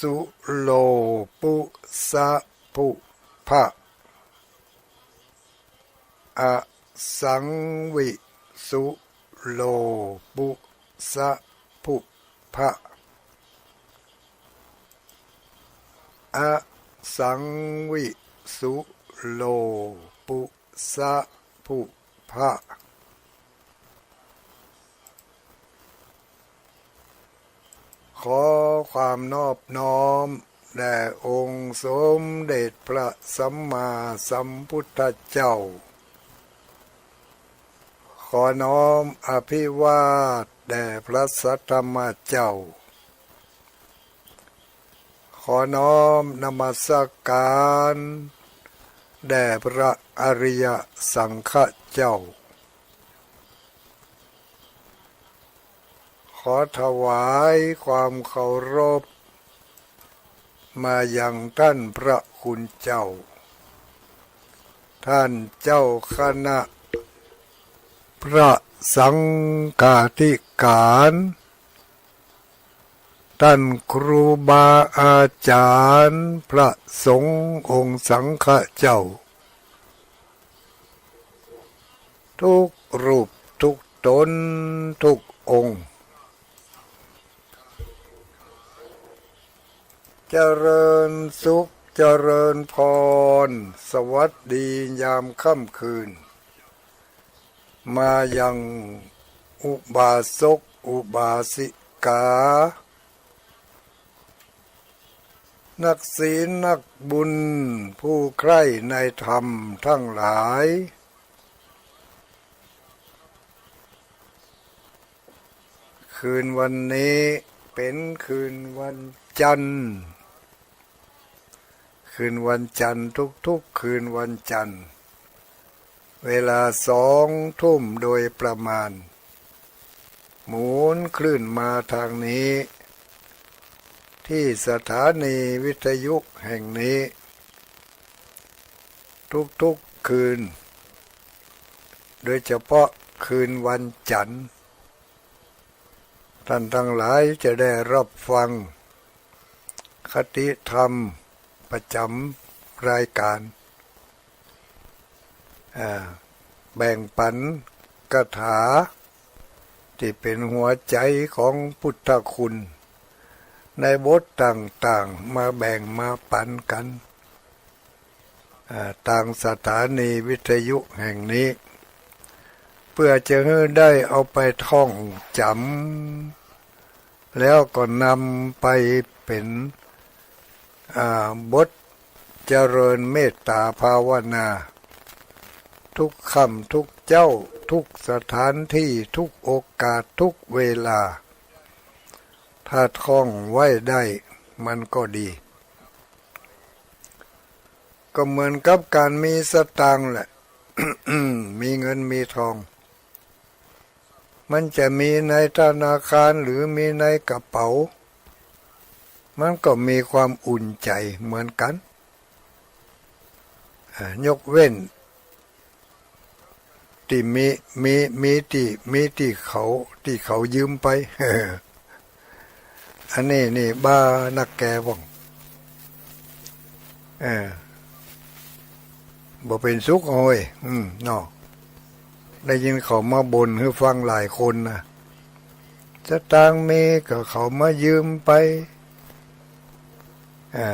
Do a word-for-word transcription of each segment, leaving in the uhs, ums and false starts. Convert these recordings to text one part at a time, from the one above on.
สุโลปุสะภุพะ อสังวิสุโลปุสะภุพะ อสังวิสุโลปุสะภุพะ ขอความนอบน้อมแด่องค์สมเด็จพระสัมมาสัมพุทธเจ้า ขอน้อมอภิวาทแด่พระสัทธรรมเจ้า ขอน้อมนมัสการแด่พระอริยสังฆเจ้า ขอถวายความเคารพมายังท่านพระคุณเจ้า ท่านเจ้าคณะพระสังฆาธิการ ท่านครูบาอาจารย์พระสงฆ์องค์สังฆเจ้า ทุกรูปทุกตนทุกองค์ เจริญสุขเจริญพร สวัสดียามค่ำคืน มายังอุบาสกอุบาสิกา นักศีลนักบุญผู้ใคร่ในธรรมทั้งหลาย คืนวันนี้เป๋นคืนวันจันทร์ คืนวันจันทร์ ทุกๆ คืนวันจันทร์ เวลาสองทุ่มโดยประมาณ หมุนคลื่นมาทางนี้ ที่สถานีวิทยุแห่งนี้ ทุกๆ คืน โดยเฉพาะคืนวันจันทร์ ท่านทั้งหลายจะได้รับฟังคติธรรมประจ๋ำรายการ อ่า แบ่งปันคาถาตี้เป๋นหัวใจ๋ของพุทธคุณ ในบทต่างๆ มาแบ่งมาปันกั๋น อ่า ตางสถานีวิทยุแห่งนี้ เปื้อจะหื้อได้เอาไปท่องจ๋ำ แล้วก็นำไปเป๋น อ่า บทเจริญเมตตาภาวนา ทุกค่ำทุกเจ๊า ทุกสถานตี้ ทุกโอกาส ทุกเวลา ถ้าท่องไว้ได้มันก็ดี ก็เหมือนกับก๋านมีสตางค์แหละ มีเงินมีทอง มันจะมีในธนาคารหรือมีในกระเป๋า มันก็มีความอุ่นใจ๋เหมือนกั๋น อ่า ยกเว้น ตี้มี มี มีตี้ มีตี้เขา ตี้เขายืมไป อันนี้นี่บ้านักแก่พ่อง เออ บ่เป๋นสุข โอ้ย อืม เนาะ ได้ยินเขามาบ่นหื้อฟังหลายคนนะ สตางค์มีก็เขามายืมไป อ่า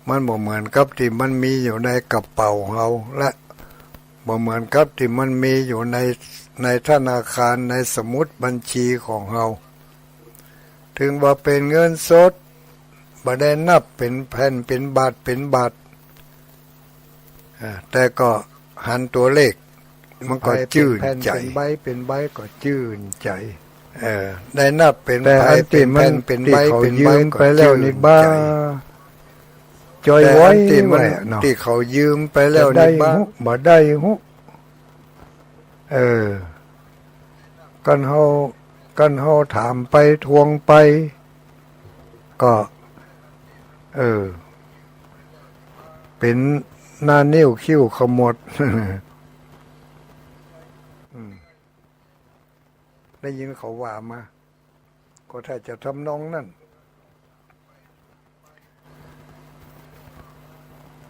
มันบ่เหมือนกับตี้มันมีอยู่ในกระเป๋าเฮา และบ่เหมือนกับตี้มันมีอยู่ใน ในธนาคาร ในสมุดบัญชีของเฮา ถึงว่าเป๋นเงินสด บ่ได้นับเป๋นแผ่น เป๋นบาท เป๋นบาท อ่า แต่ก็หันตั๋วเลข มันก็จื้นใจ๋ เป๋นแผ่น เป๋นใบ เป๋นใบก็จื้นใจ๋ เออ ได้นับเป๋น แต่อันตี้มัน เป๋นแผ่น เป๋นใบ ตี้เขายืมไปแล้วนี่บ้า จ่อยไว้ ตี้เขายืมไปแล้วนี่บ้า บ่ได้ฮู้ เออ กั๋นเฮา กั๋นเฮาถามไปทวงไป ก็ เออ เป๋นหน้านิ้วคิ้วขมวด อืม ได้ยินเขาว่ามา ก็ถ้าจะทำนองนั้น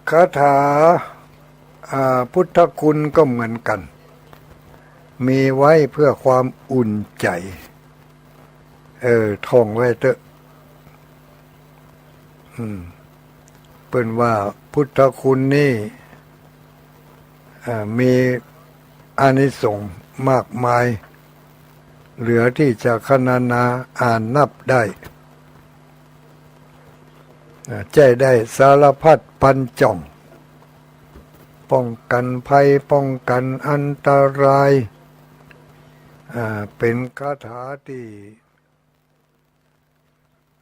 คาถา อ่า พุทธคุณก็เหมือนกั๋น มีไว้เพื่อความอุ่นใจ๋ เออ ท่องไว้เต๊อะ อืม เปิ้นว่าพุทธคุณนี่ เอ่อ มีอานิสงส์มากมาย เหลือตี้จะครรณนาอ่านนับได้ เอ่อ ใจ๊ได้สารพัดปันจ่อง ป้องกั๋นภัย ป้องกั๋นอันตราย อ่า เป๋นคาถาตี้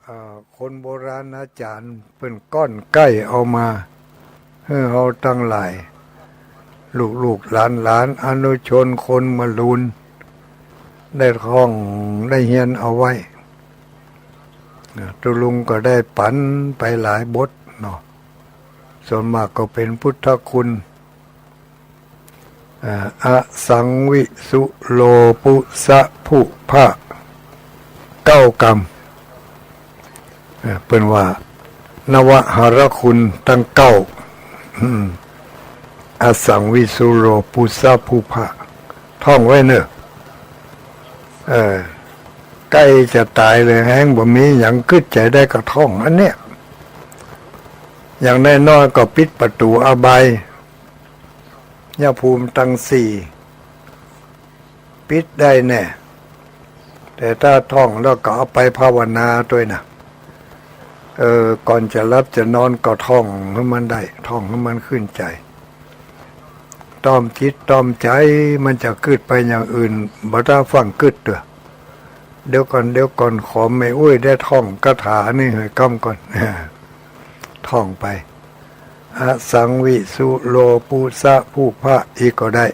อ่า คนโบราณอาจ๋ารย์เปิ้นก้อนไก๊เอามา หื้อเฮาตังหลาย ลูกๆ หลานๆ อนุชนคนมะลูน ได้ท่องได้เฮียนเอาไว้ อ่า ตุ๊ลุงก็ได้ปั๋นไปหลายบทเนาะ ส่วนมากก็เป๋นพุทธคุณ อ่า อสังวิสุโลปุสะภุพะ เก้ากำ อ่า เปิ้นว่า นวหรคุณตังเก้า อืม อสังวิสุโลปุสะภุพะ ท่องไว้เน่อ เออ ใก้จะต๋ายเลย แฮงบ่มีหยังกึ๊ดใจ๋ได้ก็ท่องอันเนี้ย อย่างน้อยๆ ก็ปิดประตู๋อบายยภูมิตังสี่ ปิดได้แน่ แต่ถ้าท่องแล้วก็เอาไปภาวนาตวยนะ เออ ก่อนจะหลับจะนอนก็ท่องหื้อมันได้ ท่องหื้อมันขึ้นใจ๋ ต้อมจิตต้อมใจ๋ มันจะกึ๊ดไปอย่างอื่น บ่ต้าฟั่งกึ๊ดเต๊อะ เดี๋ยวก่อน เดี๋ยวก่อน ขอแม่อุ๊ยได้ท่องคาถานี่หื้อก้ำก่อน ท่องไป อสังวิสุโลปุสะภุพะ อีกก็ได้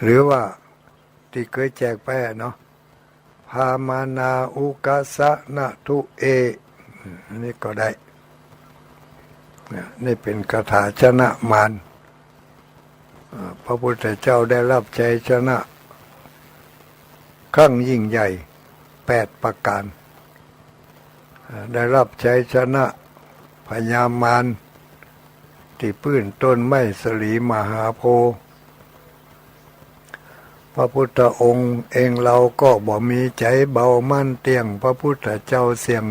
หรือว่าตี้เกยแจกไปอะเนาะ พามานาอุกสะนะทุเอ อันนี้ก็ได้ เนี่ย นี่เป๋นคาถาชนะมาร อ่า พระพุทธเจ้าได้รับชัยชนะครั้งยิ่งใหญ่แปดประก๋าน อ่า ได้รับชัยชนะพญามารตี้ปื้นต้นไม้สลีมหาโพธิ์ พระพุทธองค์เองเฮาก็บ่มีใจ๋เบามั่นเตี้ยง พระพุทธเจ้าเสี่ยง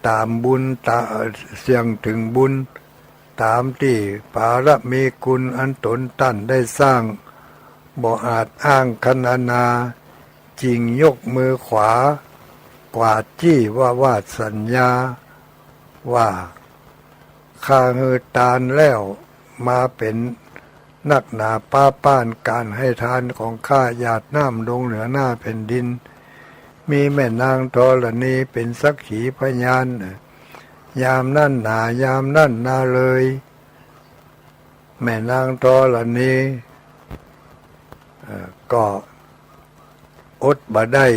ต๋ามบุญตะ เสี่ยงเถิงบุญ ต๋ามตี้ปารมีคุณอันต๋นต้านได้สร้าง บ่อาจอ้างครรณนา จึงยกมือขวากวาดจี้ววาทสัญญา ว่า ข้าหื้อตานแล้ว มาเป๋นนักหนาป๊าป้านก๋านหื้อตานของข้า หยาดน้ำลงเหนือหน้าแผ่นดิน มีแม่นางธรณีเป๋นสักขีพยาน ยามนั้นหนา ยามนั้นนาเลย แม่นางธรณี เอ่อ ก็อดบ่ได้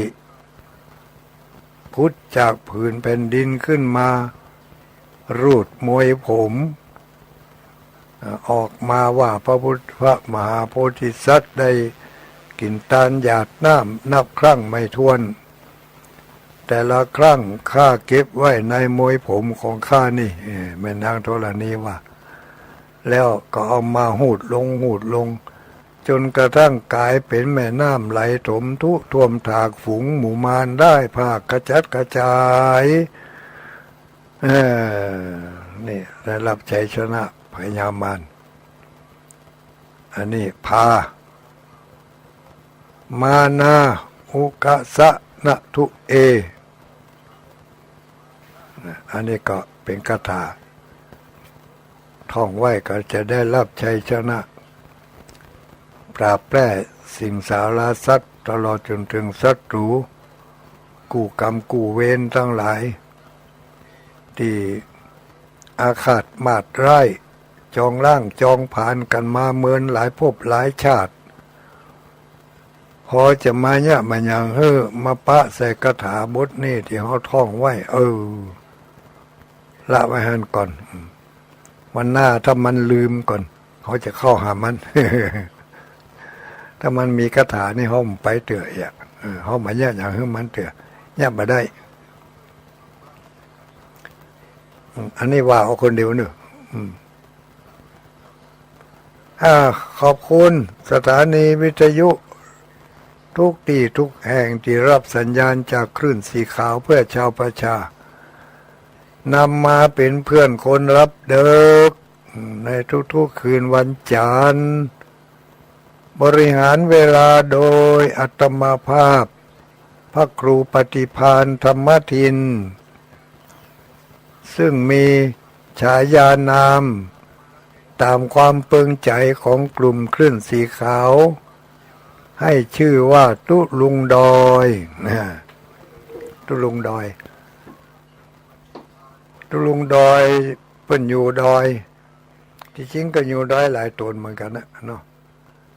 ผุดจากผืนแผ่นดินขึ้นมา รูดมวยผม เอ่อ ออกมาว่า พระพุทธ พระมหาโพธิสัตว์ได้กิ๋นตานหยาดน้ำนับครั้งไม่ถ้วน แต่ละครั้งข้าเก็บไว้ในมวยผมของข้านี่ เอ่อ แม่นางธรณีว่า แล้วก็เอามาหูดลง หูดลง จ๋นกระทั่งก๋ายเป๋นแม่น้ำไหลถมทุท่วมถากฝูงหมู่มารได้ผากกระจัดกระจาย เออ นี่ได้รับชัยชนะพญามาร อันนี้พา มานาอุกสะนะทุเอ นะ อันนี้ก็เป๋นคาถา ท่องไว้ก็จะได้รับชัยชนะ ปราบแปร่สิงสาราสัตว์ ตลอดจ๋นเถิงศัตรู๋ กู้กรรมกู้เวรตังหลาย ตี้อาฆาตมาดร้าย จองล้างจองผลาญกั๋นมาเมินหลายภพหลายชาติ พอจะมาเยียะมาหยังหื้อ มาปะใส่คาถาบทนี้ตี้เฮาท่องไว้ เออ ละไว้หั้นก่อน วันหน้าถ้ามันลืมก่อน เฮาจะเข้าหามัน ถ้ามันมีคาถานี่เฮาบ่ไปเตื้อเอีย เออ เฮามาเยียะหยังหื้อมันเตื้อ เยียะบ่ได้ อืม อันนี้ว่าเอาคนเดียวเนาะ อืม อ่า ขอบคุณสถานีวิทยุทุกตี้ทุกแห่งตี้ฮับสัญญาณจากคลื่นสีขาวเพื่อชาวประชา นำมาเป๋นเพื่อนคนหลับเดิ็กในทุกๆ คืนวันจันทร์ บริหารเวลาโดยอาตมาภาพ พระครูปฏิภาณธรรมทิน ซึ่งมีฉายานามต๋ามความเปิงใจ๋ของกลุ่มคลื่นสีขาว หื้อจื้อว่าตุ๊ลุงดอย ตุ๊ลุงดอย ตุ๊ลุงดอย เปิ้นอยู่ดอย ตี้จริงก็อยู่ดอยหลายต๋นเหมือนกั๋นนะเนาะ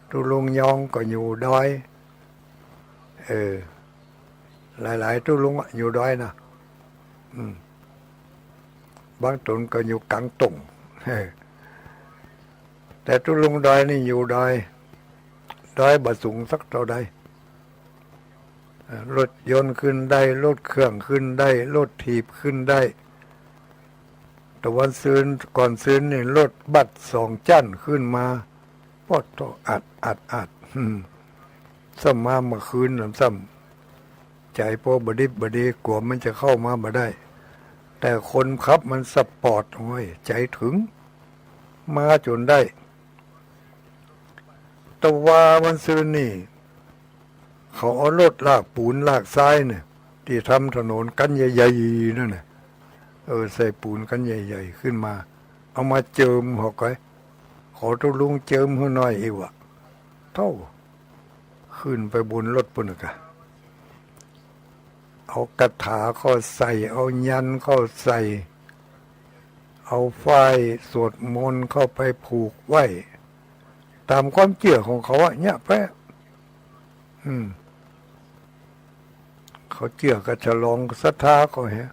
ตุ๊ลุงยองก็อยู่ดอย เออ หลายๆ ตุ๊ลุงอะอยู่ดอยนะ อืม บางต๋นก็อยู่ก๋างโต่ง เออ แต่ตุ๊ลุงดอยนี่อยู่ดอย ดอยบ่สูงสักเต้าใด เอ่อ รถยนต์ขึ้นได้ รถเครื่องขึ้นได้ รถถีบขึ้นได้ แต่วันซืน ก่อนซืนนี่รถบัสสองจั๊นขึ้นมา ปอดโธ่ อัด อัด อัด อืม ซ้ำมาเมื่อคืนน่ะ ซ้ำใจ๋ปอบ่ดิบบ่ดี กั๋วมันจะเข้ามาบ่ได้ แต่คนขับมันสปอร์ต โอ้ย ใจ๋เถิง มาจ๋นได้ แต่ว่าวันซืนนี่ เขาเอารถลากปูนลากทรายเนี่ย ตี้ทำถนนกั๊นใหญ่ๆ นั่นน่ะ เออ ใส่ปูนกั๊นใหญ่ๆ ขึ้นมา เอามาเจิม เขาก็ ขอตุ๊ลุงเจิมหื้อหน่อย อี้วะ โธ่ ขึ้นไปบนรถปู้นน่ะกะ เอากะถาเข้าใส่ เอายันต์เข้าใส่ เอาฝ้ายสวดมนต์เข้าไปผูกไว้ ต๋ามความเจื้อของเขาอะ เยียะไป อืม เขาเจื้อก็ฉลองศรัทธาเขาแหะ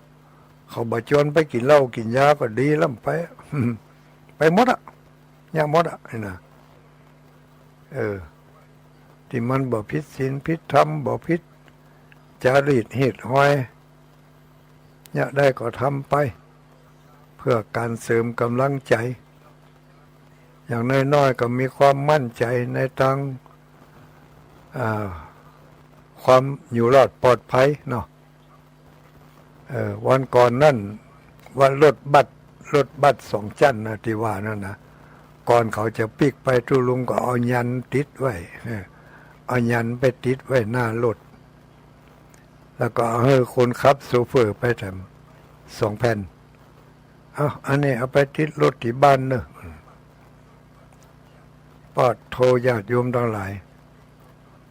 เขาบ่จวนไปกิ๋นเหล้ากิ๋นยาก็ดีล้ำไป ไปหมดอะ เยียะหมดอะ นี่นะ เออ ตี้มันบ่ผิดศีลผิดธรรม บ่ผิดจารีตฮีตฮอย เยียะได้ก็ทำไป เพื่อก๋านเสริมก๋ำลังใจ๋ อย่างน้อยๆ ก็มีความมั่นใจ๋ในตาง อ่า ความอยู่รอดปลอดภัยเนาะ เออ วันก่อนนั่น ว่ารถบัส รถบัสสองจั๊นนะ ตี้ว่านั่นนะ ก่อนเขาจะปิ๊กไป ตุ๊ลุงก็เอายันต์ติดไว้ เออ เอายันต์ไปติดไว้หน้ารถ แล้วก็เอาหื้อคนขับโชเฟอร์ไปแถมสองแผ่น เอา อันนี้เอาไปติดรถตี้บ้านเนาะ ปอดโธ่ ญาติโยมตังหลาย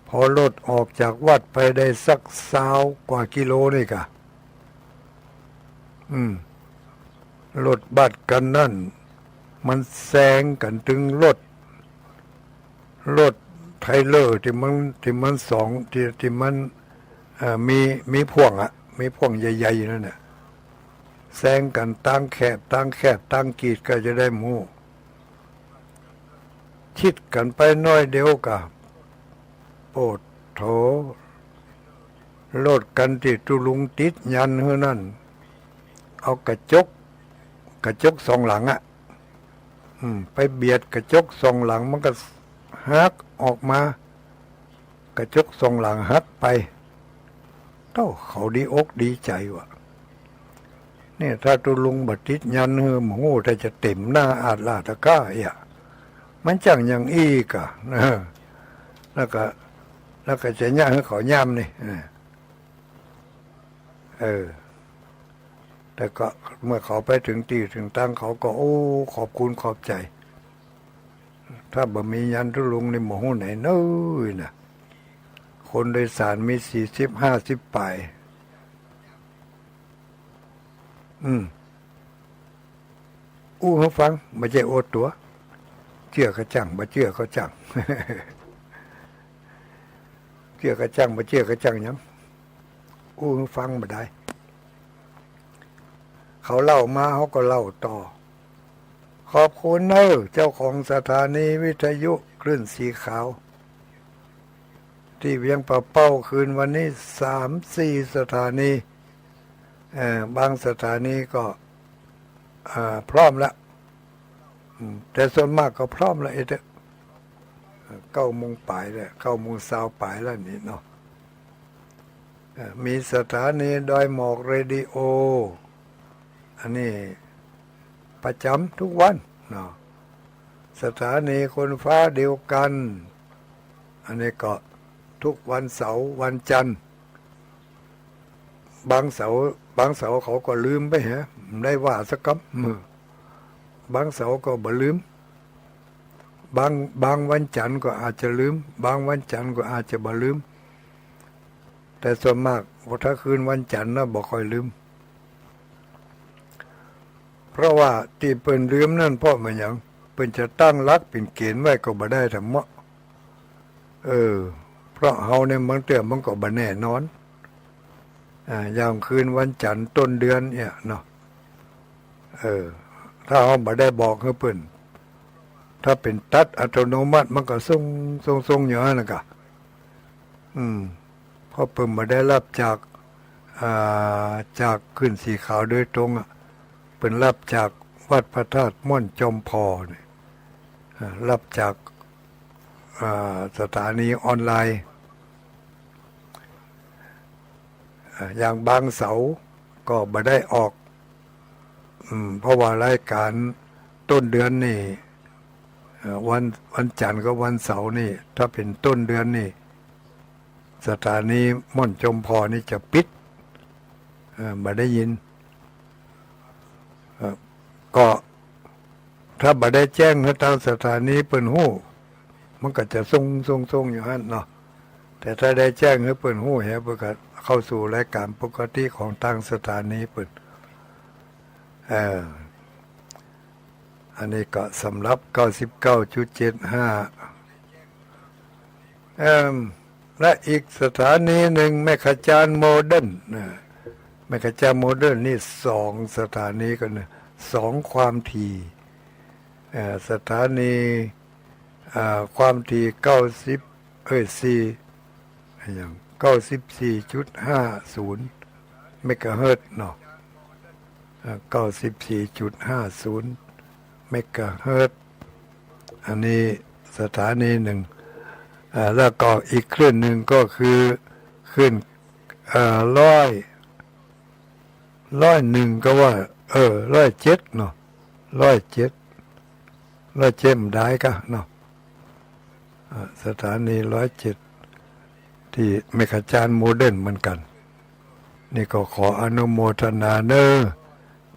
พอรถออกจากวัดไปได้สักซาวกว่ากิโลนี่กะ อืม รถบัสคันนั้น มันแซงกั๋นตึงรถ รถเทรลเลอร์ตี้มัน ตี้มันสอง ตี้ ตี้มัน เอ่อ มี มีพ่วงอะ มีพ่วงใหญ่ๆ นั่นน่ะ แซงกั๋นตางแคบ ตางแคบ ตางกีดก็จะได้หมู่ ชิดกั๋นไปหน้อยเดียวกะ โอ้โธ่ รถคันตี้ตุ๊ลุงติดยันต์หื้อนั่น เอากระจก กระจกสองหลังอะ อืม ไปเบียดกระจกสองหลัง มันก็หักออกมา กระจกสองหลังหักไป โธ่ เขาดีอกดีใจ๋วะ เนี่ย ถ้าตุ๊ลุงบ่ติดยันต์หื้อ บ่ฮู้แต่จะเต็มหน้าอาดลาดตะกร้าเอี้ย มันจั้งอย่างอี้กะ นะ แล้วก็ แล้วก็จะเยียะหื้อเขาย่ำนี่ เออ เออ แต่ก็เมื่อเขาไปถึงตี้ถึงตาง เขาก็ โอ้ ขอบคุณขอบใจ๋ ถ้าบ่มียันต์ตุ๊ลุงนี่บ่ฮู้ไหนเน้อน่ะ คนโดยสารมีสี่สิบห้าสิบป๋าย อืม อู้หื้อฟัง บ่ใจ้อวดตั๋ว เจื้อก็จั้ง บ่เจื้อก็จั้ง เจื้อก็จั้ง บ่เจื้อก็จั้งหยัง อู้หื้อฟังบ่ได้ เขาเล่ามา เฮาก็เล่าต่อ ขอบคุณเน้อ เจ้าของสถานีวิทยุคลื่นสีขาว ตี้เวียงป่าเป้าคืนวันนี้สามสี่สถานี เอ่อ บางสถานีก็ อ่า พร้อมละ อืม แต่ส่วนมากก็พร้อมละ เออเต๊อะ เก้าโมงป๋ายแล้ว เก้าโมงซาวป๋ายแล้วนี่เนาะ เอ่อ มีสถานีดอยหมอกเรดิโอ อันนี้ประจ๋ำทุกวันเนาะ สถานีคนฟ้าเดียวกัน อันนี้ก็ทุกวันเสาร์วันจันทร์ บางเสาร์ บางเสาร์เขาก็ลืมไปฮะ บ่ได้ว่าสักกำ บางเสาร์ก็บ่ลืม บาง บางวันจันทร์ก็อาจจะลืม บางวันจันทร์ก็อาจจะบ่ลืม แต่ส่วนมากถ้าคืนวันจันทร์นะบ่ค่อยลืม เพราะว่าตี้เปิ้นลืมนั่นเพราะมันหยัง เปิ้นจะตั้งหลักเป๋นเกณฑ์ไว้ก็บ่ได้ทำเมาะ เออ เพราะเฮาเนี่ยบางเตื้อมันก็บ่แน่นอน อ่า อย่างคืนวันจันทร์ต้นเดือนเนี่ยเนาะ เออ ถ้าเฮาบ่ได้บอกหื้อเปิ้น ถ้าเป๋นตัดอัตโนมัติมันก็ส่ง ส่ง ส่งอยู่หั้นน่ะกะ อืม เพราะเปิ้นบ่ได้ฮับจาก อ่า จากคลื่นสีขาวโดยตรงอะ เปิ้นฮับจากวัดพระธาตุม่อนจอมผ่อนี่ อ่า ฮับจาก อ่า สถานีออนไลน์ อ่า อย่างบางเสาร์ก็บ่ได้ออก อืม เพราะว่ารายการต้นเดือนนี่ เอ่อ วัน วันจันทร์กับวันเสาร์นี่ ถ้าเป๋นต้นเดือนนี่ สถานีม่อนจอมผ่อนี่จะปิด เอ่อ บ่ได้ยิน เอ่อ ก็ ถ้าบ่ได้แจ้งหื้อตางสถานีเปิ้นฮู้ มันก็จะส่ง ส่ง ส่งอยู่หั้นเนาะ แต่ถ้าได้แจ้งหื้อเปิ้นฮู้แหม เปิ้นก็เข้าสู่รายการปกติของตางสถานีเปิ้น เอ่อ อันนี้ก็สำหรับ เก้าสิบเก้าจุดเจ็ดห้า เอิ่ม และอีกสถานีนึ่ง แม่ขจานโมเดิร์น นะ แม่ขจานโมเดิร์นนี่สองสถานีกั๋นนะ สองความถี่ เอ่อ สถานี อ่า ความถี่ เก้าสิบ เอ้ย สี่ อะหยัง เก้าสิบสี่จุดห้าศูนย์ เมกะเฮิรตซ์เนาะ อ่า เก้าสิบสี่จุดห้าศูนย์ เมกะเฮิรตซ์ อันนี้สถานีนึ่ง อ่า แล้วก็อีกคลื่นนึ่งก็คือคลื่น เอ่อ ร้อย ร้อยนึ่งก็ว่า เออ ร้อยเจ็ดเนาะ ร้อยเจ็ด ร้อยเจ็ดบ่ได้กะเนาะ อ่า สถานีร้อยเจ็ด ตี้แม่ขจานโมเดิร์นเหมือนกั๋น นี่ก็ขออนุโมทนาเน้อ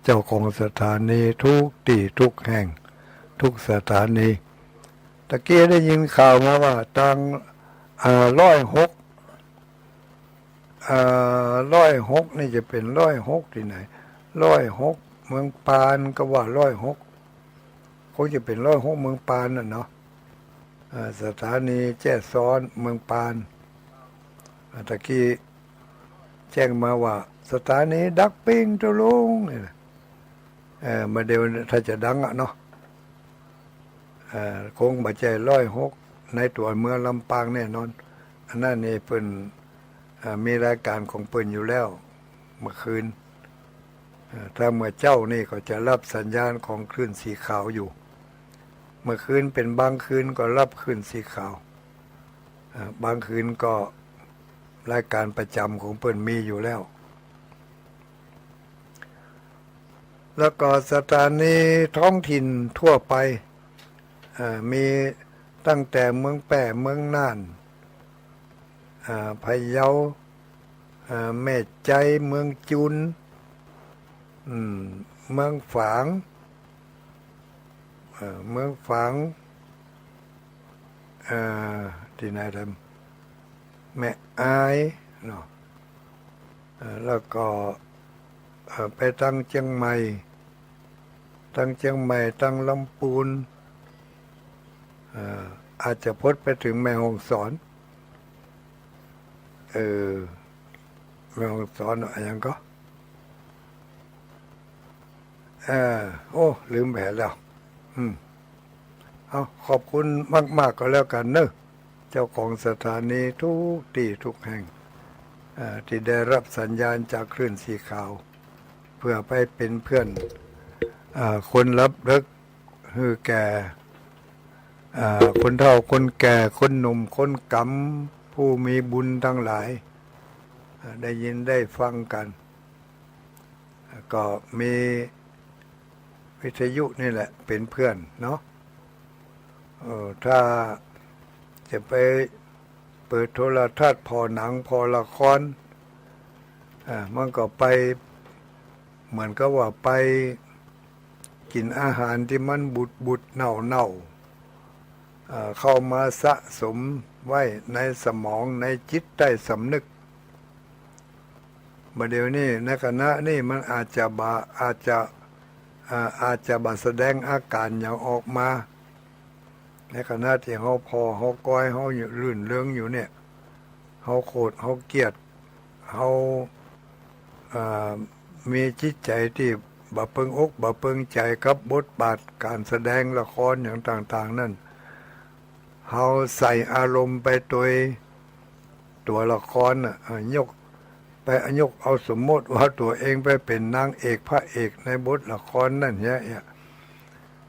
เจ้าของสถานีทุกตี้ทุกแห่ง ทุกสถานี ตะกี้ได้ยินข่าวมาว่าตาง อ่า ร้อยหก อ่า ร้อยหกนี่จะเป๋นร้อยหกตี้ไหน ร้อยหกเมืองปานก็ว่าร้อยหก คงจะเป๋นร้อยหกเมืองปานน่ะเนาะ อ่า สถานีแจ้ซ้อนเมืองปาน อ่า ตะกี้แจ้งมาว่าสถานีดักปิ้งตะลุงนี่นะ เอ่อ บ่าเดี่ยวถ้าจะดังอะเนาะ เอ่อ คงบ่ใจ้ร้อยหกในตั๋วเมืองลำปางแน่นอน อันนั้นนี่เปิ้น เอ่อ มีรายการของเปิ้นอยู่แล้ว เมื่อคืน เอ่อ ถ้าเมื่อเจ๊านี่ก็จะฮับสัญญาณของคลื่นสีขาวอยู่ เมื่อคืนเป๋นบางคืนก็ฮับคลื่นสีขาว เอ่อ บางคืนก็รายการประจ๋ำของเปิ้นมีอยู่แล้ว แล้วก็สถานีท้องถิ่นทั่วไป เอ่อ มีตั้งแต่เมืองแป้ เมืองน่าน อ่า พะเยา อ่า แม่ไจ๊ เมืองจุน อืม เมืองฝาง เอ่อ เมืองฝาง เอ่อ ตี้ไหนล่ะ แม่อายเนาะ เอ่อ แล้วก็ เอ่อ ไปตางเจียงใหม่ ตางเจียงใหม่ ตางลำปูน เอ่อ อาจจะพดไปเถิงแม่ฮ่องสอน เออ แม่ฮ่องสอนอะหยังก็ เออ โอ้ ลืมไปแล้ว อืม เอา ขอบคุณมากๆ ก็แล้วกั๋นเนาะ เจ้าของสถานีทุกตี้ทุกแห่ง เอ่อ ตี้ได้ฮับสัญญาณจากคลื่นสีขาว เปื้อไปเป๋นเปื้อน เอ่อ คนลับเลิก หื้อแก่ อ่า คนเฒ่าคนแก่ คนหนุ่มคนก๋ำ ผู้มีบุญตังหลาย อ่า ได้ยินได้ฟังกั๋น อ่า ก็มีวิทยุนี่แหละเป๋นเพื่อนเนาะ เออ ถ้าจะไปเปิดโทรทัศน์ผ่อหนังผ่อละคร อ่า มันก็ไป เหมือนกับว่าไปกิ๋นอาหารตี้มันบูดๆ เน่าๆ เอ่อ เข้ามาสะสมไว้ในสมอง ในจิตใต้สำนึก บ่าเดี่ยวนี้ในขณะนี้มันอาจจะบ่า อาจจะ อ่า อาจจะบ่าแสดงอาก๋านหยังออกมา ในขณะตี้เฮาผ่อ เฮาก้อย เฮาอยู่รื่นเริงอยู่เนี่ย เฮาโขด เฮาเกลียด เฮา อ่า มีจิตใจ๋ตี้บ่เปิงอกบ่เปิงใจ๋กับบทบาทก๋านแสดงละครหยังต่างๆ นั้น เฮาใส่อารมณ์ไปโดยตั๋วละครน่ะ อ่า ยก ไปยกเอาสมมุติว่าตั๋วเองไปเป๋นนางเอกพระเอกในบทละครนั้นเหีย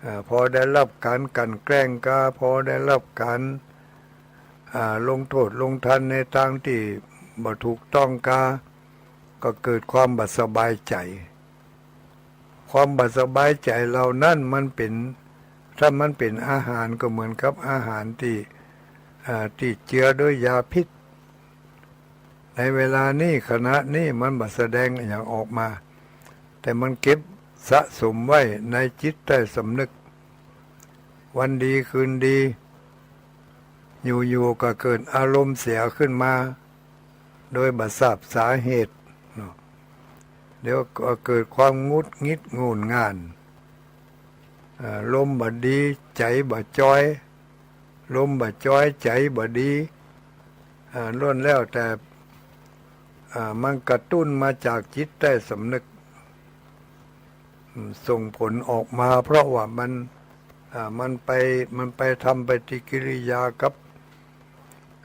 อ่า พอได้ฮับก๋านกลั่นแกล้งกา พอได้ฮับก๋าน อ่า ลงโต้ษลงทัณฑ์ในตางตี้บ่ถูกต้องกา ก็เกิดความบ่สบายใจ๋ ความบ่สบายใจ๋เหล่านั้นมันเป๋น ถ้ามันเป๋นอาหารก็เหมือนกับอาหารตี้ อ่า ตี้เจือโดยยาพิษ ในเวลานี้ขณะนี้มันบ่แสดงหยังออกมา แต่มันเก็บสะสมไว้ในจิตใต้สำนึก วันดีคืนดี อยู่ๆ ก็เกิดอารมณ์เสียขึ้นมา โดยบ่ทราบสาเหตุเนาะ เดี๋ยวก็เกิดความหงุดหงิดงุ่นง่าน อ่า ลมบ่ดี ใจ๋บ่จอย ลมบ่จอย ใจ๋บ่ดี อ่า ล้วนแล้วแต่ อ่า มันกระตุ้นมาจากจิตใต้สำนึก อืม ส่งผลออกมา เพราะว่ามัน อ่า มันไป มันไปทำปฏิกิริยากับ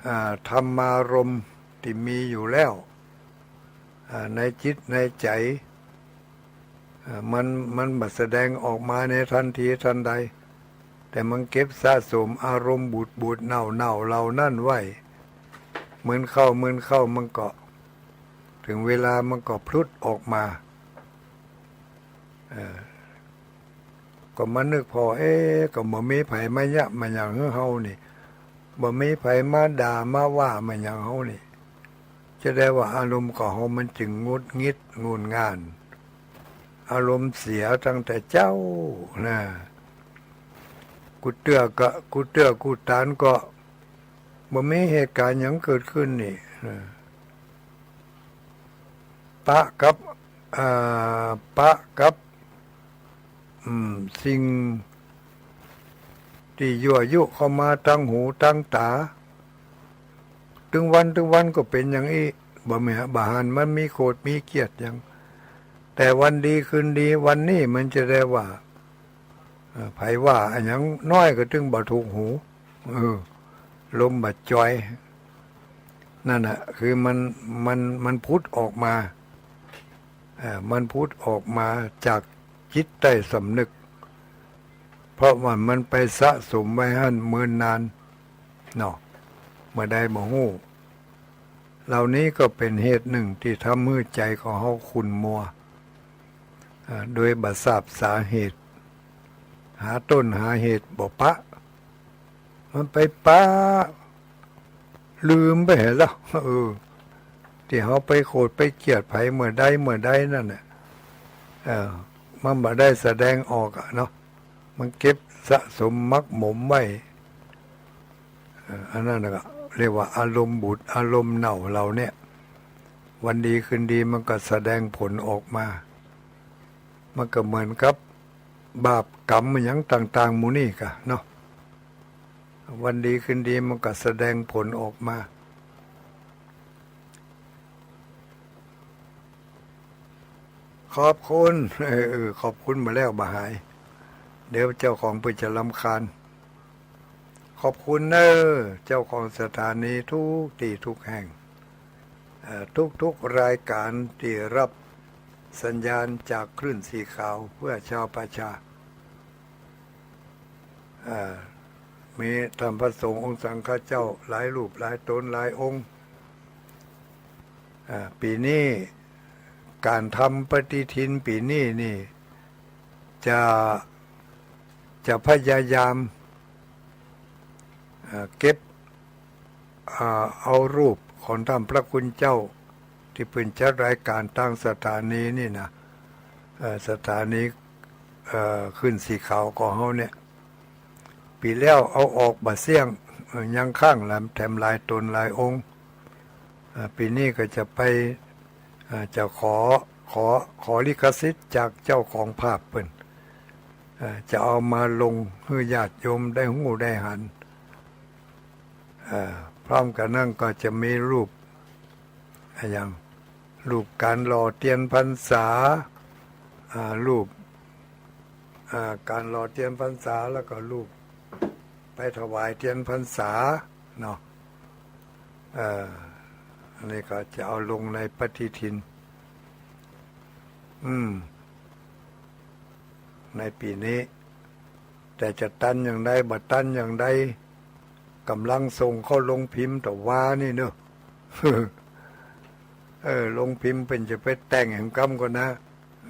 อ่า ธรรมารมณ์ตี้มีอยู่แล้ว อ่า ในจิตในใจ๋ อ่า มัน มันบ่แสดงออกมาในทันทีทันใด แต่มันเก็บสะสมอารมณ์บูดๆ เน่าๆ เหล่านั้นไว้ เหมือนเข้า เหมือนเข้า มันก็ เถิงเวลามันก็พลุดออกมา เออ ก็มานึกผ่อ เอ๊ะ ก็บ่มีใผมาเยียะมาหยังหื้อเฮานี่ บ่มีใผมาด่ามาว่ามาหยังเฮานี่ จะได้ว่าอารมณ์ของเฮามันจึงหงุดหงิดงุ่นง่าน อารมณ์เสียตั้งแต่เจ๊านะ กู้เตื้อก็ กู้เตื้อกู้ตานก็ บ่มีเหตุก๋ารณ์หยังเกิดขึ้นนี่นะ ปะกับ อ่า ปะกับ อืม สิ่งตี้ยั่วยุเข้ามาตางหูตางต๋า ตึงวันตึงวันก็เป๋นอย่างอี้ บ่แม่น บ่หันมันมีโขดมีเกลียดหยัง แต่วันดีคืนดี วันนี้มันจะได้ว่า เอ่อ ใผว่าอะหยังน้อยก็ตึงบ่ถูกหู เออ ลมบ่จอย นั่นน่ะ คือมัน มัน มันผุดออกมา เอ่อ มันผุดออกมาจากจิตใต้สำนึก เพราะว่ามันไปสะสมไว้หั้นเมินนานเนาะ บ่ได้บ่ฮู้ เหล่านี้ก็เป๋นเหตุนึ่งตี้ทำหื้อใจ๋ของเฮาขุ่นมัว อ่า โดยบ่ทราบสาเหตุ หาต้นหาเหตุบ่ปะ มันไปปะ ลืมไปหั้นแล้ว เออ ตี้เฮาไปโขดไปเกลียดใผเมื่อใดเมื่อใดนั่นน่ะ เออ มันบ่ได้แสดงออกอะเนาะ มันเก็บสะสมหมักหมมไว้ เอ่อ อันนั้นน่ะก็เรียกว่าอารมณ์บูด อารมณ์เน่าเหล่าเนี้ย วันดีคืนดีมันก็แสดงผลออกมา มันก็เหมือนกับบาปกรรมอะหยังต่างๆ หมู่นี้กะเนาะ วันดีคืนดีมันก็แสดงผลออกมา ขอบคุณ เออ เออ ขอบคุณมาแล้วบ่หาย เดี๋ยวเจ้าของเปิ้นจะรำคาญ ขอบคุณเน้อ เจ้าของสถานีทุกตี้ทุกแห่ง เอ่อ ทุกๆ รายก๋านตี้ฮับสัญญาณจากคลื่นสีขาวเพื่อชาวประชา เอ่อ มีต้านพระสงฆ์องค์สังฆเจ้าหลายรูปหลายต๋นหลายองค์ อ่า ปี๋นี้ก๋านทำปฏิทินปี๋นี้นี่ จะ จะพยายาม อ่า เก็บ อ่า เอารูปของต้านพระคุณเจ้า ตี้เปิ้นจัดรายก๋านตางสถานีนี่นะ เอ่อ สถานี เอ่อ คลื่นสีขาวของเฮาเนี่ย ปี๋แล้วเอาออกบ่เสี้ยง เอ่อ ยังค้างแถมหลายต๋นหลายองค์ เอ่อ ปี๋นี้ก็จะไป เอ่อ จะขอ ขอ ขอลิขสิทธิ์จากเจ้าของภาพเปิ้น เอ่อ จะเอามาลงหื้อญาติโยมได้ฮู้ได้หัน เอ่อ พร้อมกั๋นนั้นก็จะมีรูป อะหยัง รูปก๋านหล่อเตียนพรรษา อ่า รูป อ่า ก๋านหล่อเตียนพรรษา แล้วก็รูปไปถวายเตียนพรรษาเนาะ เอ่อ อันนี้ก็จะเอาลงในปฏิทิน อืม ในปี๋นี้ แต่จะตันอย่างใด บ่ตันอย่างใด ก่ำลังส่งเข้าโรงพิมพ์ตะวานี่เนาะ เออ โรงพิมพ์เปิ้นจะไปแต่งแหมกำก่อนนะ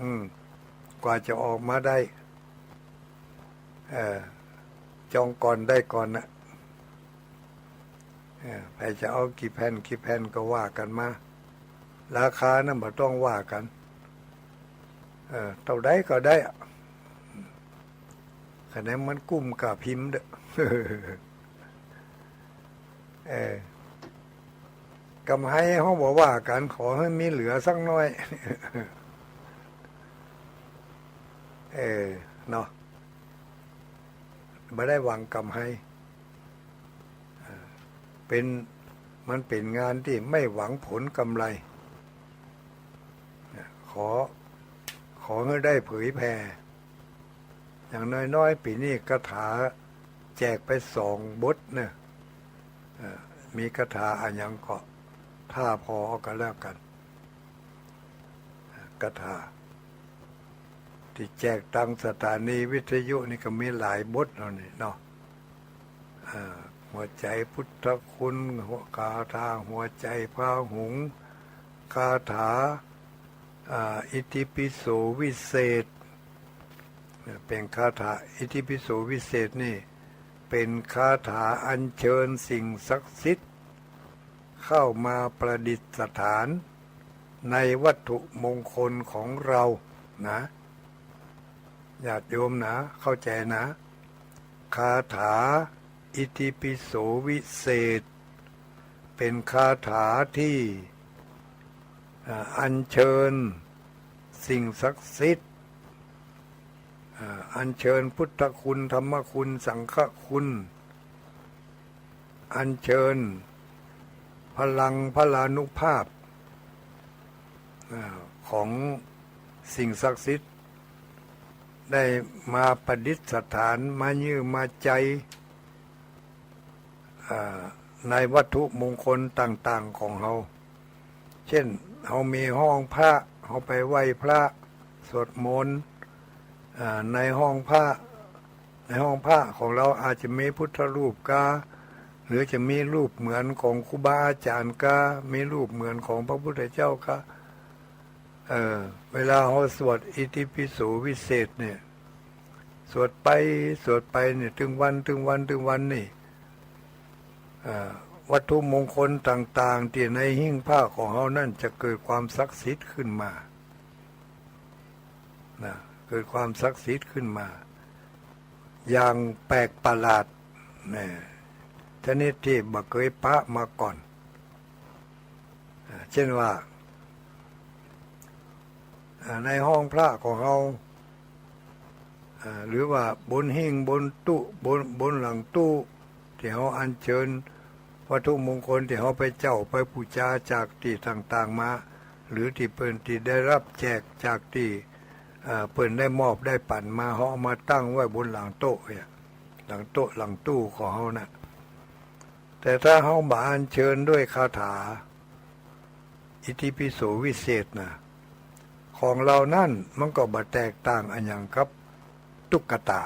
อืม กว่าจะออกมาได้ เออ จองก่อนได้ก่อนนะ เออ ใผจะเอากี่แผ่น กี่แผ่นก็ว่ากั๋นมา ราคานั้นบ่ต้องว่ากั๋น เออ เต้าใดก็ได้อะ ขะแหนงมันกุ้มก้าพิมพ์เต๊อะ เออ ก๋ำไรเฮาบ่ว่ากั๋น ขอหื้อมีเหลือสักหน้อย เออ เนาะ บ่ได้หวังก๋ำไร เอ่อ เป๋น มันเป๋นงานตี้ไม่หวังผลกำไร ขอ ขอหื้อได้เผยแผ่ อย่างน้อยๆ ปี๋นี้คาถาแจกไปสองบทเนาะ เอ่อ มีคาถาอะหยังก็ ถ้าผ่อเอาก็แล้วกั๋น คาถาตี้แจกตางสถานีวิทยุนี่ก็มีหลายบทแล้วนี่เนาะ อ่า หัวใจ๋พุทธคุณ หัว คาถาหัวใจ๋พาหุง คาถา อ่า อิติปิโสวิเศษ เป๋นคาถา อิติปิโสวิเศษนี่ เป๋นคาถาอัญเชิญสิ่งศักดิ์สิทธิ์ เข้ามาประดิษฐานในวัตถุมงคลของเรานะ ญาติโยมนะ เข้าใจ๋นะ คาถาอิติปิโสวิเศษ เป๋นคาถาตี้ อ่า อัญเชิญสิ่งศักดิ์สิทธิ์ อ่า อัญเชิญพุทธคุณ ธรรมคุณ สังฆคุณ อัญเชิญพลังพลานุภาพ อ่า ของสิ่งศักดิ์สิทธิ์ ได้มาประดิษฐาน มาเยื่อมาใจ๊ อ่า ในวัตถุมงคลต่างๆ ของเฮา เช่น เฮามีห้องพระ เฮาไปไหว้พระ สวดมนต์ อ่า ในห้องพระ ในห้องพระของเราอาจจะมีพุทธรูปกา หรือจะมีรูปเหมือนของครูบาอาจ๋ารย์กา มีรูปเหมือนของพระพุทธเจ้ากา เอ่อ เวลาเฮาสวดอิติปิโสวิเศษเนี่ย สวดไป สวดไปเนี่ย ตึงวัน ตึงวัน ตึงวันนี่ เอ่อ วัตถุมงคลต่างๆ ตี้ในหิ้งพระของเฮานั้นจะเกิดความศักดิ์สิทธิ์ขึ้นมา นะ เกิดความศักดิ์สิทธิ์ขึ้นมา อย่างแปลกประหลาด นะ ชนิดตี้บ่เกยปะมาก่อน อ่า เช่นว่า อ่า ในห้องพระของเฮา อ่า หรือว่าบนหิ้ง บนตู้ บน บนหลังตู้ ตี้เฮาอัญเชิญวัตถุมงคลตี้เฮาไปเจ้าไปปู๋จาจากตี้ต่างๆ มา หรือตี้เปิ้น ตี้ได้ฮับแจกจากตี้ อ่า เปิ้นได้มอบได้ปั๋นมา เฮาเอามาตั้งไว้บนหลังโต๊ะเนี่ย หลังโต๊ะหลังตู้ของเฮาน่ะ แต่ถ้าเฮาบ่อัญเชิญด้วยคาถาอิติปิโสวิเศษนะ ของเหล่านั้นมันก็บ่แตกต่างอะหยังกับตุ๊กตา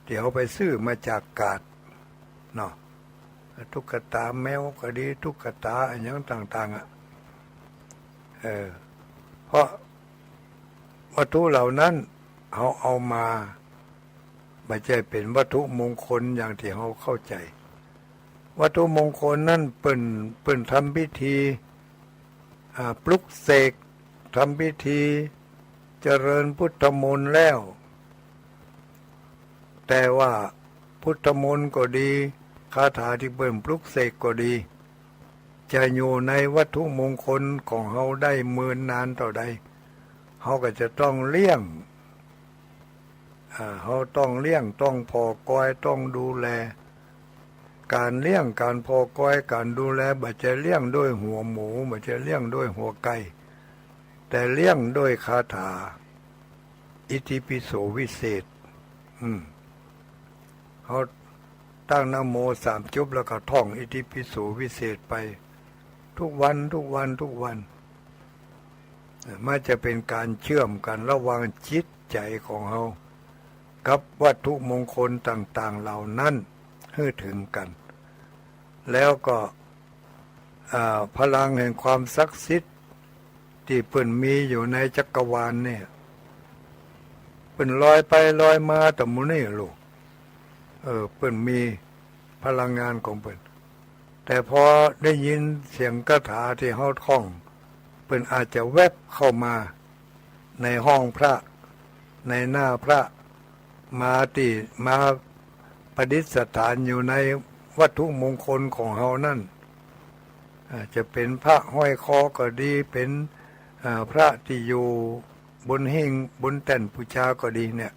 ตี้ ที่เฮาไปซื้อมาจากกาดเนาะ ตุ๊กตาแมวก็ดี ตุ๊กตาอะหยังต่างๆ อะ เออ เพราะวัตถุเหล่านั้นเฮาเอามา บ่ใจ้เป๋นวัตถุมงคลอย่างตี้เฮาเข้าใจ๋ วัตถุมงคลนั้นเปิ้น เปิ้นทำพิธี อ่า ปลุกเสก ทำพิธีเจริญพุทธมนต์แล้ว แต่ว่าพุทธมนต์ก็ดี คาถาตี้เปิ้นปลุกเสกก็ดี จะอยู่ในวัตถุมงคลของเฮาได้เมินนานเต้าใด เฮาก็จะต้องเลี้ยง อ่า เฮาต้องเลี้ยง ต้องผ่อกอย ต้องดูแล ก๋านเลี้ยง ก๋านผ่อกอย ก๋านดูแล บ่ใจ้เลี้ยงโดยหัวหมู บ่ใจ้เลี้ยงโดยหัวไก่ แต่เลี้ยงโดยคาถา อิติปิโสวิเศษ อืม เฮาตั้งนะโมสามจบแล้วก็ท่องอิติปิโสวิเศษไป ทุกวัน ทุกวัน ทุกวัน มันจะเป๋นก๋านเชื่อมกั๋นระหว่างจิตใจ๋ของเฮากับวัตถุมงคลต่างๆ เหล่านั้นหื้อเถิงกั๋น แล้วก็ อ่า พลังแห่งความศักดิ์สิทธิ์ตี้เปิ้นมีอยู่ในจักรวาลเนี่ย เปิ้นลอยไปลอยมาต๋ามหมู่นี้ลูก เออ เปิ้นมีพลังงานของเปิ้น แต่พอได้ยินเสียงคาถาตี้เฮาท่อง เปิ้นอาจจะแวบเข้ามาในห้องพระ ในหน้าพระ มาตี้ มาประดิษฐานอยู่ในวัตถุมงคลของเฮานั้น อ่า จะเป๋นพระห้อยคอก็ดี เป๋น อ่า พระตี้อยู่บนหิ้ง บนแต้นปู๋จาก็ดีเนี่ย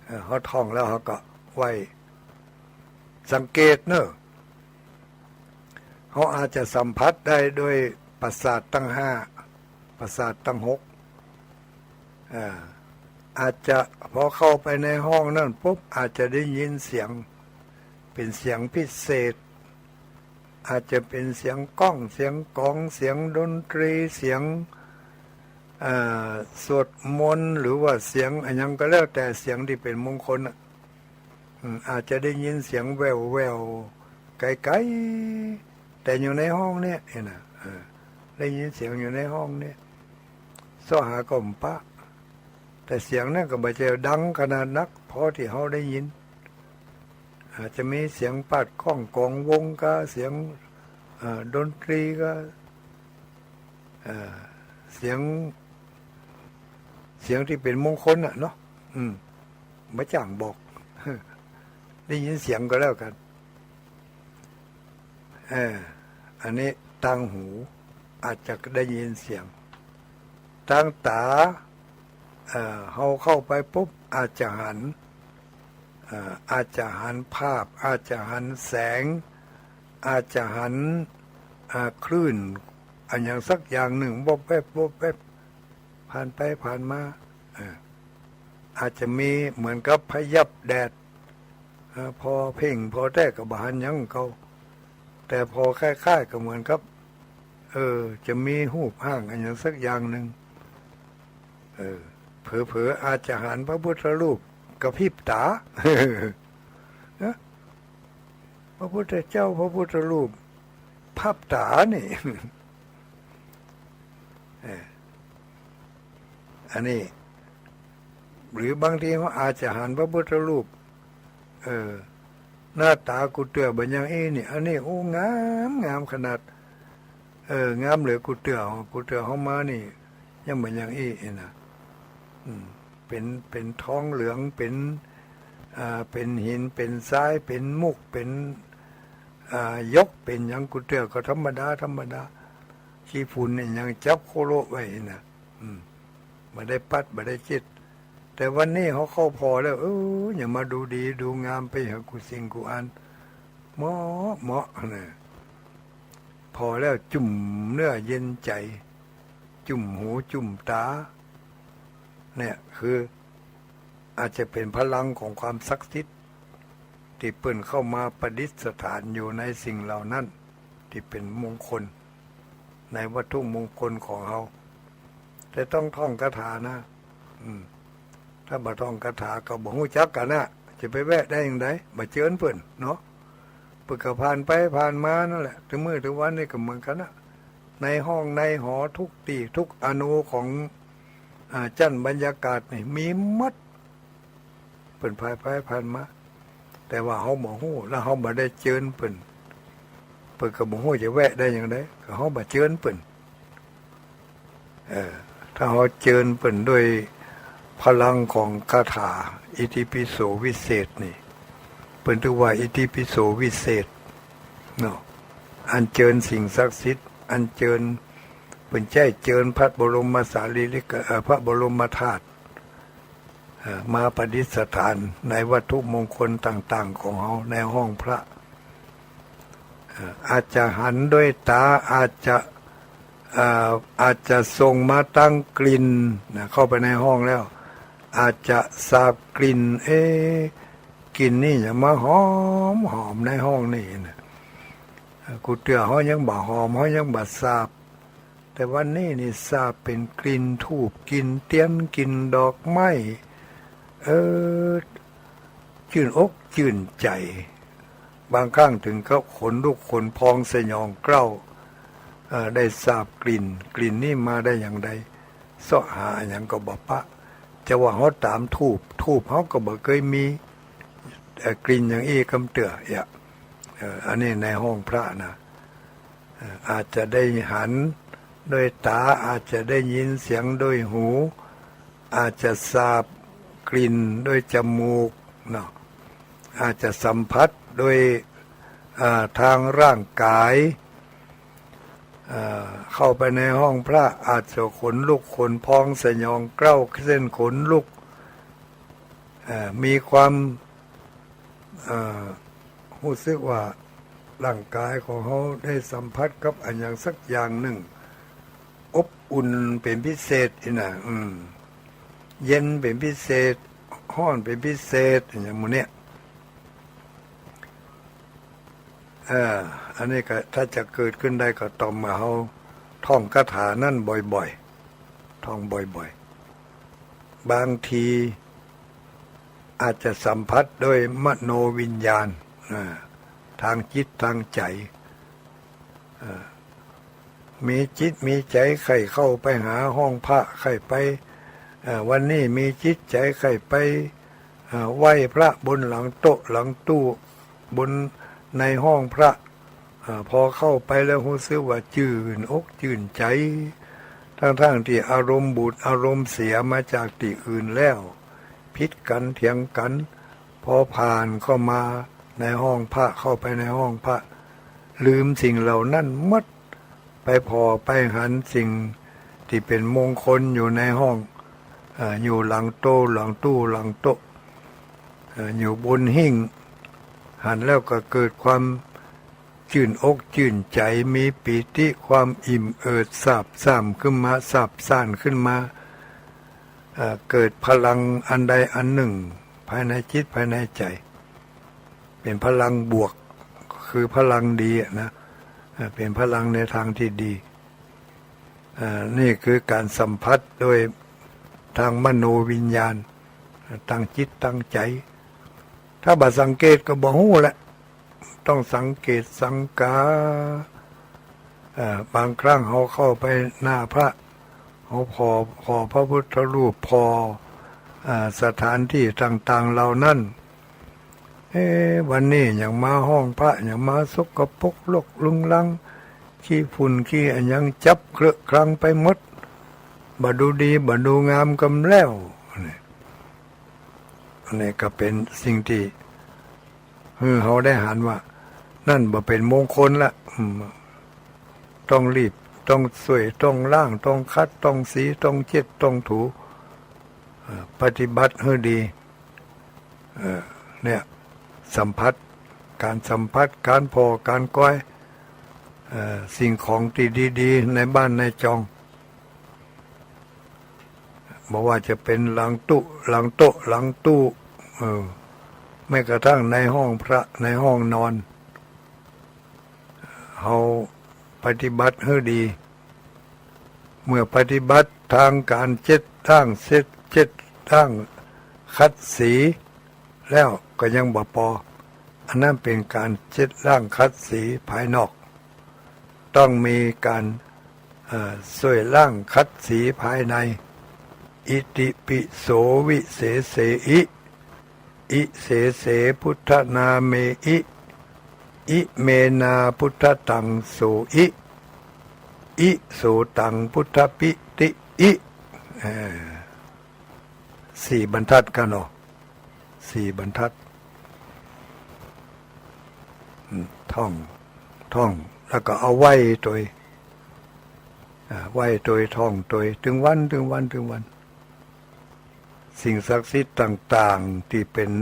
เอ่อ เฮาท่องแล้วเฮาก็ไหว้ สังเกตเน่อ เฮาอาจจะสัมผัสได้โดยประสาทตังห้า ประสาทตังหก อ่า อาจจะพอเข้าไปในห้องนั้นปุ๊บ อาจจะได้ยินเสียง เป๋นเสียงพิเศษ อาจจะเป๋นเสียงก้อง เสียงกลอง เสียงดนตรี เสียง อ่า สวดมนต์ หรือว่าเสียงอะหยังก็แล้วแต่ เสียงตี้เป๋นมงคลน่ะ อืม อาจจะได้ยินเสียงแว่วๆ ไก๋ๆ แต่อยู่ในห้องเนี่ย หันก่ะ เออ ได้ยินเสียงอยู่ในห้องเนี่ย เซาะหาก็บ่ปะ แต่เสียงนั้นก็บ่ใจ้ดังขนาดนัก พอตี้เฮาได้ยิน อาจจะมีเสียงปาดก้องกองวงกา เสียง เอ่อ ดนตรีกา เอ่อ เสียง เสียงตี้เป๋นมงคลน่ะเนาะ อืม บ่จ้างบอก ได้ยินเสียงก็แล้วกั๋น เออ อันนี้ตางหูอาจจะได้ยินเสียง ตางต๋า เอ่อ เฮาเข้าไปปุ๊บ อาจจะหัน เอ่อ อาจจะหันภาพ อาจจะหันแสง อาจจะหัน อ่า คลื่น อะหยังสักอย่างนึ่ง วบแวบ วบแวบ ผ่านไปผ่านมา เอ่อ อาจจะมีเหมือนกับพยับแดด เอ่อ ผ่อเพ่งผ่อแต๊ก็บ่หันหยังของเขา แต่ผ่อคล้ายๆ ก็เหมือนกับ เออ จะมีฮูปฮ่างอะหยังสักอย่างนึ่ง เออ เผลอๆ อาจจะหันพระพุทธรูปกระพริบต๋า นะ พระพุทธเจ้า พระพุทธรูป พับต๋านี่ เออ อันนี้ หรือบางทีเฮาอาจจะหันพระพุทธรูป เออ หน้าต๋ากูเตื้อบ่อย่างอี้นี่ อันนี้ โอ้ งาม งามขนาด เออ งามเหลือกูเตื้อ กูเตื้อเฮามานี่ ยังบ่อย่างอี้นะ อืม เป๋น เป๋นทองเหลือง เป๋น อ่า เป๋นหิน เป๋นทราย เป๋นมุก เป๋น อ่า หยก เป๋นหยัง กูเตื้อก็ธรรมดา ธรรมดา ขี้ฝุ่นนี่ยังจับโคโละไว้นะ อืม บ่ได้ปัด บ่ได้เช็ด แต่วันนี้เฮาเข้าผ่อแล้ว เออ ยังมาดูดีดูงามไปหากู้สิ่งกู้อัน เหมาะ เหมาะนะ ผ่อแล้วจุ่มเนื้อเย็นใจ๋ จุ่มหูจุ่มต๋า เนี่ยคือ อาจจะเป๋นพลังของความศักดิ์สิทธิ์ ตี้เปิ้นเข้ามาประดิษฐานอยู่ในสิ่งเหล่านั้น ตี้เป๋นมงคล ในวัตถุมงคลของเฮา แต่ต้องท่องคาถานะ อืม ถ้าบ่ท่องคาถาก็บ่ฮู้จักกั๋นนะ จะไปแวะได้อย่างใด บ่เจิญเปิ้นเนาะ เปิ้นก็ผ่านไปผ่านมานั่นแหละ ตึงมื้อตึงวันนี้ก็เหมือนกั๋นนะ ในห้องในหอทุกตี้ทุกอนูของ อ่า จั้นบรรยากาศนี่มีหมด เปิ้นผ่านไปผ่านมา แต่ว่าเฮาบ่ฮู้ แล้วเฮาบ่ได้เจิญเปิ้น เปิ้นก็บ่ฮู้จะแวะได้อย่างใด ก็เฮาบ่เจิญเปิ้น เออ ถ้าเฮาเจิญเปิ้นด้วยพลังของคาถาอิติปิโสวิเศษนี่ เปิ้นถือว่าอิติปิโสวิเศษเนาะ อันเจิญสิ่งศักดิ์สิทธิ์ อันเจิญ เปิ้นใจ๊เจิญพระบรมสารีริก เอ่อ พระบรมธาตุ เอ่อ มาประดิษฐานในวัตถุมงคลต่างๆ ของเฮาในห้องพระ เอ่อ อาจจะหันด้วยต๋า อาจจะ เอ่อ อาจจะส่งมาตางกลิ่นนะ เข้าไปในห้องแล้ว อาจจะสาบกลิ่น เอ๊ะ กลิ่นนี่หยังมาหอมหอมในห้องนี่นะ เอ่อ กู้เตื้อเฮายังบ่หอม เฮายังบ่สาบ แต่วันนี้นี่สาบเป๋นกลิ่นธูป กลิ่นเตียน กลิ่นดอกไม้ เออ จื้นอกจื้นใจ๋ บางครั้งเถิงกับขนลุกขนพองสยองเกล้า เอ่อ ได้สาบกลิ่น กลิ่นนี่มาได้อย่างใด เซาะหาอะหยังก็บ่ปะ จะว่าเฮาต๋ามธูป ธูปเฮาก็บ่เกยมี เอ่อ กลิ่นอย่างอี้กำเตื้อ เอ่อ อันนี้ในห้องพระนะ เอ่อ อาจจะได้หันด้วยต๋า อาจจะได้ยินเสียงด้วยหู อาจจะสาบกลิ่นด้วยจมูกเนาะ อาจจะสัมผัสด้วย อ่า ทางร่างกาย อ่า เข้าไปในห้องพระอาจจะขนลุกขนพองสยองเกล้า เส้นขนลุก อ่า มีความ เอ่อ ฮู้สึกว่าร่างกายของเฮาได้สัมผัสกับอะหยังสักอย่างนึ่ง อบอุ่นเป๋นพิเศษอี้นะ อืม เย็นเป๋นพิเศษ ฮ้อนเป๋นพิเศษ อะหยังหมู่เนี้ย เออ อันนี้ก็ ถ้าจะเกิดขึ้นได้ก็ต่อเมื่อเฮาท่องคาถานั้นบ่อยๆ ท่องบ่อยๆ บางทีอาจจะสัมผัสด้วยมโนวิญญาณ อ่า ทางจิตทางใจ๋ อ่า มีจิตมีใจ๋ใค่เข้าไปหาห้องพระ ใค่ไป เอ่อ วันนี้มีจิตใจ๋ใค่ไป เอ่อ ไหว้พระบนหลังโต๊ะหลังตู้ บนในห้องพระ เอ่อ พอเข้าไปแล้วฮู้สึกว่าจื้นอกจื้นใจ๋ ทั้งๆ ตี้อารมณ์บูดอารมณ์เสียมาจากตี้อื่นแล้ว ผิดกั๋นเถียงกั๋น พอผ่านเข้ามาในห้องพระ เข้าไปในห้องพระ ลืมสิ่งเหล่านั้นหมด ไปผ่อไปหันสิ่งตี้เป๋นมงคลอยู่ในห้อง เอ่อ อยู่หลังโต๊ะหลังตู้หลังโต๊ะ เอ่อ อยู่บนหิ้ง หันแล้วก็เกิดความจื้นอกจื้นใจ๋ มีปีติ ความอิ่มเอิบซาบซ่านขึ้นมา ซาบซ่านขึ้นมา เอ่อ เกิดพลังอันใดอันนึ่งภายในจิตภายในใจ๋ เป๋นพลังบวก คือพลังดีอะนะ เอ่อ เป๋นพลังในตางตี้ดี เอ่อ นี่คือก๋านสัมผัสโดยตางมโนวิญญาณ ตางจิตตางใจ๋ ถ้าบ่สังเกตก็บ่ฮู้แหละ ต้องสังเกตสังกา เอ่อ บางครั้งเฮาเข้าไปหน้าพระ เฮาผ่อ ผ่อพระพุทธรูป ผ่อ เอ่อ สถานตี้ต่างๆ เหล่านั้น เอ๊ะ วันนี้หยังมาห้องพระ หยังมาสกปรกรกรุงรัง ขี้ฝุ่นขี้อะหยังจับเคลอะคลังไปหมด บ่ดูดี บ่ดูงามกำแล้ว นี่ อันนี้ก็เป๋นสิ่งตี้ หื้อเฮาได้หันว่า นั่นบ่เป๋นมงคลละ อืม ต้องรีบ ต้องซ่วย ต้องล้าง ต้องขัด ต้องสี ต้องเช็ด ต้องถู เอ่อ ปฏิบัติหื้อดี เอ่อ เนี่ย สัมผัส ก๋านสัมผัส ก๋านผ่อ ก๋านก้อย เอ่อ สิ่งของตี้ดีๆ ในบ้านในจอง บ่ว่าจะเป๋นหลังตู้ หลังโต๊ะ หลังตู้ เออ แม้กระทั่งในห้องพระ ในห้องนอน เฮาปฏิบัติหื้อดี เมื่อปฏิบัติตางก๋านเช็ดล้าง เช็ด เช็ดล้าง ขัดสี แล้ว ก็ยังบ่ปอ อันนั้นเป๋นก๋านเช็ดล้างขัดสีภายนอก ต้องมีก๋าน เอ่อ ซ่วยล้างขัดสีภายใน อิติปิโสวิเสเสอิ อิเสเสพุทธนาเมอิ อิเมนาพุทธตังโสอิ อิโสตังพุทธปิติอิ เอ่อ สี่บรรทัดกั๋นเนาะ สี่บรรทัด อืม ท่อง ท่อง แล้วก็เอาไหว้ตวย อ่า ไหว้ตวย ท่องตวย ตึงวัน ตึงวัน ตึงวัน สิ่งศักดิ์สิทธิ์ต่างๆ ตี้เป๋น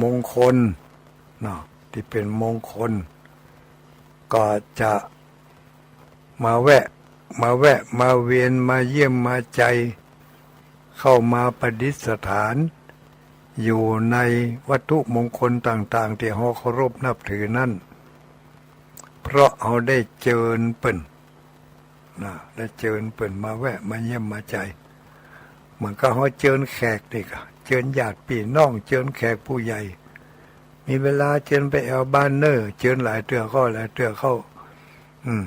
มงคลเนาะ ตี้เป๋นมงคล ก็จะมาแวะ มาแวะ มาเวียน มาเยี่ยม มาไจ เข้ามาประดิษฐาน อยู่ในวัตถุมงคลต่างๆ ตี้เฮาเคารพนับถือนั้น เพราะเฮาได้เจิญเปิ้น นะ ได้เจิญเปิ้นมาแวะ มาเยี่ยม มาไจ เหมือนกับเฮาเจิญแขกนี่ก่ะ เจิญญาติปี้น้อง เจิญแขกผู้ใหญ่ มีเวลาเจิญไปแอ่วบ้านเน่อ เจิญหลายเตื้อเข้า หลายเตื้อเข้า อืม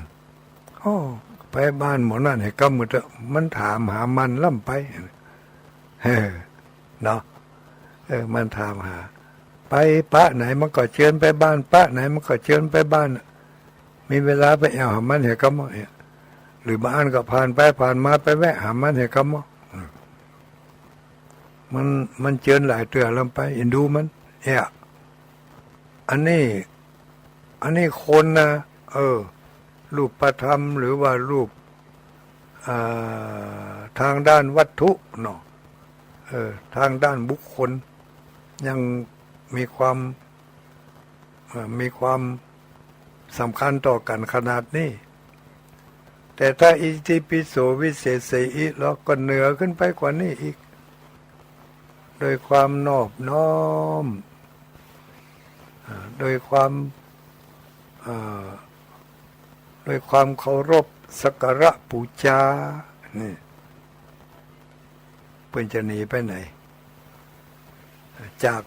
โอ้ ไปบ้านหมอนั่นหื้อกำกึ๊ดเต๊อะ มันถามหามันล้ำไป เออ เนาะ เออ มันถามหา ไปปะไหนมันก็เจิญไปบ้าน ปะไหนมันก็เจิญไปบ้าน มีเวลาไปแอ่วหามันหื้อกำเนี่ย หรือบางอันก็ผ่านไปผ่านมาไปแวะหามันหื้อกำ อืม มัน มันเจิญหลายเตื้อล้ำไป เอ็นดูมัน เอ้ย อันนี้ อันนี้คนนะ เออ รูปธรรมหรือว่ารูป อ่า ทางด้านวัตถุเนาะ เออ ทางด้านบุคคล ยังมีความ เอ่อ มีความสำคัญต่อกั๋นขนาดนี้ แต่ถ้าอิติปิโสวิเสเสอิแล้วก็เหนือขึ้นไปกว่านี้อีก โดยความนอบน้อม อ่า โดยความ อ่า โดยความเคารพสักการะปู๋จา นี่ เปิ้นจะหนีไปไหน จาก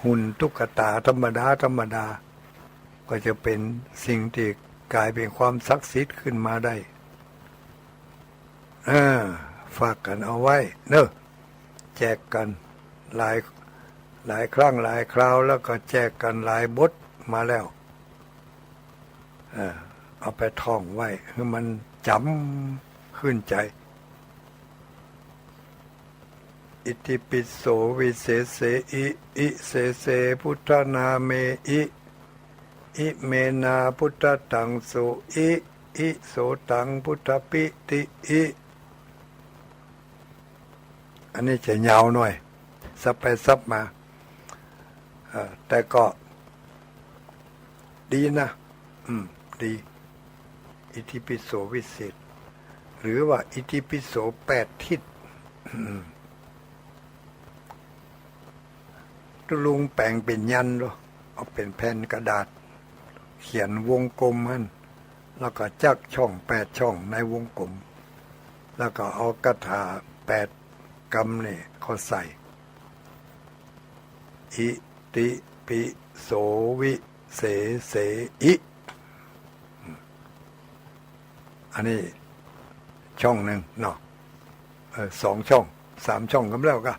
หุ่นตุ๊กตาธรรมดาธรรมดา ก็จะเป๋นสิ่งตี้ก๋ายเป๋นความศักดิ์สิทธิ์ขึ้นมาได้ เออ ฝากกั๋นเอาไว้เน่อ แจกกั๋นหลาย หลายครั้งหลายคราว แล้วก็แจกกั๋นหลายบทมาแล้ว เออ เอาไปท่องไว้หื้อมันจ๋ำขึ้นใจ๋ อิติปิโสวิเสเสอิ อิเสเสพุทธนาเมอิ อิเมนาพุทธตังโสอิ อิโสตังพุทธปิติอิ อันนี้จะยาวหน่อย สับไปสับมา เอ่อ แต่ก็ดีนะ อืม ดี อิติปิโสวิเสส หรือว่าอิติปิโสแปดทิศ อืม ตุ๊ลุงแป๋งเป๋นยันต์ลอ เอาเป๋นแผ่นกระดาษ เขียนวงกลมหั้น แล้วก็จักช่องแปดช่องในวงกลม แล้วก็เอาคาถาแปดกำนี่เข้าใส่ อิติปิโสวิเสเสอิ อันนี้ช่องนึ่งเนาะ เออ สองช่อง สามช่องก็แล้วกั๋น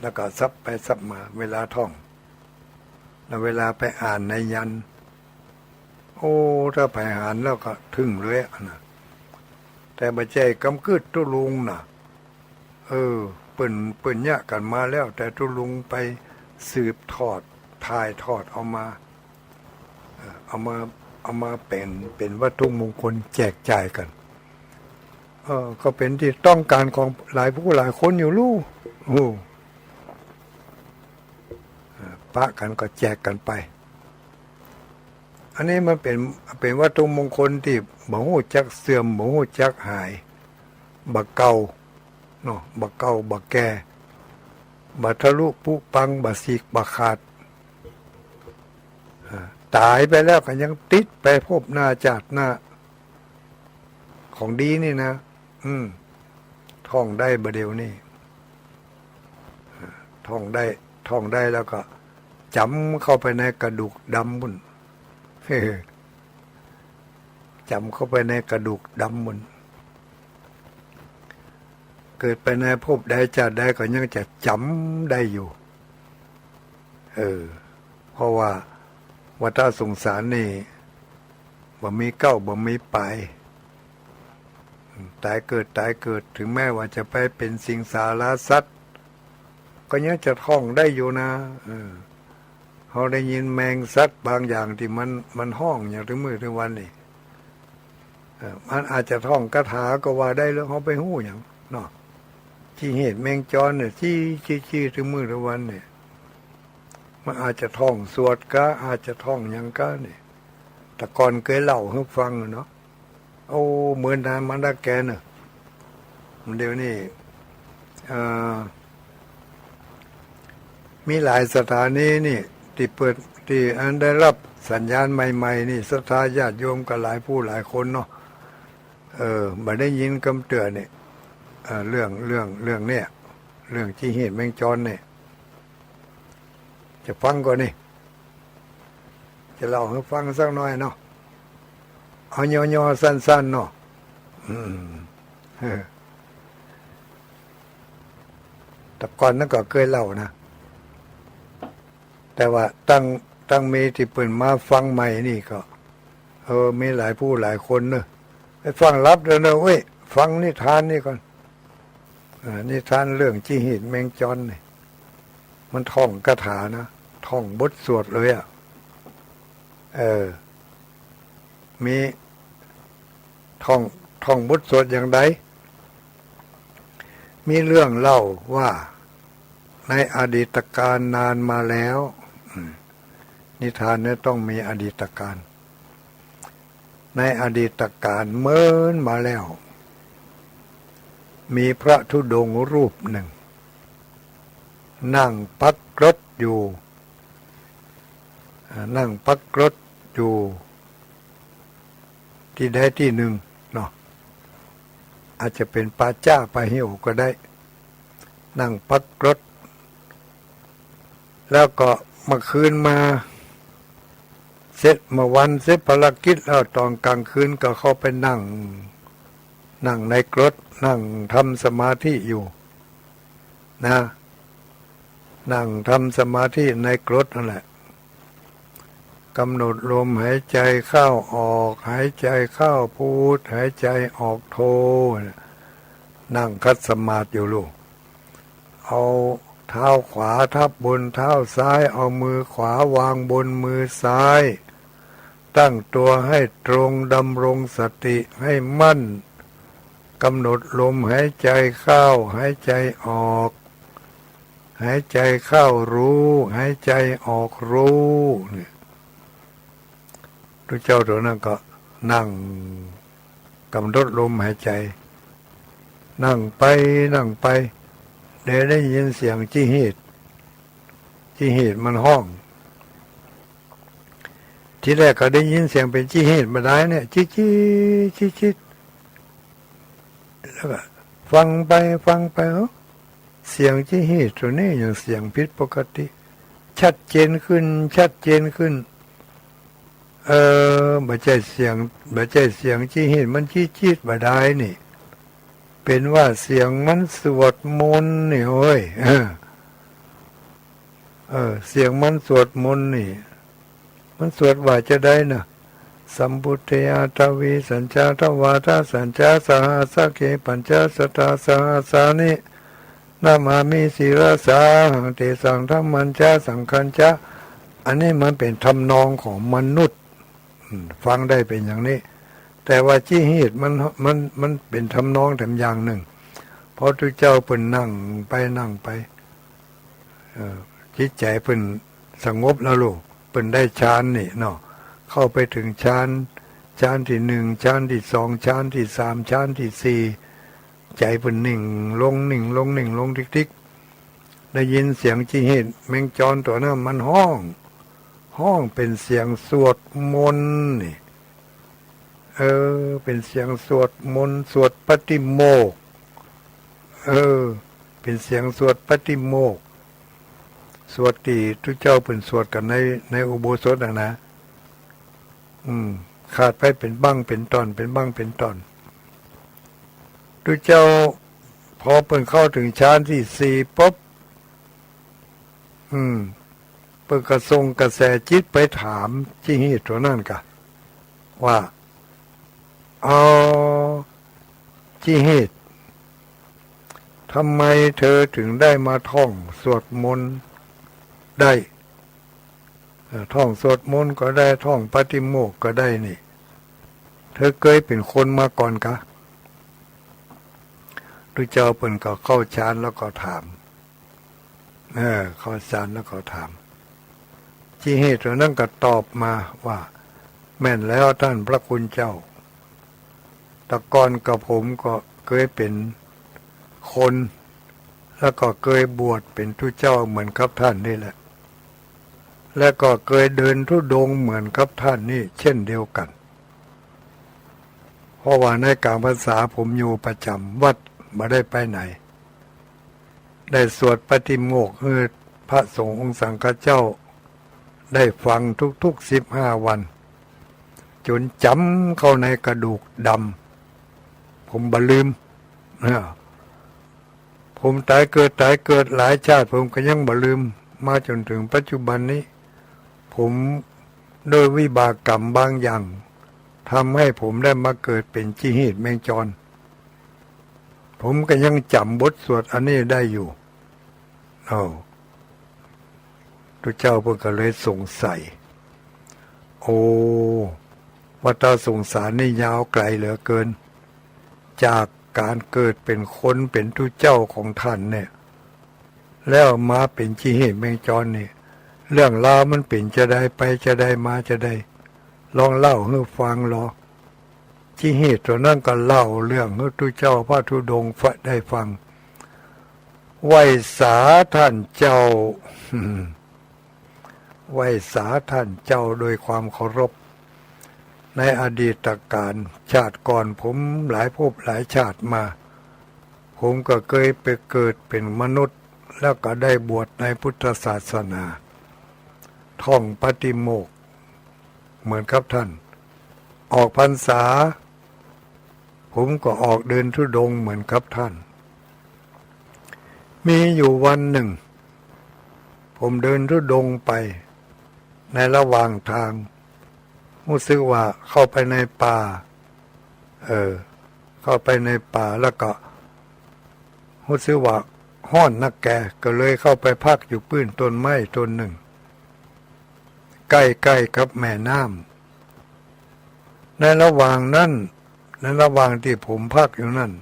แล้วก็สับไปสับมา เวลาท่อง แล้วเวลาไปอ่านในยันต์ โอ้ ถ้าไปอ่านแล้วก็ถึงเลยอะนะ แต่บ่ใจ้กำกึ๊ดตุ๊ลุงนะ เออ เปิ้น เปิ้นเยียะกั๋นมาแล้ว แต่ตุ๊ลุงไปสืบทอด ถ่ายทอดเอามา เอ่อ เอามา เอามาเป๋น เป๋นวัตถุมงคลแจกจ่ายกั๋น เออ ก็เป๋นตี้ต้องก๋านของหลายผู้หลายคนอยู่ลู่ โอ้ เอ่อ ปะกั๋นก็แจกกั๋นไป อันนี้มันเป๋น เป๋นวัตถุมงคลตี้บ่ฮู้จักเสื่อม บ่ฮู้จักหาย บ่เก่า เนาะ บ่เก่า บ่แก่ บ่ทะลุผุปัง บ่ฉีก บ่ขาด อ่า ต๋ายไปแล้วก็ยังติดไปภพหน้าจาติหน้า ของดีนี่นะ อืม ท่องได้บ่าเดี่ยวนี้ อ่า ท่องได้ ท่องได้แล้วก็จ๋ำเข้าไปในกระดูกดำปุ้น จ๋ำเข้าไปในกระดูกดำปุ้น เกิดไปในภพใดชาติใดก็ยังจะจ๋ำได้อยู่ เออ เพราะว่าวัฏสงสารนี่ บ่มีเก๊า บ่มีป๋าย ต๋ายเกิด ต๋ายเกิด ถึงแม้ว่าจะไปเป๋นสิงสาราสัตว์ ก็ยังจะท่องได้อยู่นะ เออ เฮาได้ยินแมงสัตว์บางอย่างตี้มัน มันฮ้องอย่างตึงมื้อตึงวันนี่ เออ มันอาจจะท่องคาถาก็ว่าได้ แล้วเฮาไปฮู้หยังเนาะ จิเหตุแมงจรเนี่ย จี้ จี้ จี้ ตึงมื้อตึงวันเนี่ย มันอาจจะท่องสวดกา อาจจะท่องหยังกาเนี่ย แต่ก่อนเกยเล่าหื้อฟังเนาะ โอ้ เหมือนนานมาแล้วแกเนอะ เดี๋ยวนี้ เอ่อ มีหลายสถานีนี่ ตี้เปิด ตี้อันได้ฮับสัญญาณใหม่ๆ นี่ ศรัทธาญาติโยมก็หลายผู้หลายคนเนาะ เออ บ่ได้ยินกำเตื้อนี่ เอ่อ เรื่อง เรื่อง เรื่องเนี่ย เรื่องจิเหตุแมงจรเนี่ย จะฟังก่อนนี่ จะเล่าหื้อฟังสักหน่อยเนาะ เอาย่อๆ สั้นๆ เนาะ อืม แต่ก่อนนั้นก็เกยเล่านะ แต่ว่าตั้ง ตั้งมีตี้เปิ้นมาฟังใหม่นี่ก็ เออ มีหลายผู้หลายคนเนอะ ไปฟังลับเด้อเนอะเว้ย ฟังนิทานนี่ก่อน อ่า นิทานเรื่องจิเหตุแมงจรนี่ มันท่องคาถานะ ท่องบทสวดเลยอะ เออ มีท่อง ท่องบทสวดอย่างใด มีเรื่องเล่าว่าในอดีตกาลนานมาแล้ว อืม นิทานเนี่ยต้องมีอดีตกาล ในอดีตกาลเมินมาแล้ว มีพระธุดงค์รูปหนึ่ง นั่งพักกรดอยู่ อ่า นั่งพักกรดอยู่ ตี้ใดตี้หนึ่งเนาะ อาจจะเป๋นป่าจ๊าป่าเหี่ยวก็ได้ นั่งพักกรด แล้วก็เมื่อคืนมา เสร็จ เมื่อวันเสร็จภารกิจแล้ว ต๋อนกลางคืนก็เข้าไปนั่ง นั่งในกรด นั่งทำสมาธิอยู่นะ นั่งทำสมาธิในกรดนั่นแหละ กำหนดลมหายใจเข้าออก หายใจเข้าพุท หายใจออกโท นั่งขัดสมาธิอยู่ลูก เอาเท้าขวาทับบนเท้าซ้าย เอามือขวาวางบนมือซ้าย ตั้งตัวให้ตรง ดำรงสติให้มั่น กำหนดลมหายใจเข้า หายใจออก หายใจเข้ารู้ หายใจออกรู้ เนี่ย ตุ๊เจ้าตั๋วนั้นก็นั่งกำหนดลมหายใจ นั่งไป นั่งไป ได้ ได้ยินเสียงจิเหตุ จิเหตุมันฮ้อง ทีแรกก็ได้ยินเสียงเป๋นจิเหตุบ่ดายเนี่ย จิดจิด จิดจิด แล้วก็ฟังไป ฟังไป เอ้า เสียงจิเหตุตั๋วนี้ยังเสียงผิดปกติ ชัดเจนขึ้น ชัดเจนขึ้น เออ บ่ใจ้เสียง บ่ใจ้เสียงจิเหตุมันจิดจิดบ่ดายนี่ เป๋นว่าเสียงมันสวดมนต์นี่เฮ้ย เออ เออ เสียงมันสวดมนต์นี่ มันสวดว่าจาใดนะ Sambuddhe aṭṭhavīsañca dvādasañca sahassake pañcasatasahassāni namāmi sirasā ahaṃ, tesaṃ dhammañca saṅghañca. อันนี้มันเป๋นทำนองของมนุษย์ อืม ฟังได้เป๋นอย่างนี้ แต่ว่าจิเหตุมัน มัน มันเป๋นทำนองแถมอย่างนึ่ง เพราะตุ๊เจ้าเปิ้นนั่งไปนั่งไป เอ่อ จิตใจ๋เปิ้นสงบแล้วลูก เปิ้นได้ฌานนี่เนาะ เข้าไปเถิงฌาน ฌานตี้หนึ่ง ฌานตี้สอง ฌานตี้สาม ฌานตี้สี่ ใจ๋เปิ้นนิ่งลง นิ่งลง นิ่งลงติ๊กๆ ได้ยินเสียงจิเหตุแมงจรตั๋วนั้นมันฮ้อง ฮ้องเป๋นเสียงสวดมนต์นี่ เออ เป๋นเสียงสวดมนต์ สวดปาติโมกข์ เออ เป๋นเสียงสวดปาติโมกข์ สวดตี้ตุ๊เจ้าเปิ้นสวดกั๋นใน ในอุโบสถน่ะนะ อืม ขาดไปเป๋นบั้งเป๋นต๋อน เป๋นบั้งเป๋นต๋อน ตุ๊เจ้า พอเปิ้นเข้าเถิงฌานตี้สี่ปุ๊บ อืม เปิ้นก็ส่งกระแสจิตไปถามจิหีดตั๋วนั้นก่ะ ว่า "อ๋อ จิหีด ทำไมเธอถึงได้มาท่องสวดมนต์ได้ เอ่อ ท่องสวดมนต์ก็ได้ ท่องปาติโมกข์ก็ได้นี่ เธอเกยเป๋นคนมาก่อนกะ" ตุ๊เจ้าเปิ้นก็เข้าฌานแล้วก็ถาม เออ เข้าฌานแล้วก็ถาม จิหีดตั๋วนั้นก็ตอบมาว่า "แม่นแล้วต้านพระคุณเจ้า แต่ก่อนกระผมก็เกยเป๋นคน แล้วก็เกยบวชเป๋นตุ๊เจ้าเหมือนกับต้านนี่แหละ และก็เกยเดินธุดงค์เหมือนกับต้านนี่เช่นเดียวกั๋น เพราะว่าในก๋างพรรษาผมอยู่ประจ๋ำวัด บ่ได้ไปไหน ได้สวดปาติโมกข์หื้อพระสงฆ์องค์สังฆเจ้าได้ฟังทุกๆ สิบห้าวัน จ๋นจ๋ำเข้าในกระดูกดำ ผมบ่ลืม นะ ผมต๋ายเกิด ต๋ายเกิดหลายชาติ ผมก็ยังบ่ลืม มาจ๋นเถิงปัจจุบันนี้ ผม ด้วยวิบากกรรมบางอย่าง ทำให้ผมได้มาเกิดเป๋นจิหีดแมงจร ผมก็ยังจ๋ำบทสวดอันนี้ได้อยู่" เอ้า ตุ๊เจ้าเปิ้นก็เลยสงสัย โอ้ วัฏฏะสงสารนี่ยาวไก๋เหลือเกิน จากก๋านเกิดเป๋นคนเป๋นตุ๊เจ้าของต้านเนี่ย แล้วมาเป๋นจิหีดแมงจรนี่ เรื่องราวมันเป๋นจาใด ไปจาใด มาจาใด ลองเล่าหื้อฟังลอ จิหีดตั๋วนั้นก็เล่าเรื่องหื้อตุ๊เจ้าพระธุดงค์ได้ฟัง ไหว้สาต้านเจ้า ไหว้สาต้านเจ้าด้วยความเคารพ ในอดีตกาล ชาติก่อนผมหลายภพหลายชาติมา ผมก็เกยไปเกิดเป๋นมนุษย์ แล้วก็ได้บวชในพุทธศาสนา ท่องปาติโมกข์เหมือนกับต้าน ออกพรรษา ผมก็ออกเดินธุดงค์เหมือนกับต้าน มีอยู่วันนึ่ง ผมเดินธุดงค์ไป ในระหว่างตาง ฮู้สึกว่าเข้าไปในป่า เออ เข้าไปในป่าแล้วก็ฮู้สึกว่าฮ้อนนักแก ก็เลยเข้าไปพักอยู่ปื้นต้นไม้ต้นนึ่ง ใก้ๆ กับแม่น้ำ ในระหว่างนั้น ในระหว่างตี้ผมพักอยู่นั้น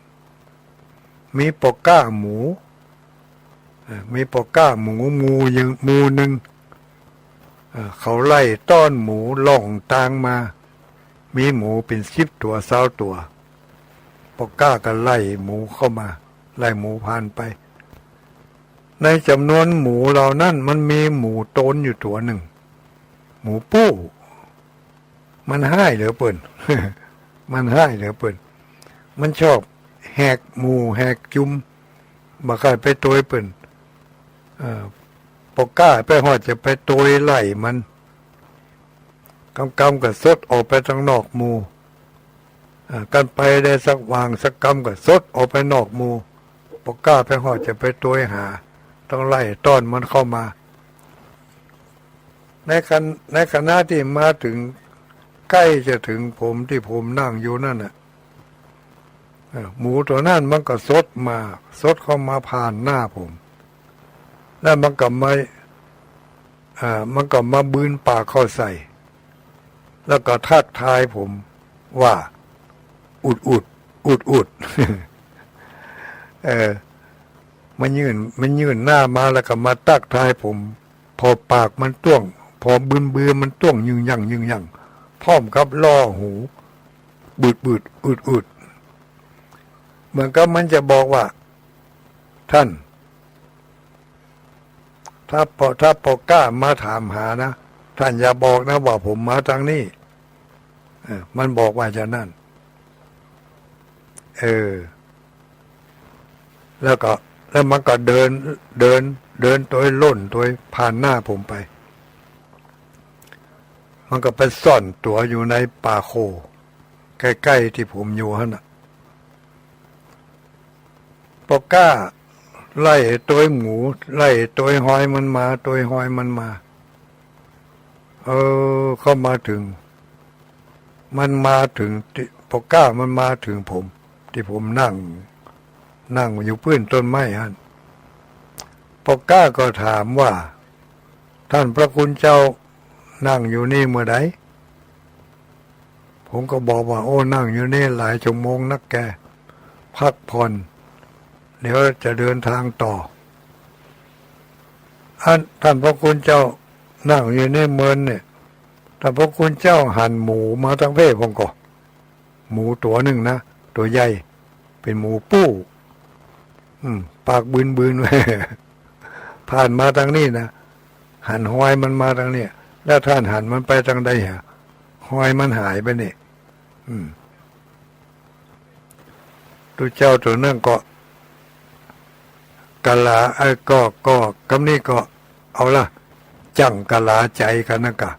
มีป้อก้าหมู เอ่อ มีป้อก้าหมูหมู่นึ่ง หมู่นึ่ง เอ่อ เขาไล่ต้อนหมูล่องตางมา มีหมูเป๋นสิบตั๋วซาวตั๋ว ป้อก้าก็ไล่หมูเข้ามา ไล่หมูผ่านไป ในจ๋ำนวนหมูเหล่านั้นมันมีหมูโตนอยู่ตั๋วนึ่ง หมูปู้ มันฮ้ายเหลือเปิ้น มันฮ้ายเหลือเปิ้น มันชอบแหกหมู่แหกจุม บ่ใค่ไปตวยเปิ้น เอ่อ ป้อก้าไปฮอดจะไปตวยไล่มัน กำๆ ก็สดออกไปตางนอกหมู่ เอ่อ กันไปได้สักวางสักกำก็สดออกไปนอกหมู่ ป้อก้าไปฮอดจะไปตวยหา ต้องไล่ต้อนมันเข้ามา ในขณ- ในขณะตี้มาเถิง ใก้จะเถิงผมตี้ผมนั่งอยู่นั่นน่ะ เอ่อ หมูตั๋วนั้นมันก็สดมา สดเข้ามาผ่านหน้าผม แล้วมันก็มา เอ่อ มันก็มาบืนปากเข้าใส่ แล้วก็ทักทายผมว่า "อุดอุด อุดอุด" เออ มันยื่น มันยื่นหน้ามาแล้วก็มาทักทายผม ผ่อปากมันต้วง ผ่อบืนๆ มันต้วงยึงยั่งยึงยั่ง พร้อมกับล่อหู "บืดบืด อืดอืด" เหมือนกับมันจะบอกว่า "ท่าน ถ้าป้อ ถ้าป้อก้ามาถามหานะ ท่านอย่าบอกนะว่าผมมาตางนี้" เออ มันบอกว่าอย่างนั้น เออ แล้วก็ แล้วมันก็เดิน เดิน เดินตวยล่นตวยผ่านหน้าผมไป มันก็ไปซ่อนตั๋วอยู่ในป่าโค่ ใก้ๆ ตี้ผมอยู่หั้นน่ะ ปอก้าไล่ตวยหมู ไล่ตวยฮอยมันมา ตวยฮอยมันมา เออ เข้ามาเถิง มันมาเถิงตี้ ปอก้ามันมาเถิงผม ตี้ผมนั่ง นั่งอยู่ปื้นต้นไม้หั้น ปอก้าก็ถามว่า "ท่านพระคุณเจ้านั่งอยู่นี่เมื่อใด" ผมก็บอกว่า "โอ้ นั่งอยู่นี่หลายชั่วโมงนักแก พักผ่อน เดี๋ยวจะเดินทางต่อ" "อัน ท่านพระคุณเจ้านั่งอยู่นี่เมินเนี่ย ท่านพระคุณเจ้าหันหมูมาตางเพ่" ผมก็ หมูตั๋วนึ่งนะ ตั๋วใหญ่ เป๋นหมูปู้ อืม ปากบืนๆ ผ่านมาตางนี้นะ หันฮอยมันมาตางเนี่ย แล้วท่านหันมันไปตางใดฮะ ฮอยมันหายไปเนี่ย อืม ตุ๊เจ้าตั๋วนั้นก็ กะหลา เอ้ย ก็ ก็ กำนี้ก็ เอาละ จั่งกะหลาใจ๋กั๋นนะกะ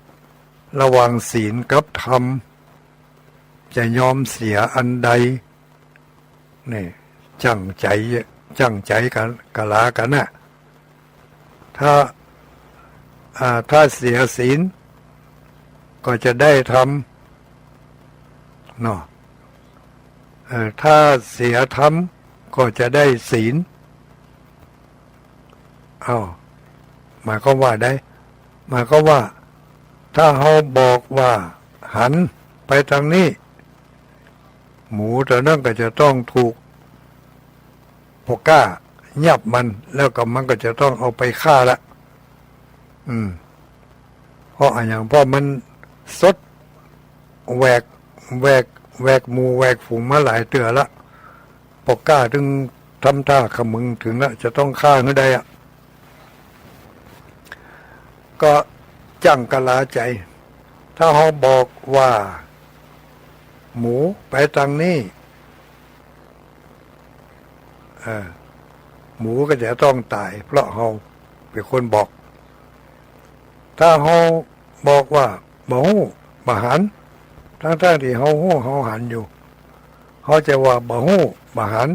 ระหว่างศีลกับธรรม จะยอมเสียอันใด นี่ จั่งใจ๋ จั่งใจ๋กั๋น กะหลากั๋นนะ ถ้า อ่า ถ้าเสียศีล ก็จะได้ธรรม เนาะ เออ ถ้าเสียธรรม ก็จะได้ศีล อ้าว หมายความว่าใด หมายความว่า ถ้าเฮาบอกว่าหันไปตางนี้ หมูตั๋วนั้นก็จะต้องถูกปอก้ายับมัน แล้วก็มันก็จะต้องเอาไปฆ่าละ อืม เพราะอะหยัง เพราะมันสด แหวก แหวก แหวกหมู่แหวกฝูงมาหลายเตื้อละ ปอก้าตึงทำท่าขมึงเถิงละ จะต้องฆ่าหื้อได้อะ ก็จั่งกะหลาใจ๋ ถ้าเฮาบอกว่า หมูไปตางนี้ เออ หมูก็จะต้องต๋าย เพราะเฮาเป๋นคนบอก ถ้าเฮาบอกว่า บ่ฮู้ บ่หัน ตังๆ ตี้เฮาฮู้ เฮาหันอยู่ เฮาจะว่าบ่ฮู้ บ่หัน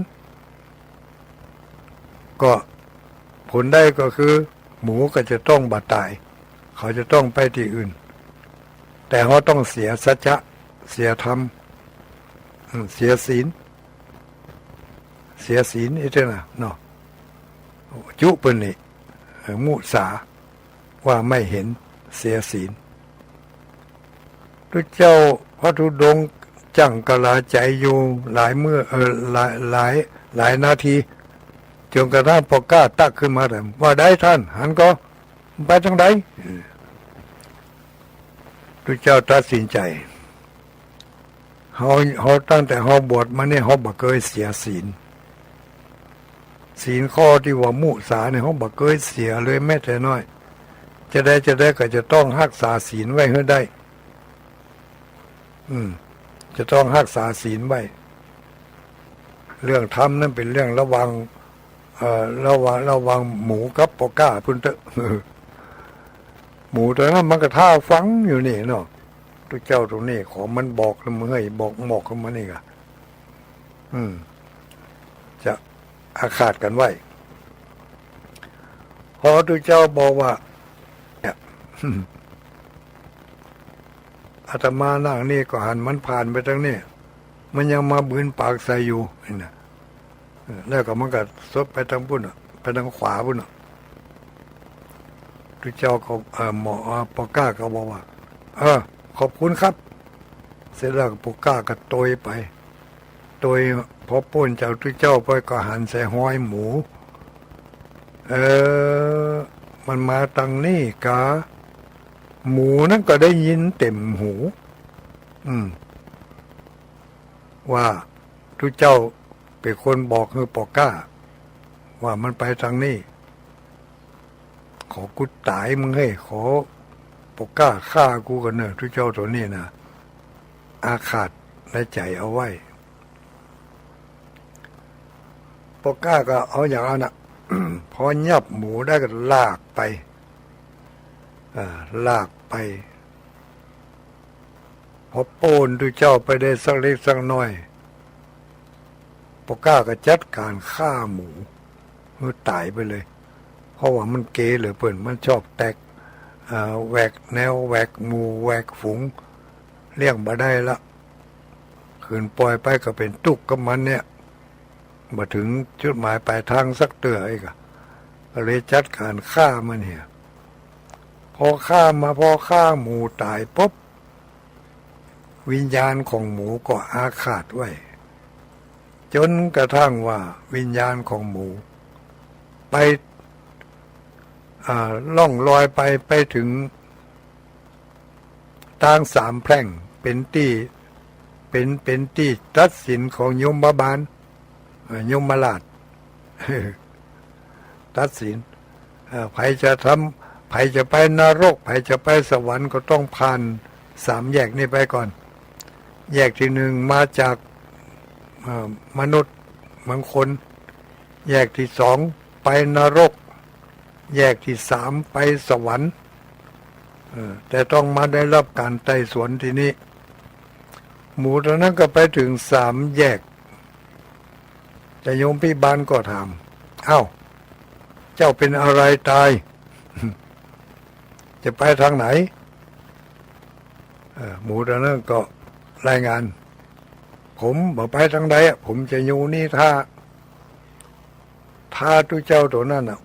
ก็ผลได้ก็คือ หมูก็จะต้องบ่ต๋าย เขาจะต้องไปตี้อื่น แต่เฮาต้องเสียสัจจะ เสียธรรม อืม เสียศีล เสียศีลอี้เตื้อนะเนาะ จุเปิ้นนี่ เออ มุสา ว่าไม่เห็น เสียศีล ตุ๊เจ้าพระธุดงค์จั่งกะหลาใจ๋อยู่หลายเมื่อ เออ หลาย หลาย หลายนาที จ๋นกระทั่งปอก้าตั๊กขึ้นมาถาม ว่าใดท่าน หันก่อ ไปตางใด เออ ตุ๊เจ้าตัดสินใจ๋ เฮา เฮาตั้งแต่เฮาบวชมาเนี่ย เฮาบ่เกยเสียศีล ศีลข้อตี้ว่ามุสาเนี่ย เฮาบ่เกยเสียเลยแม้แต่น้อย จะใดจะใดก็จะต้องฮักษาศีลไว้หื้อได้ อืม จะต้องฮักษาศีลไว้ เรื่องธรรมนั้นเป๋นเรื่องระหว่าง เอ่อ ระหว่าง ระหว่างหมูกับปอก้าพุ้นเต๊อะ หมูตั๋วนั้นมันก็ท่าฟังอยู่นี่เนาะ ตุ๊เจ้าต๋วนี้ของมันบอกแล้วเมื่อย บอก บอกขึ้นมานี่กะ อืม จะอาฆาตกั๋นไว้ พอตุ๊เจ้าบอกว่า เนี่ย อาตมานั่งนี่ก็หันมันผ่านไปตางนี้ มันยังมาบืนปากใส่อยู่ นี่นะ เออ แล้วก็มันก็สดไปตางปุ้นน่ะ ไปตางขวาปุ้นน่ะ ตุ๊เจ้าก็ เอ่อ หมอ เอ่อ ปอก้าก็บอกว่า "เออ ขอบคุณครับ" เสร็จแล้วปอก้าก็ตวยไป ตวย พอป๊นจากตุ๊เจ้าไปก็หันใส่ฮอยหมู เออ มันมาตางนี้กา หมูนั้นก็ได้ยินเต็มหู อืม ว่าตุ๊เจ้าเป๋นคนบอกหื้อปอก้า ว่ามันไปตางนี้ ขอกูต๋ายมึงเฮ้ย ขอปอก้าฆ่ากูก่อนเน่อ ตุ๊เจ้าตั๋วนี้นะ อาฆาตในใจ๋เอาไว้ ปอก้าก็เอาอย่างอั้นน่ะ พอยับหมูได้ก็ลากไป อ่า ลากไป พอโป้นตุ๊เจ้าไปได้สักเล็กสักน้อย ปอก้าก็จัดก๋านฆ่าหมูหื้อต๋ายไปเลย เพราะว่ามันเก๋เหลือเปิ้น มันชอบแตก อ่า แหวกแนว แหวกหมู่ แหวกฝูง เลี้ยงบ่ได้ละ ขืนป่อยไปก็เป๋นตุ๊กข์กับมันเนี่ย บ่เถิงจุดหมายปลายตางสักเตื้อ ไอ้กะ ก็เลยจัดก๋านฆ่ามันเหีย พอฆ่ามา พอฆ่าหมูต๋ายปุ๊บ วิญญาณของหมูก็อาฆาตไว้ จ๋นกระทั่งว่าวิญญาณของหมูไป อ่า ล่องลอยไป ไปเถิง ตางสามแพร่ง เป๋นตี้ เป๋น เป๋นตี้ตัดสินของยมบาล เอ่อ ยมราช ตัดสิน เอ่อ ใผจะทำ ใผจะไปนรก ใผจะไปสวรรค์ ก็ต้องผ่านสามแยกนี้ไปก่อน แยกตี้หนึ่งมาจาก เอ่อ มนุษย์เมืองคน แยกตี้สองไปนรก แยกตี้สามไปสวรรค์ เออ แต่ต้องมาได้รับก๋านไต่สวนตี้นี่ หมูตั๋วนั้นก็ไปเถิงสามแยก จาโยมพิบาลก็ถาม "เอ้า เจ้าเป๋นอะไรต๋าย จะไปตางไหน" เออ หมูตั๋วนั้นก็รายงาน "ผมบ่ไปตางใดอะ ผมจะอยู่นี่ถ้า ถ้าตุ๊เจ้าตั๋วนั้นน่ะ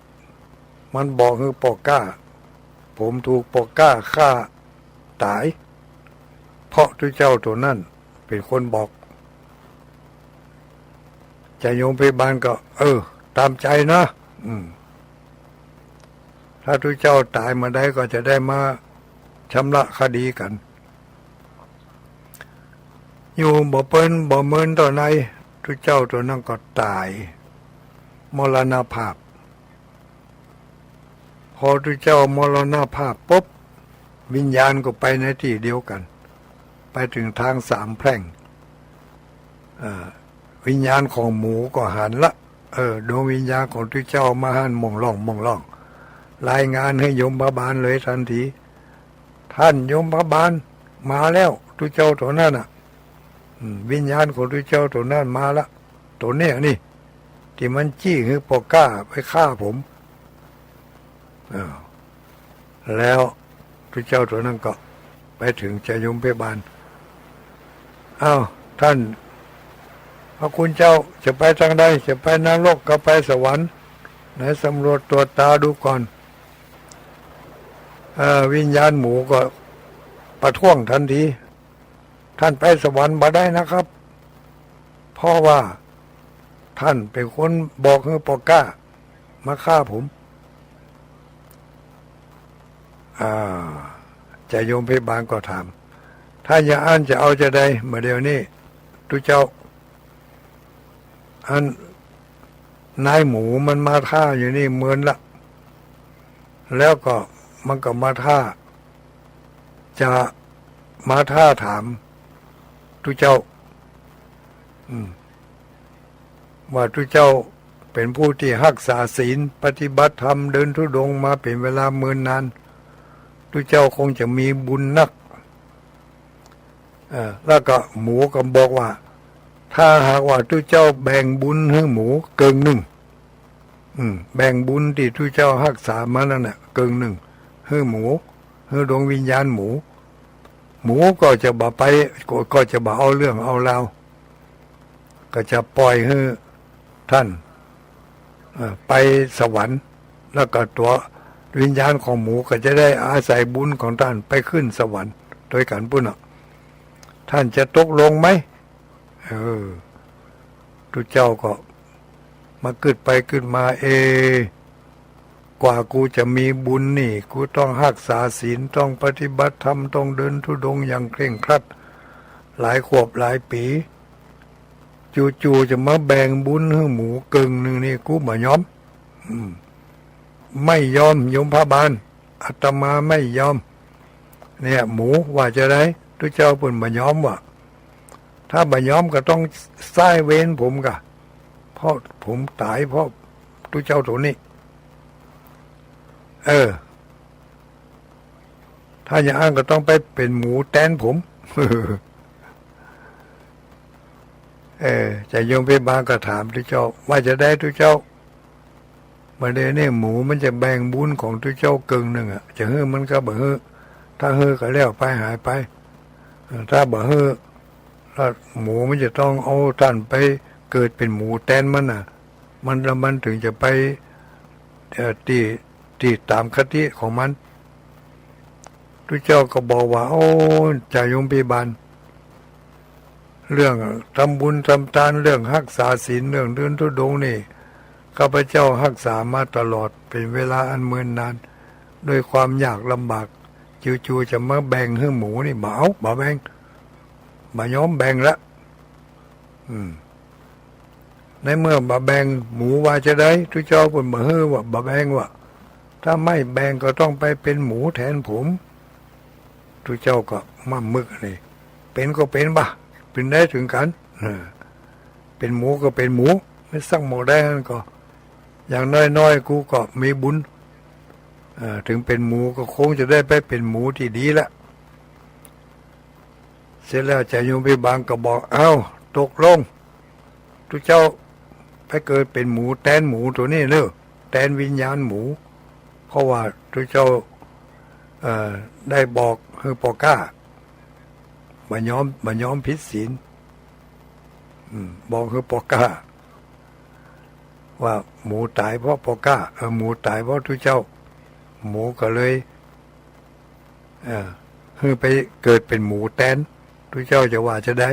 มันบอกหื้อปอก้า ผมถูกปอก้าฆ่าต๋าย เพราะตุ๊เจ้าตั๋วนั้นเป๋นคนบอก" จาโยมพิบาลก็ "เออ ต๋ามใจ๋นะ อืม ถ้าตุ๊เจ้าต๋ายเมื่อใดก็จะได้มาชำระคดีกั๋น" อยู่บ่เปิ้นบ่เมินเต้าใด ตุ๊เจ้าตั๋วนั้นก็ต๋าย มรณภาพ พอตุ๊เจ้ามรณภาพปุ๊บ วิญญาณก็ไปในตี้เดียวกั๋น ไปเถิงตางสามแพร่ง เอ่อ วิญญาณของหมูก็หันละ เออ ดวงวิญญาณของตุ๊เจ้ามาหันหม่องล่องหม่องล่อง รายงานหื้อยมบาลเลยตันที "ท่านยมบาล มาแล้ว ตุ๊เจ้าตั๋วนั้นน่ะ อืม วิญญาณของตุ๊เจ้าตั๋วนั้นมาละ ตั๋วเนี้ยนี่ ตี้มันจี้หื้อปอก้าไปฆ่าผม" อ้าว แล้วตุ๊เจ้าตั๋วนั้นก็ไปเถิงจาโยมพิบาล "อ้าว ท่านพระคุณเจ้า จะไปตางใด จะไปนรกก็ไปสวรรค์ ไหนสำรวจตรวจตราดูก่อน" เอ่อ วิญญาณหมูก็ประท้วงตันที "ท่านไปสวรรค์บ่ได้นะครับ เพราะว่าท่านเป๋นคนบอกหื้อปอก้ามาฆ่าผม" อ่า จาโยมพิบาลก็ถาม "ถ้าอย่างอั้นจะเอาจาใด บ่าเดี่ยวนี้ ตุ๊เจ้า อันนายหมูมันมาถ้าอยู่นี่เมินละ แล้วก็มันก็มาถ้า จะมาท้าถามตุ๊เจ้า อืม ว่าตุ๊เจ้าเป๋นผู้ตี้ฮักษาศีล ปฏิบัติธรรม เดินธุดงค์มาเป๋นเวลาเมินนาน ตุ๊เจ้าคงจะมีบุญนัก เอ่อ แล้วก็หมูก็บอกว่า ถ้าหากว่าตุ๊เจ้าแบ่งบุญหื้อหมูเกิ่งนึ่ง อืม แบ่งบุญตี้ตุ๊เจ้าฮักษามานั้นน่ะ เกิ่งนึ่ง หื้อหมู หื้อดวงวิญญาณหมู หมูก็จะบ่ไป ก็ ก็จะบ่เอาเรื่องเอาราว ก็จะป่อยหื้อท่าน เอ่อ ไปสวรรค์ แล้วก็ตั๋ววิญญาณของหมูก็จะได้อาศัยบุญของท่านไปขึ้นสวรรค์ตวยกั๋นปู้นน่ะ ท่านจะตกลงไหม เออ ตุ๊เจ้าก็มากึ๊ดไปกึ๊ดมา เอ กว่ากูจะมีบุญนี่ กูต้องฮักษาศีล ต้องปฏิบัติธรรม ต้องเดินธุดงค์อย่างเคร่งครัด หลายขวบหลายปี๋ จู่ๆ จะมาแบ่งบุญหื้อหมูเกิ่งนึ่งนี่ กูบ่ยอม อืม ไม่ยอม โยมพยาบาล อาตมาไม่ยอม เนี่ย หมูว่าจาใด ตุ๊เจ้าเปิ้นบ่ยอมว่า ถ้าบ่ยอมก็ต้องใซ้เวรผมก่ะ เพราะผมต๋ายเพราะ ตุ๊เจ้าตั๋วนี้ เออ ถ้าอย่างอั้นก็ต้องไปเป๋นหมูแตนผม เออ จาวโยมพิบาลก็ถามตุ๊เจ้า ว่าจาใดตุ๊เจ้า บ่าเดี่ยวนี้หมูมันจะแบ่งบุญของตุ๊เจ้าเกิ่งนึ่งอะ จะหื้อมันก็บ่หื้อ ถ้าหื้อก็แล้วไปหายไป เออ ถ้าบ่หื้อ แล้วหมูมันจะต้องเอาต้านไปเกิดเป๋นหมูแตนมันน่ะ มัน แล้วมันถึงจะไป เอ่อ ตี้ ตี้ต๋ามคติของมัน ตุ๊เจ้าก็บอกว่า โอ้ จาวโยมพิบาล เรื่องทำบุญทำตาน เรื่องฮักษาศีล เรื่องเดินธุดงค์นี่ ข้าพเจ้าฮักษามาตลอดเป๋นเวลาอันเมินนาน ด้วยความยากลำบาก จู่ๆ จะมาแบ่งหื้อหมูนี่ บ่เอา บ่แบ่ง บ่ยอมแบ่งละ อืม ในเมื่อบ่แบ่ง หมูว่าจาใด ตุ๊เจ้าเปิ้นบ่หื้อว่า บ่แบ่งว่า ถ้าไม่แบ่งก็ต้องไปเป๋นหมูแตนผม ตุ๊เจ้าก็ม่ำมึกนี่ เป๋นก็เป๋นบ่า เป๋นได้เถิงกั๋น เออ เป๋นหมูก็เป๋นหมู ไม่สักหมดได้หั้นก็ อย่างน้อยๆ กูก็มีบุญ เออ ถึงเป๋นหมูก็คงจะได้ไปเป๋นหมูตี้ดีละ เสร็จแล้วจาวโยมพิบาลก็บอก เอ้า ตกลง ตุ๊เจ้าไปเกิดเป๋นหมูแตนหมูตั๋วนี้เน่อ แตนวิญญาณหมู เพราะว่าตุ๊เจ้า เอ่อ ได้บอกหื้อป้อก๊า บ่ยอม บ่ยอมผิดศีล อืม บอกหื้อป้อก๊า ว่าหมูต๋ายเพราะป้อก๊า เออ หมูต๋ายเพราะตุ๊เจ้า หมูก็เลย เออ หื้อไปเกิดเป๋นหมูแตน ตุ๊เจ้าจะว่าจาใด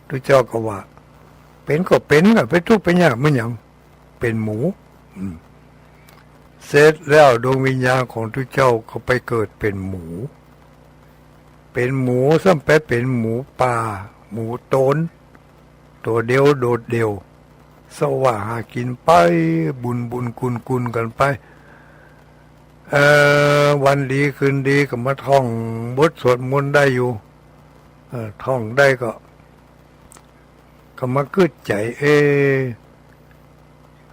ตุ๊เจ้าก็ว่า เป๋นก็เป๋นอะ ไปตุ๊กข์ไปยากมันหยัง เป๋นหมู อืม เสร็จแล้วดวงวิญญาณของตุ๊เจ้าก็ไปเกิดเป๋นหมู เป๋นหมูซ้ำไปเป๋นหมูป่า หมูโตน ตั๋วเดียวโดดเดี่ยว เซาะว่าหากิ๋นไป บุญบุญกุนกุนกั๋นไป เอ่อ วันดีคืนดีก็มาท่องบทสวดมนต์ได้อยู่ เอ่อ ท่องได้ก็ ก็มากึ๊ดใจ๋ เอ๊ะ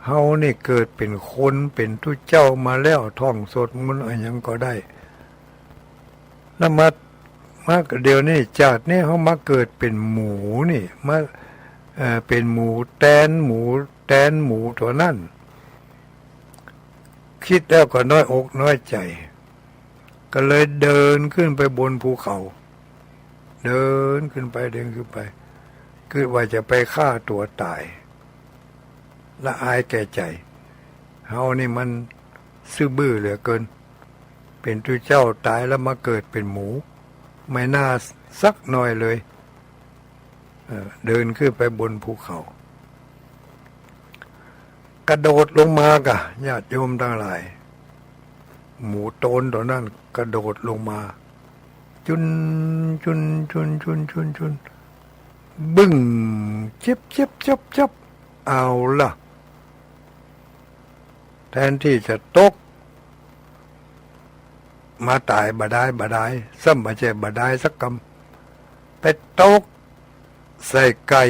เฮานี่เกิดเป๋นคน เป๋นตุ๊เจ้ามาแล้ว ท่องสวดมนต์อะหยังก็ได้ แล้วมา มาเดี๋ยวนี้ จาตินี้เฮามาเกิดเป๋นหมูนี่ มา เอ่อ เป๋นหมูแตนหมู แตนหมูตั๋วนั้น กึ๊ดแล้วก็น้อยอกน้อยใจ๋ ก็เลยเดินขึ้นไปบนภูเขา เดินขึ้นไป เดินขึ้นไป กึ๊ดว่าจะไปฆ่าตั๋วต๋าย ละอายแก่ใจ๋ เฮานี่มันซื่อบื้อเหลือเกิน เป๋นตุ๊เจ้าต๋ายแล้วมาเกิดเป๋นหมู ไม่น่าสักหน่อยเลย เอ่อ เดินขึ้นไปบนภูเขา กระโดดลงมาก่ะ ญาติโยมตังหลาย หมูโตนตั๋วนั้นกระโดดลงมา จุน จุน จุน บึ้ง จิบ จิบ จับ จับ เอาละ แทนตี้จะตก มาต๋ายบ่ดาย บ่ดาย ซ้ำบ่ใจ้บ่ดายสักกำ ไปตกใส่ไก่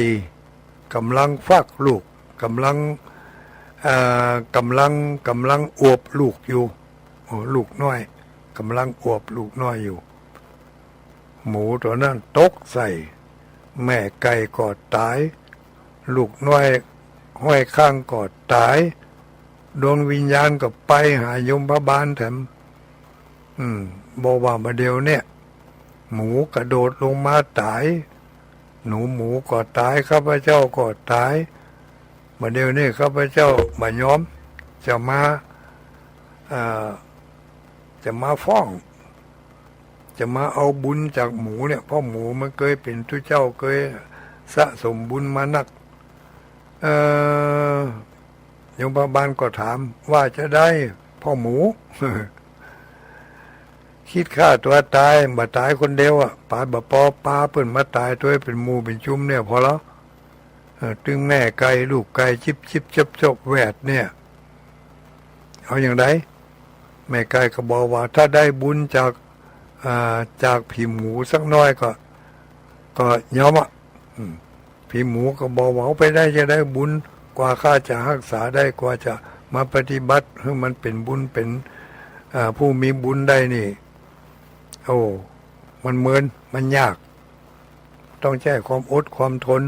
ก่ำลังฟักลูก ก่ำลัง เอ่อ ก่ำลัง ก่ำลังอวบลูกอยู่ โอ้ ลูกน้อย ก่ำลังอวบลูกน้อยอยู่ หมูตั๋วนั้นตกใส่ แม่ไก่ก็ต๋าย ลูกน้อยห้อยข้างก็ต๋าย ดวงวิญญาณก็ไปหายมบาลแถม อืม บอกว่าบ่าเดี่ยวเนี่ย หมูกระโดดลงมาต๋าย หนูหมูก็ต๋าย ข้าพเจ้าก็ต๋าย บ่าเดี่ยวนี้ข้าพเจ้าบ่ยอม จะมา เอ่อ จะมาฟ้อง จะมาเอาบุญจากหมูเนี่ย เพราะหมูมันเกยเป๋นตุ๊เจ้า เกยสะสมบุญมานัก เอ่อ ยมบาลก็ถาม ว่าจาใดพ่อหมู กึ๊ดฆ่าตั๋วต๋าย บ่ต๋ายคนเดียวอะ ปาบ่ปอ ปาเปิ้นมาต๋ายตวยเป๋นหมู่เป๋นจุมเนี่ย ผ่อละ เออ ตึงแม่ไก่ลูกไก่จิบจิบจบจบแวดเนี่ย เอาอย่างใด แม่ไก่ก็บอกว่า ถ้าได้บุญจาก อ่า จากผีหมูสักหน้อยก็ ก็ยอมอะ อืม ผีหมูก็บอกว่า เอาไปได้จะได้บุญ กว่าข้าจะฮักษาได้ กว่าจะ มาปฏิบัติหื้อมันเป๋นบุญเป๋น อ่า ผู้มีบุญได้นี่ โอ้ มันเมิน มันยาก ต้องใจ๊ความอดความทน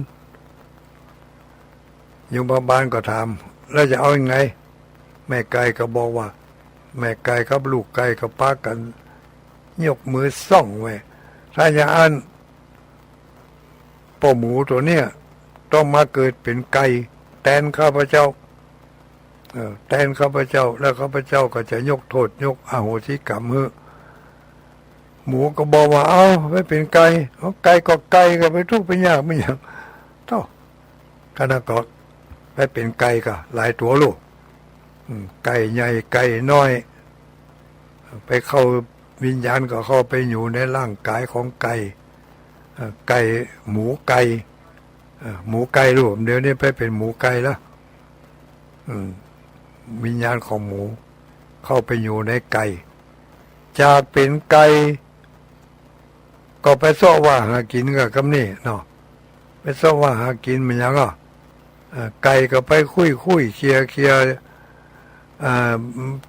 โยมพยาบาลก็ถาม แล้วจะเอายังไง แม่ไก่ก็บอกว่า แม่ไก่กับลูกไก่ก็ปากั๋นยกมือส่องไว้ ถ้าอย่างอั้น ป้อหมูตั๋วเนี้ยต้องมาเกิดเป๋นไก่แตนข้าพเจ้า เออ แตนข้าพเจ้า แล้วข้าพเจ้าก็จะยกโต้ษยกอโหสิกรรมหื้อ หมูก็บอกว่า เอ้า ไปเป๋นไก่ เอ้า ไก่ก็ไก่ ก็ไปทุกข์ไปยากไปหยัง โธ่ ขนาดก็ไปเป๋นไก่ก็หลายตั๋วลูก อืม ไก่ใหญ่ไก่น้อย ไปเข้า วิญญาณก็เข้าไปอยู่ในร่างกายของไก่ เอ่อ ไก่ หมูไก่ เอ่อ หมูไก่ลูก เดี๋ยวนี้ไปเป๋นหมูไก่แล้ว อืม วิญญาณของหมู เข้าไปอยู่ในไก่ จากเป๋นไก่ ก็ไปเซาะว่าหากิ๋นกับกำนี้เนาะ ไปเซาะว่าหากิ๋นมันหยังอ่ะ เอ่อ ไก่ก็ไปคุ้ยคุ้ยเขี่ยเขี่ย อ่า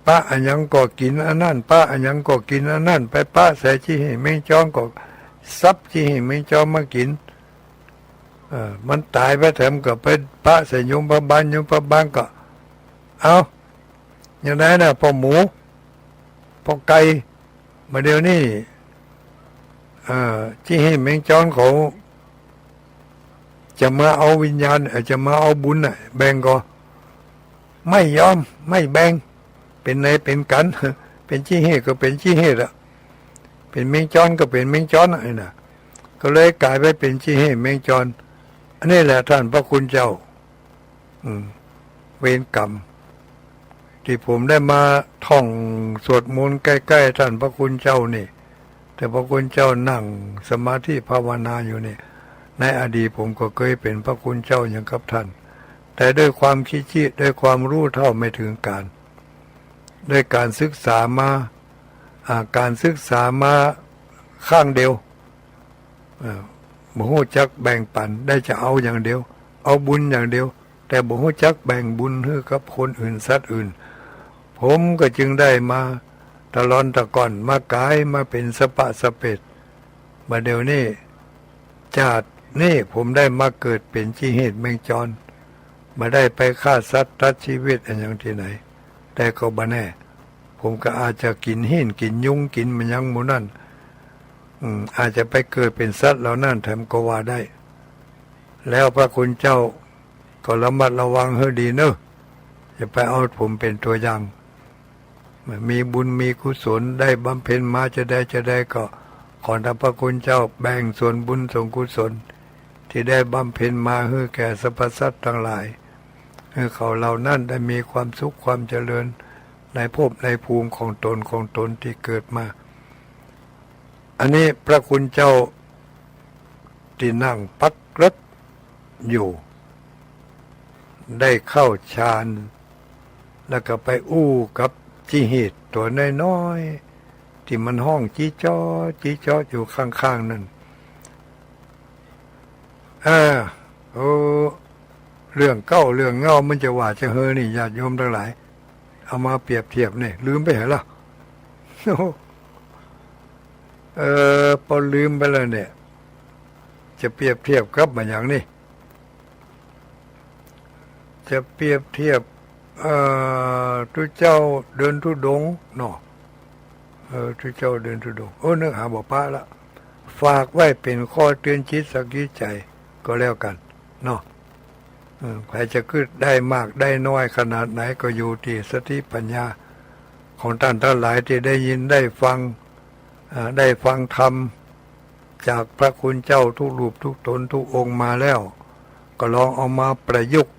ปะอะหยังก็กิ๋นอันนั้น ปะอะหยังก็กิ๋นอันนั้น ไปปะใส่จี้เฮ่แมงจอนก็สับจี้เฮ่แมงจอนมากิ๋น เออ มันต๋ายไปแถมก็ไปปะใส่โยมพยาบาล โยมพยาบาลก็ เอ้า อย่างใดน่ะ ป้อหมู ป้อไก่ บ่าเดี่ยวนี้ เอ่อ จี้เฮ่แมงจอนเขา จะมาเอาวิญญาณ เอ่อ จะมาเอาบุญน่ะ แบ่งก็ ไม่ยอม ไม่แบ่ง เป๋นไหนเป๋นกั๋น เป๋นจี้เฮ่ก็เป๋นจี้เฮ่อะ เป๋นแมงจอนก็เป๋นแมงจอนอะ ไอ้น่ะ ก็เลยก๋ายไปเป๋นจี้เฮ่แมงจอน อันนี้แหละท่านพระคุณเจ้า อืม เวรกรรม ตี้ผมได้มาท่องสวดมนต์ใก้ๆ ท่านพระคุณเจ้านี่ แต่พระคุณเจ้านั่งสมาธิภาวนาอยู่นี่ ในอดีตผมก็เกยเป๋นพระคุณเจ้าอย่างกับท่าน แต่ด้วยความขี้เกียจ ด้วยความรู้เท่าไม่ถึงการ ด้วยก๋านศึกษามา อ่า ก๋านศึกษามาข้างเดียว เอ่อ บ่ฮู้จักแบ่งปั๋น ได้จะเอาอย่างเดียว เอาบุญอย่างเดียว แต่บ่ฮู้จักแบ่งบุญหื้อกับคนอื่นสัตว์อื่น ผมก็จึงได้มาตะลอนตะก่อน มาก๋ายมาเป๋นสะปะสะเปด บ่าเดี่ยวนี้ จาตินี้ผมได้มาเกิดเป๋นจี้เฮ่แมงจอน บ่ได้ไปฆ่าสัตว์ตัดชีวิตอะหยังตี้ไหน แต่ก็บ่แน่ ผมก็อาจจะกิ๋นเฮ่กิ๋นยุงกิ๋นมันหยังหมู่นั้น อืม อาจจะไปเกิดเป๋นสัตว์เหล่านั้นแถมก็ว่าได้ แล้วพระคุณเจ้าก็ระมัดระวังหื้อดีเนาะ อย่าไปเอาผมเป๋นตั๋วอย่าง มีบุญมีกุศลได้บำเพ็ญมาจะใดจะใดก็ ขอท่านพระคุณเจ้าแบ่งส่วนบุญส่วนกุศล ตี้ได้บำเพ็ญมาหื้อแก่สรรพสัตว์ตังหลาย หื้อเขาเหล่านั้นได้มีความสุขความเจริญในภพในภูมิของต๋นของต๋นตี้เกิดมา อันนี้พระคุณเจ้าตี้นั่งปักตรึกอยู่ ได้เข้าฌาน แล้วก็ไปอู้กับจิเฮตตั๋วน้อยๆ ตี้มันฮ้องจี๊จ๊อดจี๊จ๊อดอยู่ข้างๆ นั่น อ่า โอ้ เรื่องเก๊าเรื่องเง่ามันจะว่าจะหื้อนี่ ญาติโยมตังหลาย เอามาเปรียบเทียบนี่ ลืมไปหมดละ เออ ปอลืมไปแล้วเนี่ย จะเปรียบเทียบกับมันหยังนี่ จะเปรียบเทียบ เอ่อ ตุ๊เจ้าเดินธุดงค์เนาะ เออ ตุ๊เจ้าเดินธุดงค์ โอ้ นึกหาบ่ปะละ ฝากไว้เป๋นข้อเตือนจิตสะกิดใจ๋ก็แล้วกั๋นเนาะ เออ ใผจะกึ๊ดได้มากได้น้อยขนาดไหนก็อยู่ตี้สติปัญญาของต้านตังหลายตี้ได้ยินได้ฟัง อ่า ได้ฟังธรรมจากพระคุณเจ้าทุกรูปทุกต๋นทุกองค์มาแล้ว ก็ลองเอามาประยุกต์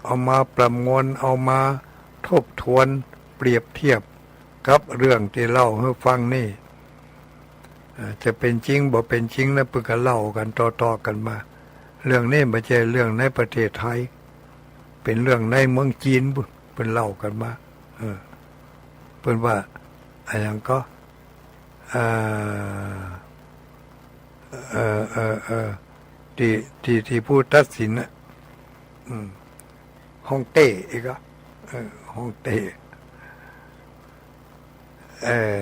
เอามาประมวล เอามาทบทวน เปรียบเทียบกับเรื่องตี้เล่าหื้อฟังนี่ อ่า จะเป๋นจริงบ่เป๋นจริงนะ เปิ้นก็เล่ากั๋นต่อๆ กั๋นมา เรื่องนี้บ่ใจ้เรื่องในประเทศไทย เป๋นเรื่องในเมืองจีนปู้น เปิ้นเล่ากั๋นมา เออ เปิ้นว่าอะหยังก็ เอ่อ เอ่อ เอ่อ เอ่อ ตี้ ตี้ ตี้ผู้ตัดสินน่ะ อืม ฮ่องเต้อี้ก็ เออ ฮ่องเต้ เออ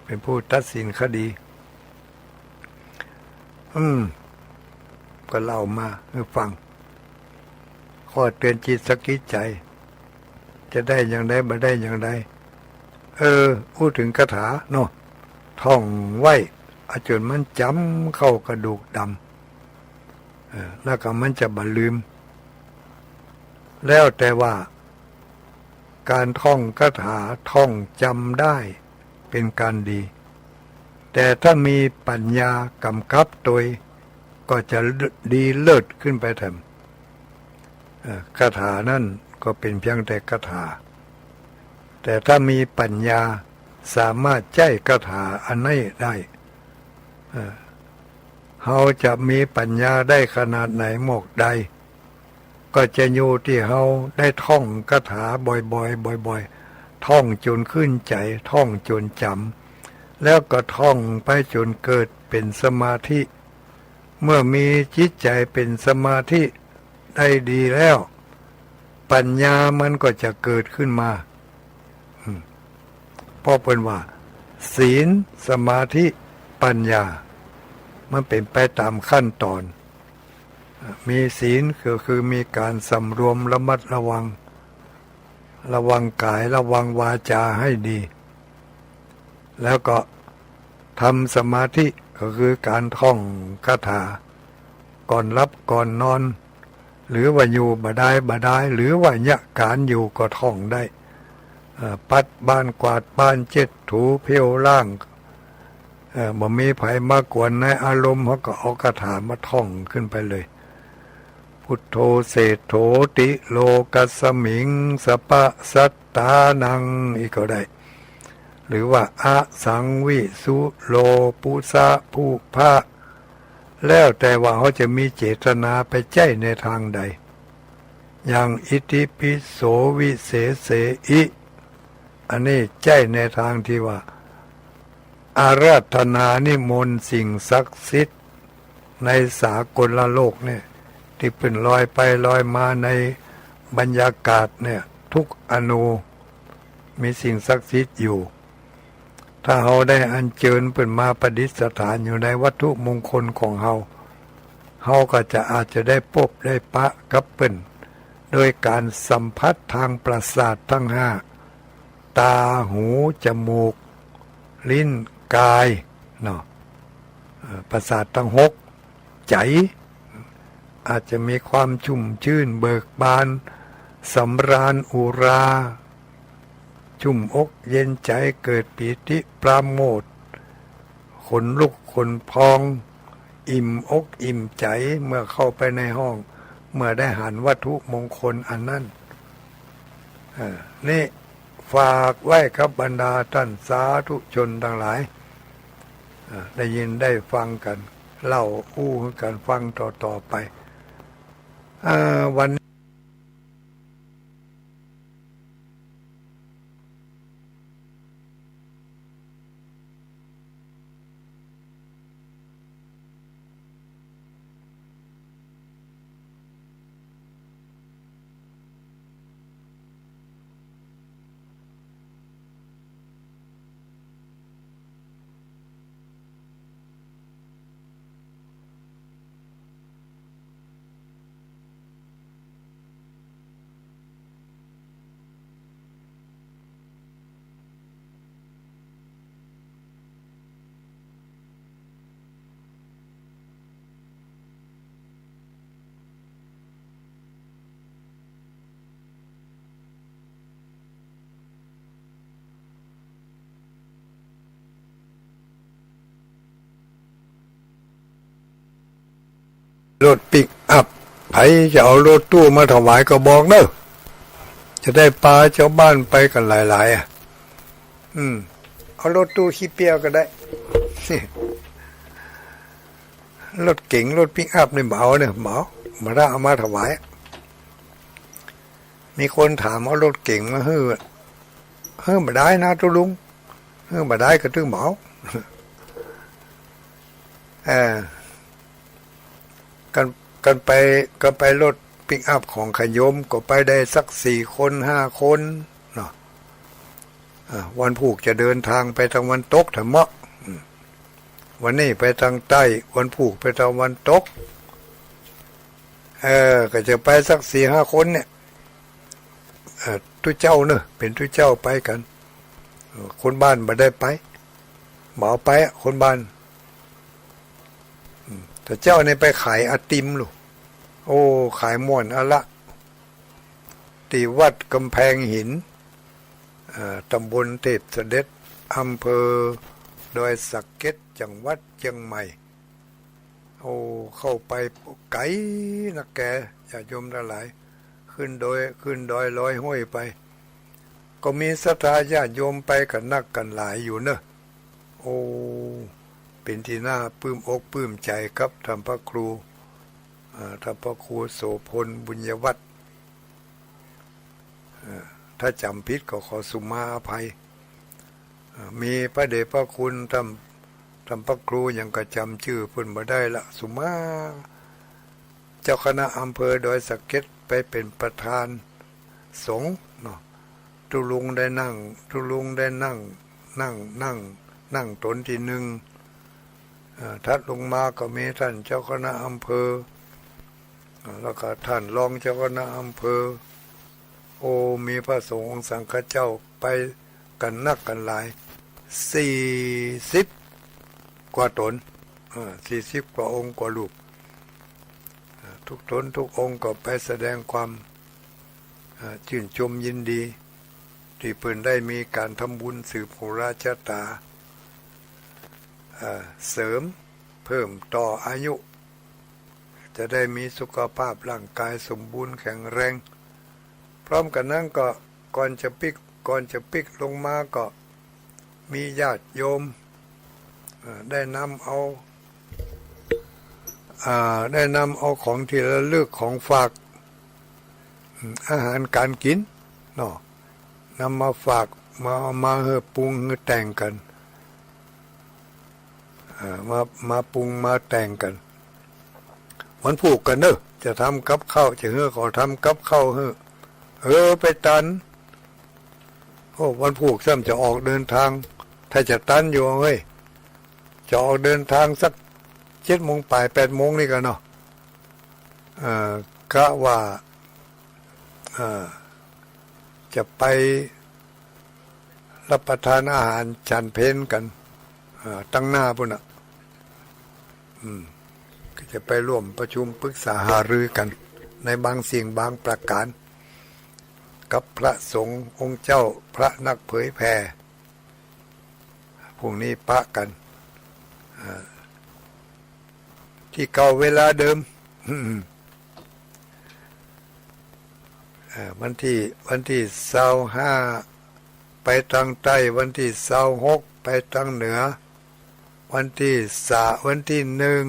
เป๋นผู้ตัดสินคดี อืม ก็เล่ามาหื้อฟัง ข้อเตื๋อนจิตสะกิดใจ๋ จะได้อย่างใดบ่ได้อย่างใด เออ อู้เถิงคาถาเนาะ ท่องไว้ เอาจ๋นมันจ๋ำเข้ากระดูกดำ เออ แล้วก็มันจะบ่ลืม แล้วแต่ว่า ก๋านท่องคาถาท่องจ๋ำได้เป๋นก๋านดี แต่ถ้ามีปั๋ญญากำกับตวย ก็จะดีเลิศขึ้นไปแถม เอ่อ คาถานั้นก็เป๋นเพียงแต่คาถา แต่ถ้ามีปั๋ญญาสามารถใจ๊คาถาอันนี้ได้ เอ่อ เฮาจะมีปั๋ญญาได้ขนาดไหนหมวกใด ก็จะอยู่ตี้เฮาได้ท่องคาถาบ่อยๆ บ่อยๆ ท่องจ๋นขึ้นใจ๋ ท่องจ๋นจ๋ำ แล้วก็ท่องไปจ๋นเกิดเป๋นสมาธิ เมื่อมีจิตใจ๋เป๋นสมาธิได้ดีแล้ว ปั๋ญญามันก็จะเกิดขึ้นมา อืม เพราะเปิ้นว่า ศีล สมาธิ ปั๋ญญา มันเป๋นไปต๋ามขั้นต๋อน มีศีลก็คือมีก๋านสำรวมระมัดระวัง ระวังก๋าย ระวังวาจ๋าหื้อดี แล้วก็ทำสมาธิก็คือก๋านท่องคาถา ก่อนหลับก่อนนอน หรือว่าอยู่บ่ดายบ่ดาย หรือว่าเยียะก๋านอยู่ก็ท่องได้ เอ่อ ปัดบ้านกวาดบ้าน เจ็ดถูเพียวล้าง เอ่อ บ่มีใผมากวนในอารมณ์ เฮาก็เอาคาถามาท่องขึ้นไปเลย พุทโธเศรษฐโถติโลกัสมิง สัพพะสัตตานัง อี้ก็ได้ หรือว่า อะสังวิสุโลปุสะภุพะ แล้วแต่ว่าเฮาจะมีเจตนาไปใจ๊ในตางใด อย่างอิติปิโสวิเสเสอิ อันนี้ใจ๊ในตางตี้ว่า อาราธนานิมนต์สิ่งศักดิ์สิทธิ์ในสากลโลกเนี่ย ตี้เปิ้นลอยไปลอยมาในบรรยากาศเนี่ย ทุกอนูมีสิ่งศักดิ์สิทธิ์อยู่ ถ้าเฮาได้อัญเจิญเปิ้นมาประดิษฐานอยู่ในวัตถุมงคลของเฮา เฮาก็จะอาจจะได้ปบได้ปะกับเปิ้น โดยก๋านสัมผัสตางประสาทตังห้า ต๋า หู จ๋มูก ลิ้น ก๋าย เนาะ เอ่อ ประสาทตังหก ใจ๋ อาจจะมีความชุ่มชื่นเบิกบาน สำราญอุรา ชุ่มอกเย็นใจ๋ เกิดปีติปราโมทย์ ขนลุกขนพอง อิ่มอกอิ่มใจ๋ เมื่อเข้าไปในห้อง เมื่อได้หันวัตถุมงคลอันนั้น เอ่อ นี่ฝากไว้กับบรรดาต้านสาธุชนตังหลาย เอ่อ ได้ยินได้ฟังกั๋น เล่าอู้หื้อกั๋นฟังต่อๆ ไป เอ่อ วันรถปิกอัพ ใผจะเอารถตู้มาถวายก็บอกเน่อ จะได้ปาจาวบ้านไปกั๋นหลายๆ อะ อืม เอารถตู้ขี้เปียก็ได้ รถเก๋ง รถปิกอัพนี่บ่เอาเน่อ บ่เอา บ่ได้เอามาถวาย มีคนถามเอารถเก๋งมาหื้อ หื้อบ่ได้นะตุ๊ลุง หื้อบ่ได้ก็ตึงบ่เอา เออ กั๋น กั๋นไป กั๋นไปรถ ปิกอัพของขะโยมก็ไปได้สักสี่คนห้าคนเนาะ อ่า วันพูกจะเดินตางไปตางวันตกแถมเมาะ อืม วันนี้ไปตางใต้ วันพูกไปตางวันตก เออ ก็จะไปสักสี่ห้าคนเนี่ย เออ ตุ๊เจ้าเนาะ เป๋นตุ๊เจ้าไปกั๋น เออ คนบ้านบ่ได้ไป บ่เอาไปอะ คนบ้าน อืม แต่เจ้านี่ไปขายอะติมลูก โอ้ ขายม่วนอะละ ตี้วัดก๋ำแพงหิน เอ่อ ต๋ำบลเทพเสด็จ อำเภอดอยสะเก็ด จังหวัดเจียงใหม่ โอ้ เข้าไปไก๋นักแก ญาติโยมตังหลาย ขึ้นดอย ขึ้นดอยลอยห้วยไป ก็มีศรัทธาญาติโยมไปกั๋นนักกั๋นหลายอยู่เนาะ โอ้ เป๋นตี้น่าปลื้มอกปลื้มใจ๋กับต้านพระครู อ่า ต้านพระครูโสภณ บุญยวัฒน์ อ่า ถ้าจ๋ำผิดก็ขอสุมาอภัย อ่า มีพระเดชพระคุณต้าน ต้านพระครูหยังก็จ๋ำจื้อเปิ้นบ่ได้ละ สุมา เจ้าคณะอำเภอดอยสะเก็ดไปเป๋นประธานสงฆ์เนาะ ตุ๊ลุงได้นั่ง ตุ๊ลุงได้นั่ง นั่ง นั่ง นั่งตนตี้นึ่ง เอ่อ ถัดลงมาก็มีต้านเจ้าคณะอำเภอ เอ่อ แล้วก็ต้านรองเจ้าคณะอำเภอ โอ้ มีพระสงฆ์องค์สังฆเจ้าไปกั๋นนักกั๋นหลาย สี่สิบกว่าต๋น เอ่อ สี่สิบกว่าองค์กว่ารูป เอ่อ ทุกต๋นทุกองค์ก็ไปแสดงความ เอ่อ จื้นจมยินดี ตี้เปิ้นได้มีก๋านทำบุญสืบหูราชะต๋า เอ่อ เสริมเพิ่มต่ออายุ จะได้มีสุขภาพร่างกายสมบูรณ์แข็งแรง พร้อมกั๋นนั้นก็ก่อนจะปิ๊ก ก่อนจะปิ๊กลงมาก็มีญาติโยม เอ่อ ได้นำเอา อ่า ได้นำเอาของตี้ระลึกของฝาก อืม อาหารก๋านกิ๋นเนาะ นำมาฝาก มา เอามาหื้อปรุงหื้อแต่งกั๋น อ่า มา มาปรุงมาแต่งกั๋น วันพูกกั๋นเนาะ จะทำกับข้าว จะหื้อเขาทำกับข้าวหื้อ เออ ไปตัน โอ้ วันพูกซ้ำจะออกเดินตาง ถ้าจะตันอยู่เฮ้ย จะออกเดินตางสักเจ็ดโมงป๋าย แปดโมงนี่กั๋นเนาะ เอ่อ กะว่า เอ่อ จะไปรับประทานอาหารฉันเพลกั๋น เอ่อ ตังหน้าปู้นน่ะ อืม ก็จะไปร่วมประชุมปรึกษาหารือกั๋น ในบางสิ่งบางประก๋าน กับพระสงฆ์องค์เจ้า พระนักเผยแผ่ พรุ่งนี้ปะกั๋น อ่า ตี้เก่าเวลาเดิม อ่า วันตี้ วันตี้ซาวห้า ไปตางใต้ วันตี้ซาวหก ไปตางเหนือ วันตี้สา วันตี้นึ่ง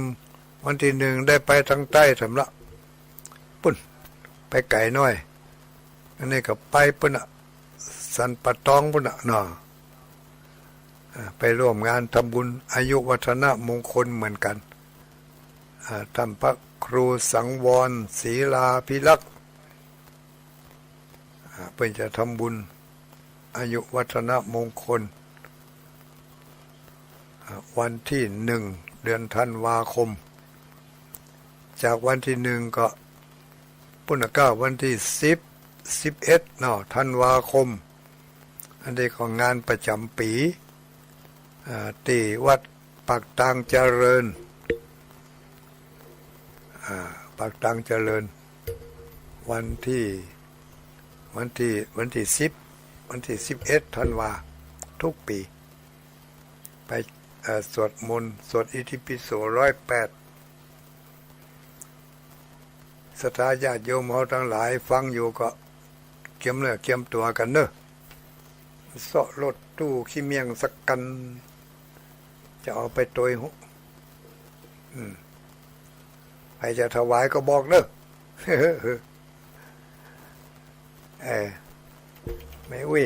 วันตี้นึ่งได้ไปตางใต้แถมละ ปู้น ไปไก๋หน้อย อันนี้ก็ไปปู้นน่ะ สันป่าตองปู้นน่ะเนาะ อ่า ไปร่วมงานทำบุญอายุวัฒนมงคลเหมือนกั๋น อ่า ต้านพระครูสังวร ศิลาภิรักษ์ อ่า เปิ้นจะทำบุญอายุวัฒนมงคล อ่า วันตี้นึ่ง เดือนธันวาคม จากวันตี้นึ่งก็ ปู้นน่ะ วันตี้สิบ สิบเอ็ดเนาะ ธันวาคม อันนี้ก็งานประจ๋ำปี๋ อ่า ตี้วัดปากตางเจริญ อ่า ปากตางเจริญ วันตี้ วันตี้ วันตี้สิบ วันตี้สิบเอ็ดธันวา ทุกปี๋ ไป เอ่อ สวดมนต์ สวดอิติปิโสร้อยแปด ศรัทธาญาติโยมเฮาตังหลายฟังอยู่ก็เกียมเนื้อเกียมตั๋วกั๋นเนาะ เซาะรถตู้ขี้เมี่ยงสักกั๋น จะเอาไปตวยหุ อืม ใผจะถวายก็บอกเนาะ เออ แม่อุ๊ย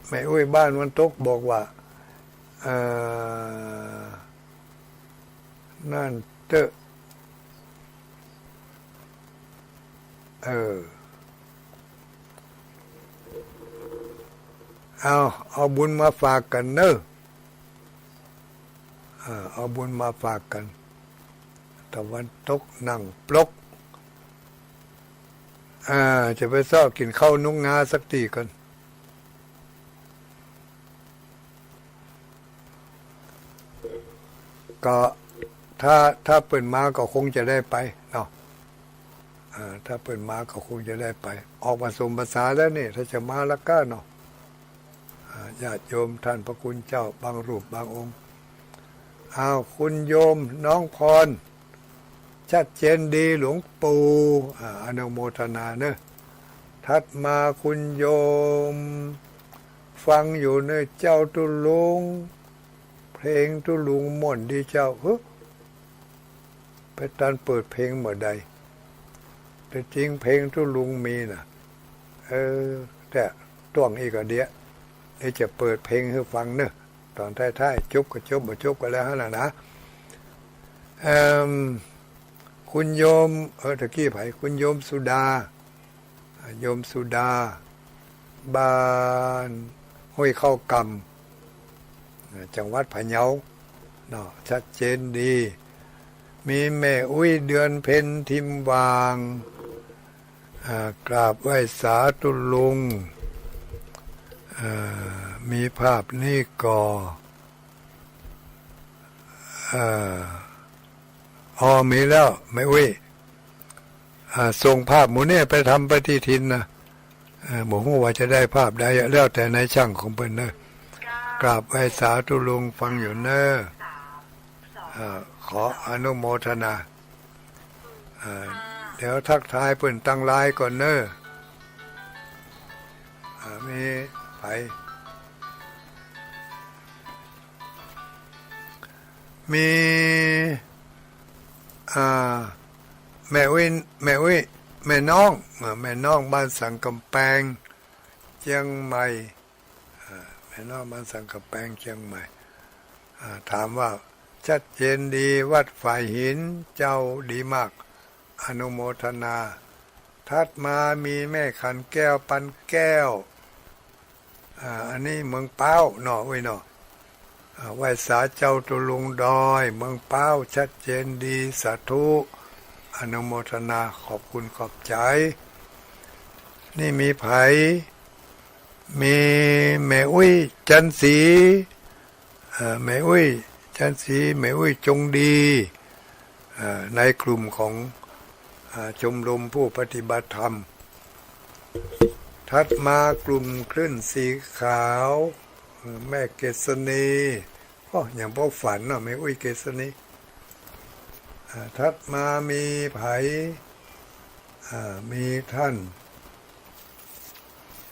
แม่อุ๊ยบ้านวันตกบอกว่า เอ่อ นั่นเต๊อะ เออ เอา เอาบุญมาฝากกั๋นเน่อ เออ เอาบุญมาฝากกั๋น ตะวันตกนั่งปลก อ่า จะไปเซาะกิ๋นข้าวนุ้งงาสักตี้ก่อน ก็ถ้า ถ้าเปิ้นมาก็คงจะได้ไปเนาะ อ่า ถ้าเปิ้นมาก็คงจะได้ไป ออกผสมภาษาแล้วนี่ ถ้าจะมาละก้าเนาะ อ่า ญาติโยมต้านพระคุณเจ้าบางรูปบางองค์ อ้าว คุณโยมน้องพร ชัดเจนดีหลวงปู่ อ่า อนุโมทนาเน่อ ถัดมาคุณโยม ฟังอยู่เน่อเจ้าตุ๊ลุง เพลงตุ๊ลุงม่วนดีเจ้า เฮ้อ ไปตันเปิดเพลงเมื่อใด แต่จริงเพลงตุ๊ลุงมีน่ะ เออ แต่ต้วงอี้ก็เดียะ เดี๋ยวจะเปิดเพลงหื้อฟังเน่อ ต๋อนท้ายๆ จบก็จบ บ่จบก็แล้วหั้นน่ะนะ เอิ่ม คุณโยม เออ ตะกี้ใผ คุณโยมสุดา โยมสุดา บ้านห้วยเข้ากำ จังหวัดพะเยาเนาะ ชัดเจนดี มีแม่อุ๊ยเดือนเพ็ญทิมวาง อ่า กราบไหว้สาธุลุง อ่า มีภาพนี้ก่อ อ่า อ๋อ มีแล้ว แม่อุ๊ย อ่า ส่งภาพหมู่นี้ไปทำปฏิทินนะ เออ บ่ฮู้ว่าจะได้ภาพใดอะ แล้วแต่นายจ้างของเปิ้นเน่อ กราบไหว้สาธุลุงฟังอยู่เน่อ อ่า ขออนุโมทนา อ่า เดี๋ยวทักทายเปิ้นตังไลน์ก่อนเน่อ อ่า มีใผ มี อ่า แม่อุ๊ย แม่อุ๊ย แม่น้อง อ่า แม่น้องบ้านสันก๋ำแปง เจียงใหม่ อ่า แม่น้องบ้านสันก๋ำแปง เจียงใหม่ อ่า ถามว่า ชัดเจนดี วัดฝายหิน เจ้า ดีมาก อนุโมทนา ถัดมามีแม่ขันแก้ว ปันแก้ว อ่า อันนี้เมืองป๊าวเนาะ อุ๊ยเนาะ อ่า ไหว้สาเจ้าตุ๊ลุงดอย เมืองป๊าว ชัดเจนดี สาธุ อนุโมทนา ขอบคุณขอบใจ๋ นี่มีใผ มีแม่อุ๊ย จันทร์ศรี อ่า แม่อุ๊ย จันทร์ศรี แม่อุ๊ย จงดี อ่า ในกลุ่มของ อ่า ชมรมผู้ปฏิบัติธรรม ถัดมากลุ่มคลื่นสีขาว แม่เกษณี โอ้ ยังบ่ฝันเนาะ แม่อุ๊ย เกษณี อ่า ถัดมามีใผ อ่า มีต้าน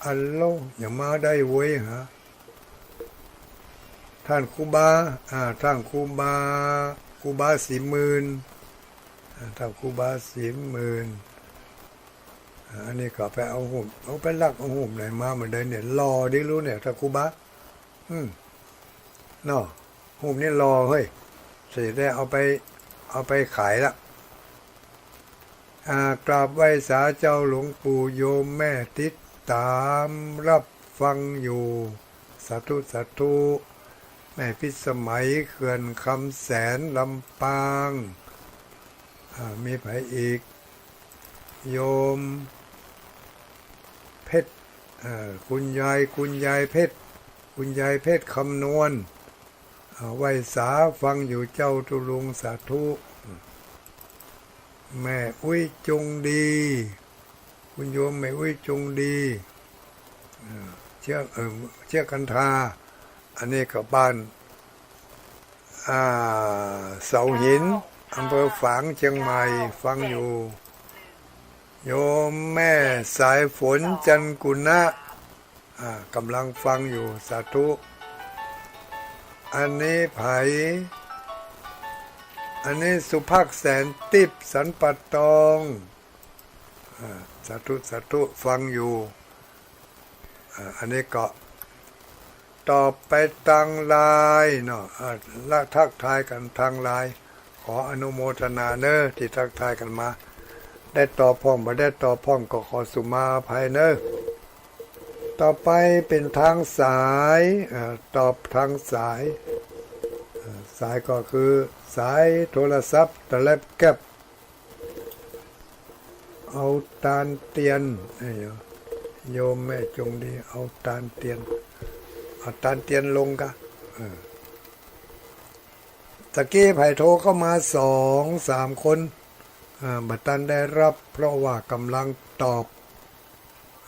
อัลโหล ยังมาได้เว้ยฮะ ต้านครูบา อ่า ต้านครูบา ครูบาศรีหมื่น อ่า ต้านครูบาศรีหมื่น อ่า อันนี้ก็ไปเอาฮูป เอาไปลักเอาฮูปไหนมาเมื่อใดเนี่ย หล่อดีรู้เนี่ย ต้านครูบา อืม เนาะ ฮูปนี้หล่อเฮ้ย สิได้เอาไป เอาไปขายละ อ่า กราบไหว้สาเจ้าหลวงปู่ โยมแม่ติดตามรับฟังอยู่ สาธุ สาธุ แม่พิสมัย เขื่อนคำแสน ลำปาง อ่า มีใผอีก โยมเพชร เอ่อ คุณยาย คุณยายเพชร คุณยายเพชรคำนวณ อ่า ไหว้สาฟังอยู่เจ้าตุ๊ลุง สาธุ แม่อุ๊ยจงดี คุณโยมแม่อุ๊ยจงดี เอ่อ เชื้อ เอ่อ เชื้อกันทา อันนี้ก็บ้าน อ่า เสาหิน อำเภอฝาง เชียงใหม่ ฟังอยู่ โยมแม่สายฝน จันกุณะ อ่า กำลังฟังอยู่ สาธุ อันนี้ใผ อันนี้สุภักดิ์ แสนติ๊บ สันป่าตอง อ่า สาธุ สาธุ ฟังอยู่ อ่า อันนี้ก็ตอบไปตางไลน์เนาะ อ่า และทักทายกั๋นตางไลน์ ขออนุโมทนาเน่อ ตี้ทักทายกั๋นมา ได้ตอบพ่อง บ่ได้ตอบพ่องก็ขอสุมาอภัยเนอะ ต่อไปเป๋นตางสาย เอ่อ ตอบตางสาย เอ่อ สายก็คือสายโทรศัพท์ ตะแล็บแก๊บ เอาตานเตียน เอ้ย โยมแม่จงดี เอาตานเตียน เอาตานเตียนลงกะ เออ ตะกี้ใผโทรเข้ามาสองสามคน อ่า บ่ตันได้ฮับ เพราะว่าก่ำลังตอบ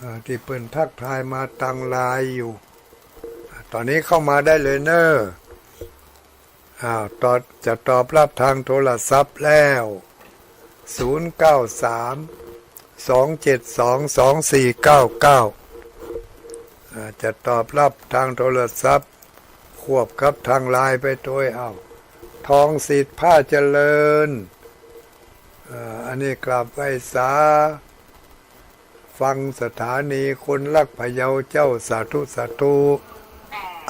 อ่า ตี้เปิ้นทักทายมาตางไลน์อยู่ อ่า ต๋อนนี้เข้ามาได้เลยเนอะ อ้าว ตอบ จะตอบฮับตางโทรศัพท์แล้ว ศูนย์เก้าสาม สองเจ็ดสอง สองสี่เก้าเก้า อ่า จะตอบฮับตางโทรศัพท์ ควบกับตางไลน์ไปตวย อ้าว ทองสิทธิ์ ผ้าเจริญ เอ่อ อันนี้กราบไหว้สา ฟังสถานีคนฮักพะเยาเจ้า สาธุ สาธุ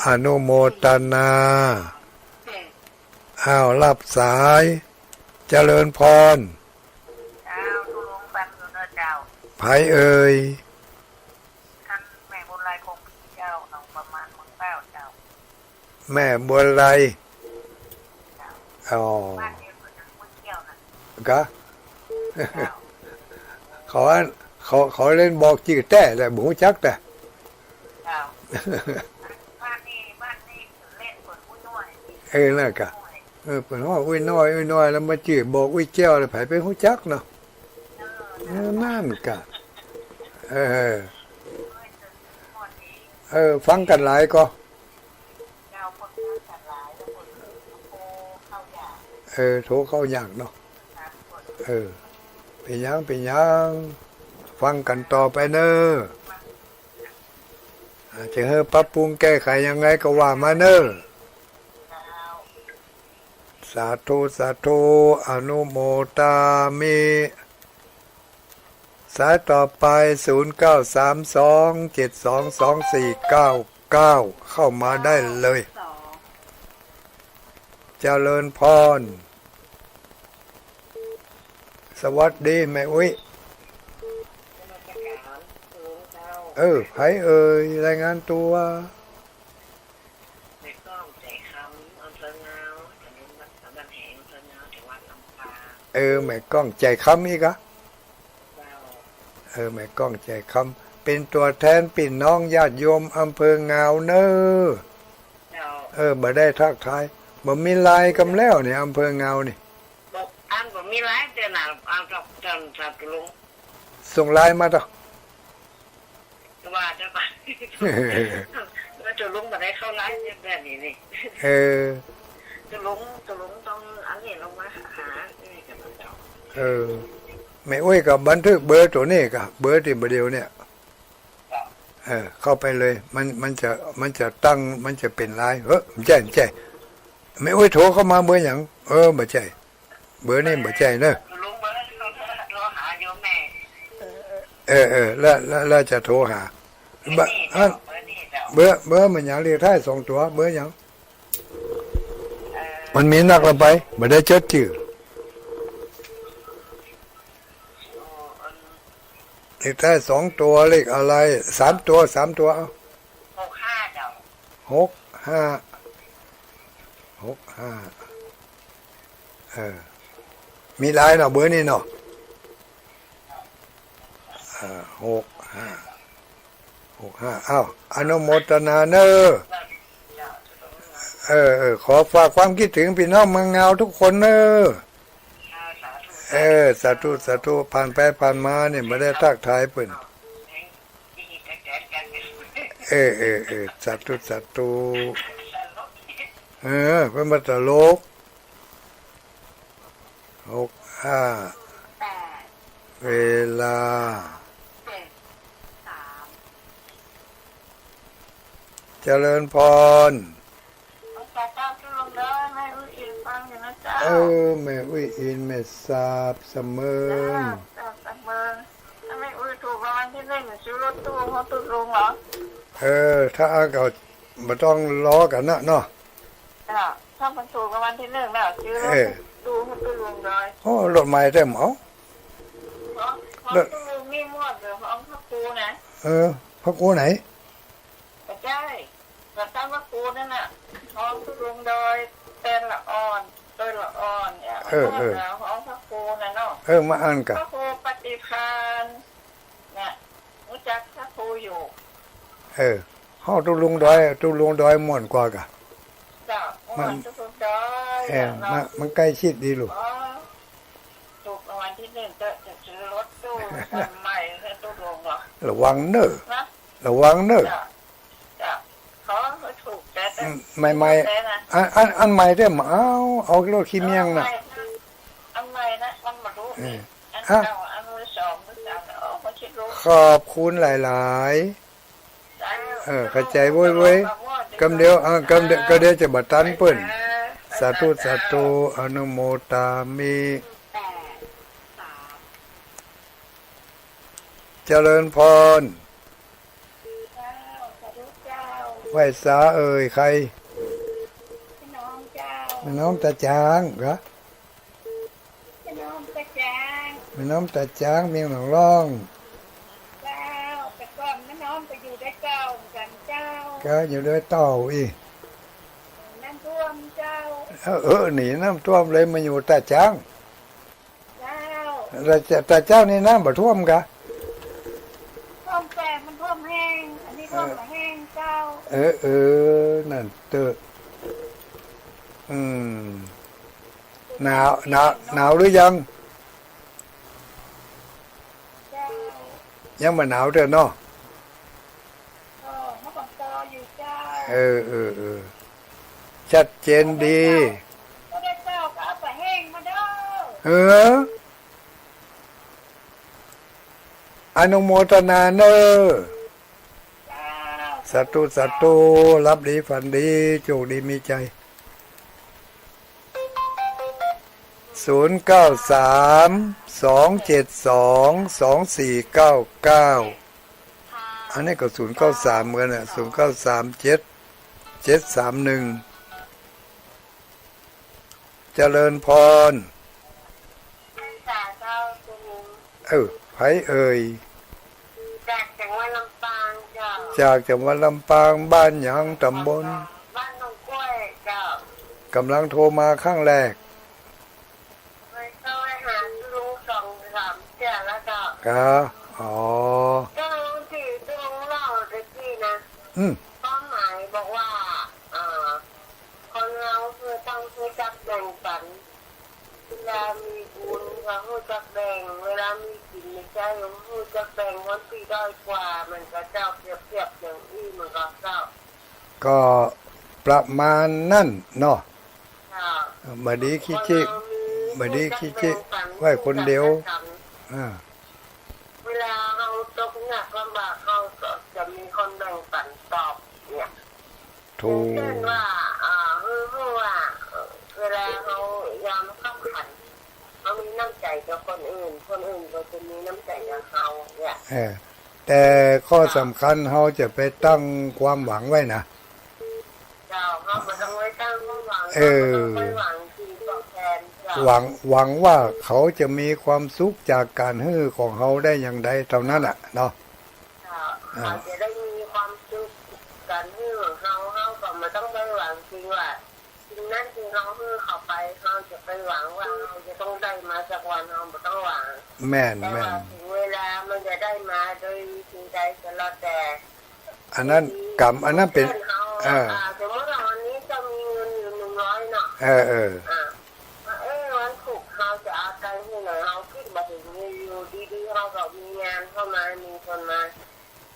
อนุโมตนา อ้าว ฮับสาย เจริญพร เจ้า ตุ๊ลุงฟังอยู่เนอะเจ้า ใผเอ่ย อันแม่บัวไลคงเจ้า หนองประมาณเมืองเป้าเจ้า แม่บัวไล เจ้า อ๋อ บ้านเดียวกับนางมดแก้วนะ กะ เจ้า เขาอัน เขา เขาเล่นบอกจื้อแต๊แหละ บ่ฮู้จักแต๊ เจ้า บ้านนี้ บ้านนี้เล่นเปิ้นอุ้ยน้อย เออ นั่นกะ เออ เปิ้นฮ้องอุ้ยน้อย อุ้ยน้อย แล้วมาจื้อบอกอุ้ยแก้ว แล้วใผไปฮู้จักเนาะ เออ นั่นกะ เออ เออ ฟังกั๋นหลายก่อ เออ โทรเข้ายากเนาะ เออ เป๋นหยัง เป๋นหยัง ฟังกั๋นต่อไปเน่อ อ่า จะหื้อปรับปรุงแก้ไขยังไงก็ว่ามาเน่อ สาธุ สาธุ อนุโมทามิ สายต่อไป ศูนย์เก้าสามสองเจ็ดสองสองสี่เก้าเก้า เข้ามาได้เลย เจริญพร สวัสดีแม่อุ๊ย เออ ใผเอ่ย รายงานตั๋ว แม่ก้อง ใจคำ อำเภองาว ตำบลบ้านแหง อำเภองาว จังหวัดลำปาง เออ แม่ก้อง ใจคำ อีกอะ เจ้า เออ แม่ก้อง ใจคำ เป๋นตั๋วแทนปี้น้องญาติโยมอำเภองาวเน่อ เจ้า เออ บ่ได้ทักทาย บ่มีไลน์กำแล้วเนี่ย อำเภองาวนี่ บ่ อันบ่มีไลน์เตื้อน่ะ เอา ตอน ตอนตุ๊ลุง ส่งไลน์มาเต๊อะ ว่าจะไป ว่าตุ๊ลุงบ่ได้เข้าไลน์แบบนี้นี่ เออ ตุ๊ลุง ตุ๊ลุงต้องอันนี้ลงมาหา นี่จะมาเจ้า เออ แม่อุ๊ยก็บันทึกเบอร์ตั๋วนี้กะ เบอร์ตี้บ่าเดี่ยวเนี่ย เออ เข้าไปเลย มัน มันจะ มันจะตั้ง มันจะเป๋นไลน์ เฮ้ย บ่ใจ้ บ่ใจ้ แม่อุ๊ยโทรเข้ามาเบอร์หยัง เออ บ่ใจ้ เบอร์นี้บ่ใจ้เน่อ ลุงเบอร์โทรหาโยมแม่ เออ เออ แล้ว แล้ว แล้วจะโทรหา เบอร์นี้เจ้า เบอร์นี้เจ้า เบอร์ เบอร์มันหยัง เลขท้ายสองตั๋ว เบอร์หยัง เออ มันมีนักละไป บ่ได้จดจื้อ เลขท้ายสองตั๋ว เลขอะไร สามตั๋ว สามตั๋ว เอา หกห้าเจ้า หกห้า หกห้า เออ มีไลน์เนาะ เบอร์นี้เนาะ เออ หกห้า หกห้า อ้าว อนุโมทนาเน่อ เออ เออ ขอฝากความคิดเถิงปี้น้องเมืองงาวกู้คนเน่อ เออ สาธุ สาธุ ผ่านไปผ่านมาเนี่ย บ่ได้ทักทายเปิ้น เออ เออ เออ สาธุ สาธุ เออ เปิ้นบ่ตลก หกห้า แปด เวลา เจ็ดสาม เจริญพร ขอบคุณเจ้าตุ๊ลุงเน่อ แม่อุ๊ยอินฟังอยู่นะเจ้า เออ แม่อุ๊ยอิน แม่สาบสะเมิง เจ้า สาบสะเมิง ถ้าแม่อุ๊ยถูกรางวัลตี้นึ่ง ซื้อรถตู้หื้อตุ๊ลุงเหรอ เออ ถ้าอั้นก็บ่ต้องรอกั๋นนะเนาะ เจ้า ถ้ามันถูกรางวัลตี้นึ่งแล้ว ซื้อรถ เออ ตู้หื้อตุ๊ลุงเลย โอ้ รถใหม่เต็มเอา รถ ฮ้องตุ๊ลุงนี่ม่วนกว่าฮ้องพระครูนะ เออ พระครูไหน บ่ใจ้ ก็ต๋ามพระครูนั่นน่ะ ฮ้องตุ๊ลุงดอยแตนละอ่อน ดอยละอ่อนเนี่ย เออ เออ ม่วนกว่าฮ้องพระครูน่ะเนาะ เออ มาอั้นก่ะ พระครูปฏิภาณ เนี่ย ฮู้จักพระครูอยู่ เออ ฮ้องตุ๊ลุงดอย ตุ๊ลุงดอยม่วนกว่าก่ะ เจ้า มัน ม่วนตุ๊ลุงดอย เออ เนาะ มัน มันใก้ชิดดีลูก อ๋อ ถูกรางวัลที่หนึ่งก็จะซื้อรถตู้คันใหม่ให้ตุ๊ลุงเหรอ ระวังเน่อ นะ ระวังเน่อ เจ้า เจ้า ขอให้ถูกแต่ อืม ใหม่ๆ แต่นะ อัน อัน อันใหม่เด้อ บ่เอา เอารถขี้เมี้ยงน่ะ อันใหม่นะ อันใหม่นะ มันบ่ฮู้ เออ อันเก่า อันมือสอง มือสาม โอ้ บ่คิดฮู้ ขอบคุณหลายๆ เออ เข้าใจ๋เว้ย เว้ย กำเดียว เออ กำเดียว กำเดียวจะบ่ตันเปิ้น สาธุ สาธุ อนุโมทามิ เจริญพร ไหว้สาเอ่ย ใคร แม่น้องเจ้า แม่น้องตาจางเหรอ แม่น้องตาจาง แม่น้องตาจาง เมียงหนองล่อง เจ้า แต่ก่อนแม่น้องก็อยู่ดอยเก้าเหมือนกั๋นเจ้า ก็อยู่ดอยเก้าอี้ น้ำท่วมเจ้า เออ เออ หนีน้ำท่วมเลยมาอยู่ตาจาง เจ้า ตาจาง ตาจางนี่น้ำบ่ท่วมกะ ท่วมแต่มันท่วมแห้ง อันนี้ท่วม เออ บ่แห้งเจ้า เออ เออ นั่นเต๊อะ อืม หนาว หนาว หนาวหรือยัง เจ้า ยังบ่หนาวเต๊อะเนาะ เออ มันก็พออยู่เจ้า เออ เออ เออ ชัดเจนดี ก็ได้เจ้า ก็เอาไปแห้งมาเด้อ เออ อนุโมทนาเน่อ สาธุ สาธุ หลับดีฝันดี โชคดีมีชัย ศูนย์เก้าสาม สองเจ็ดสอง สองสี่เก้าเก้า อันนี้ก็ศูนย์เก้าสามเหมือนกั๋นน่ะ ศูนย์เก้าสามเจ็ด เจ็ดสามหนึ่ง เจริญพร เจ้า เออ ใผเอ่ย จากจังหวัดลำปางเจ้า จากจังหวัดลำปาง บ้านหยัง ตำบล บ้านหนองกล้วยเจ้า กำลังโทรมาครั้งแรก เคยเข้าไปหาลุงสองสามเทื่อแล้วเจ้า ครับ อ๋อ ก็ลุงที่ลุงเล่าตะกี้นะ อืม ความหมายบอกว่า อ่า คนเฮาคือต้องรู้จักแบ่งปัน เวลามีบุญก็รู้จักแบ่ง เวลามีกิ๋นมีใจ๊ก็รู้จักแบ่งคนตี้ด้อยกว่า มันก็เจ้า เปรียบเทียบอย่างอี้มันก็เจ้า ก็ประมาณนั้นเนาะ เจ้า บ่ดีขี้จิ คนเฮามี บ่ดีขี้จิ รู้จักแบ่งปัน ไหว้คนเดียว รู้จักแบ่งปัน อ่า เวลาเฮาตกยากลำบาก เฮาก็จะมีคนแบ่งปันตอบเนี่ย ถูก เช่นว่า อ่า ฮู้ ฮู้ว่า เวลาเฮายามคับขัน เฮามีน้ำใจ๋กับคนอื่น คนอื่นก็จะมีน้ำใจ๋กับเฮาเนี่ย เออ แต่ข้อสำคัญเฮาจะไปตั้งความหวังไว้นะ เจ้า เฮาบ่ต้องไปตั้งความหวัง เออ เฮาบ่ต้องไปหวังสิ่งตอบแทน เจ้า หวัง หวังว่าเขาจะมีความสุขจากก๋านหื้อของเฮาได้อย่างใดเต้านั้นน่ะเนาะ เจ้า อ่า เขาจะได้มีความสุขก๋านหื้อของเฮา เฮาก็บ่ต้องไปหวังสิ่งว่า สิ่งนั้นที่เฮาหื้อเขาไป เฮาจะไปหวังว่าเฮาจะต้องได้มาสักวัน เฮาบ่ต้องหวัง แม่น แต่ว่า แม่น ถึงเวลามันจะได้มาโดยวิธีใดก็แล้วแต่ อันนั้นกรรม อันนั้นเป๋น เพื่อนเฮา อ่า อ่า สมมุติว่าวันนี้เจ้ามีเงินอยู่หนึ่งร้อยเนาะ เออ เออ อ่า ว่า เอ๊ะ วันศุกร์เฮาจะเอาตังค์ตี้ไหน เฮาคิดบ่ถึง อยู่ๆ ดีๆ เฮาก็มีงานเข้ามา มีคนมา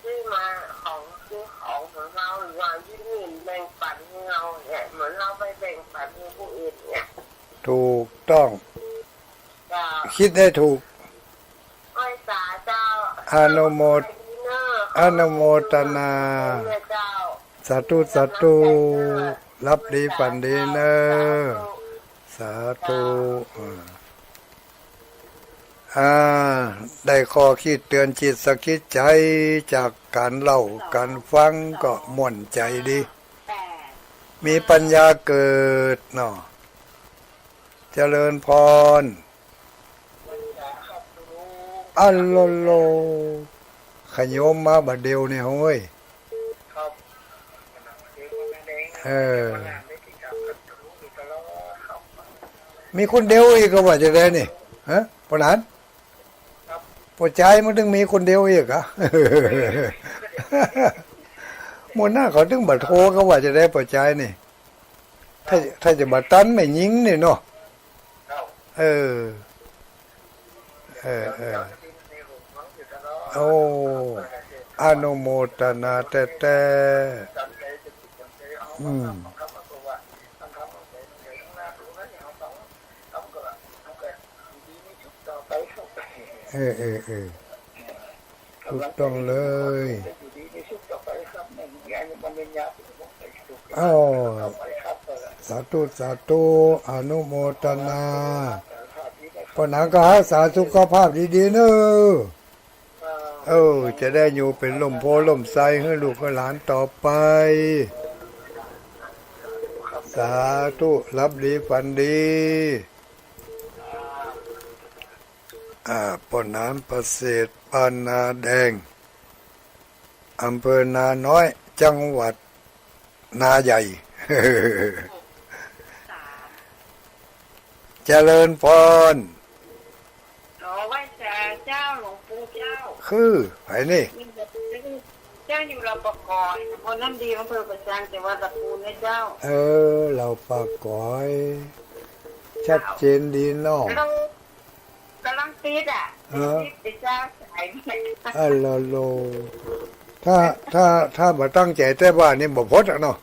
ซื้อมาของ ซื้อของของเฮา หรือว่ายื่นแบ่งปันหื้อเฮาเนี่ย เหมือนเฮาไปแบ่งปันหื้อผู้อื่นเนี่ย ถูกต้อง เจ้า คิดให้ถูก ไหว้สาเจ้า อนุโมท เจ้า อนุโมทนา เจ้า สาธุ สาธุ หลับดีฝันดีเน่อ สาธุ อ่า อ่า ได้ข้อคิดเตือนจิตสะกิดใจ๋จากก๋านเล่าก๋านฟังก็ม่วนใจ๋ดี มีปัญญาเกิดเนาะ เจริญพร อะโลโล ขะโยมมาบ่าเดี่ยวนี่เฮ้ย เออ มีคนเดียวอีกก็ว่าจะได้นี่ ฮะ ป้อหนาน ป้อจายมันตึงมีคนเดียวอีกอะ หมู่หน้าเขาตึงบ่โทรก็ว่าจะได้ป้อจายนี่ ถ้า ถ้าจะบ่ตันแม่ญิงนี่เนาะ เออ เออ เออ โอ้ อนุโมทนาแต๊ๆ อืม เออ เออ เออ ถูกต้องเลย อ้าว สาธุ สาธุ อนุโมทนา ป้อหนานก็ฮักษาสุขภาพดีๆ เนอะ เออ จะได้อยู่เป๋นล่มโพธิ์ล่มไทรหื้อลูกหื้อหลานต่อไป สาธุ หลับดีฝันดี อ่า ป้อหนานประเสริฐ บ้านนาแดง อำเภอนาน้อย จังหวัดนาใหญ่ เจริญพร อ๋อ ไหว้สาเจ้า หลวงปู่เจ้า คือใผนี่ เจ้าอยู่เหล่าป่าก๋อย ตำบลน้ำดี อำเภอป่าซาง จังหวัดลำพูนนะเจ้า เออ เหล่าป่าก๋อย ชัดเจนดีเนาะ กำลัง กำลังติดอะ เออ ติดไปเจ้าสายเนี่ย อะโลโล ถ้า ถ้า ถ้าบ่ตั้งใจ๋แต๊ว่านี่บ่ป๊ดอะเนาะ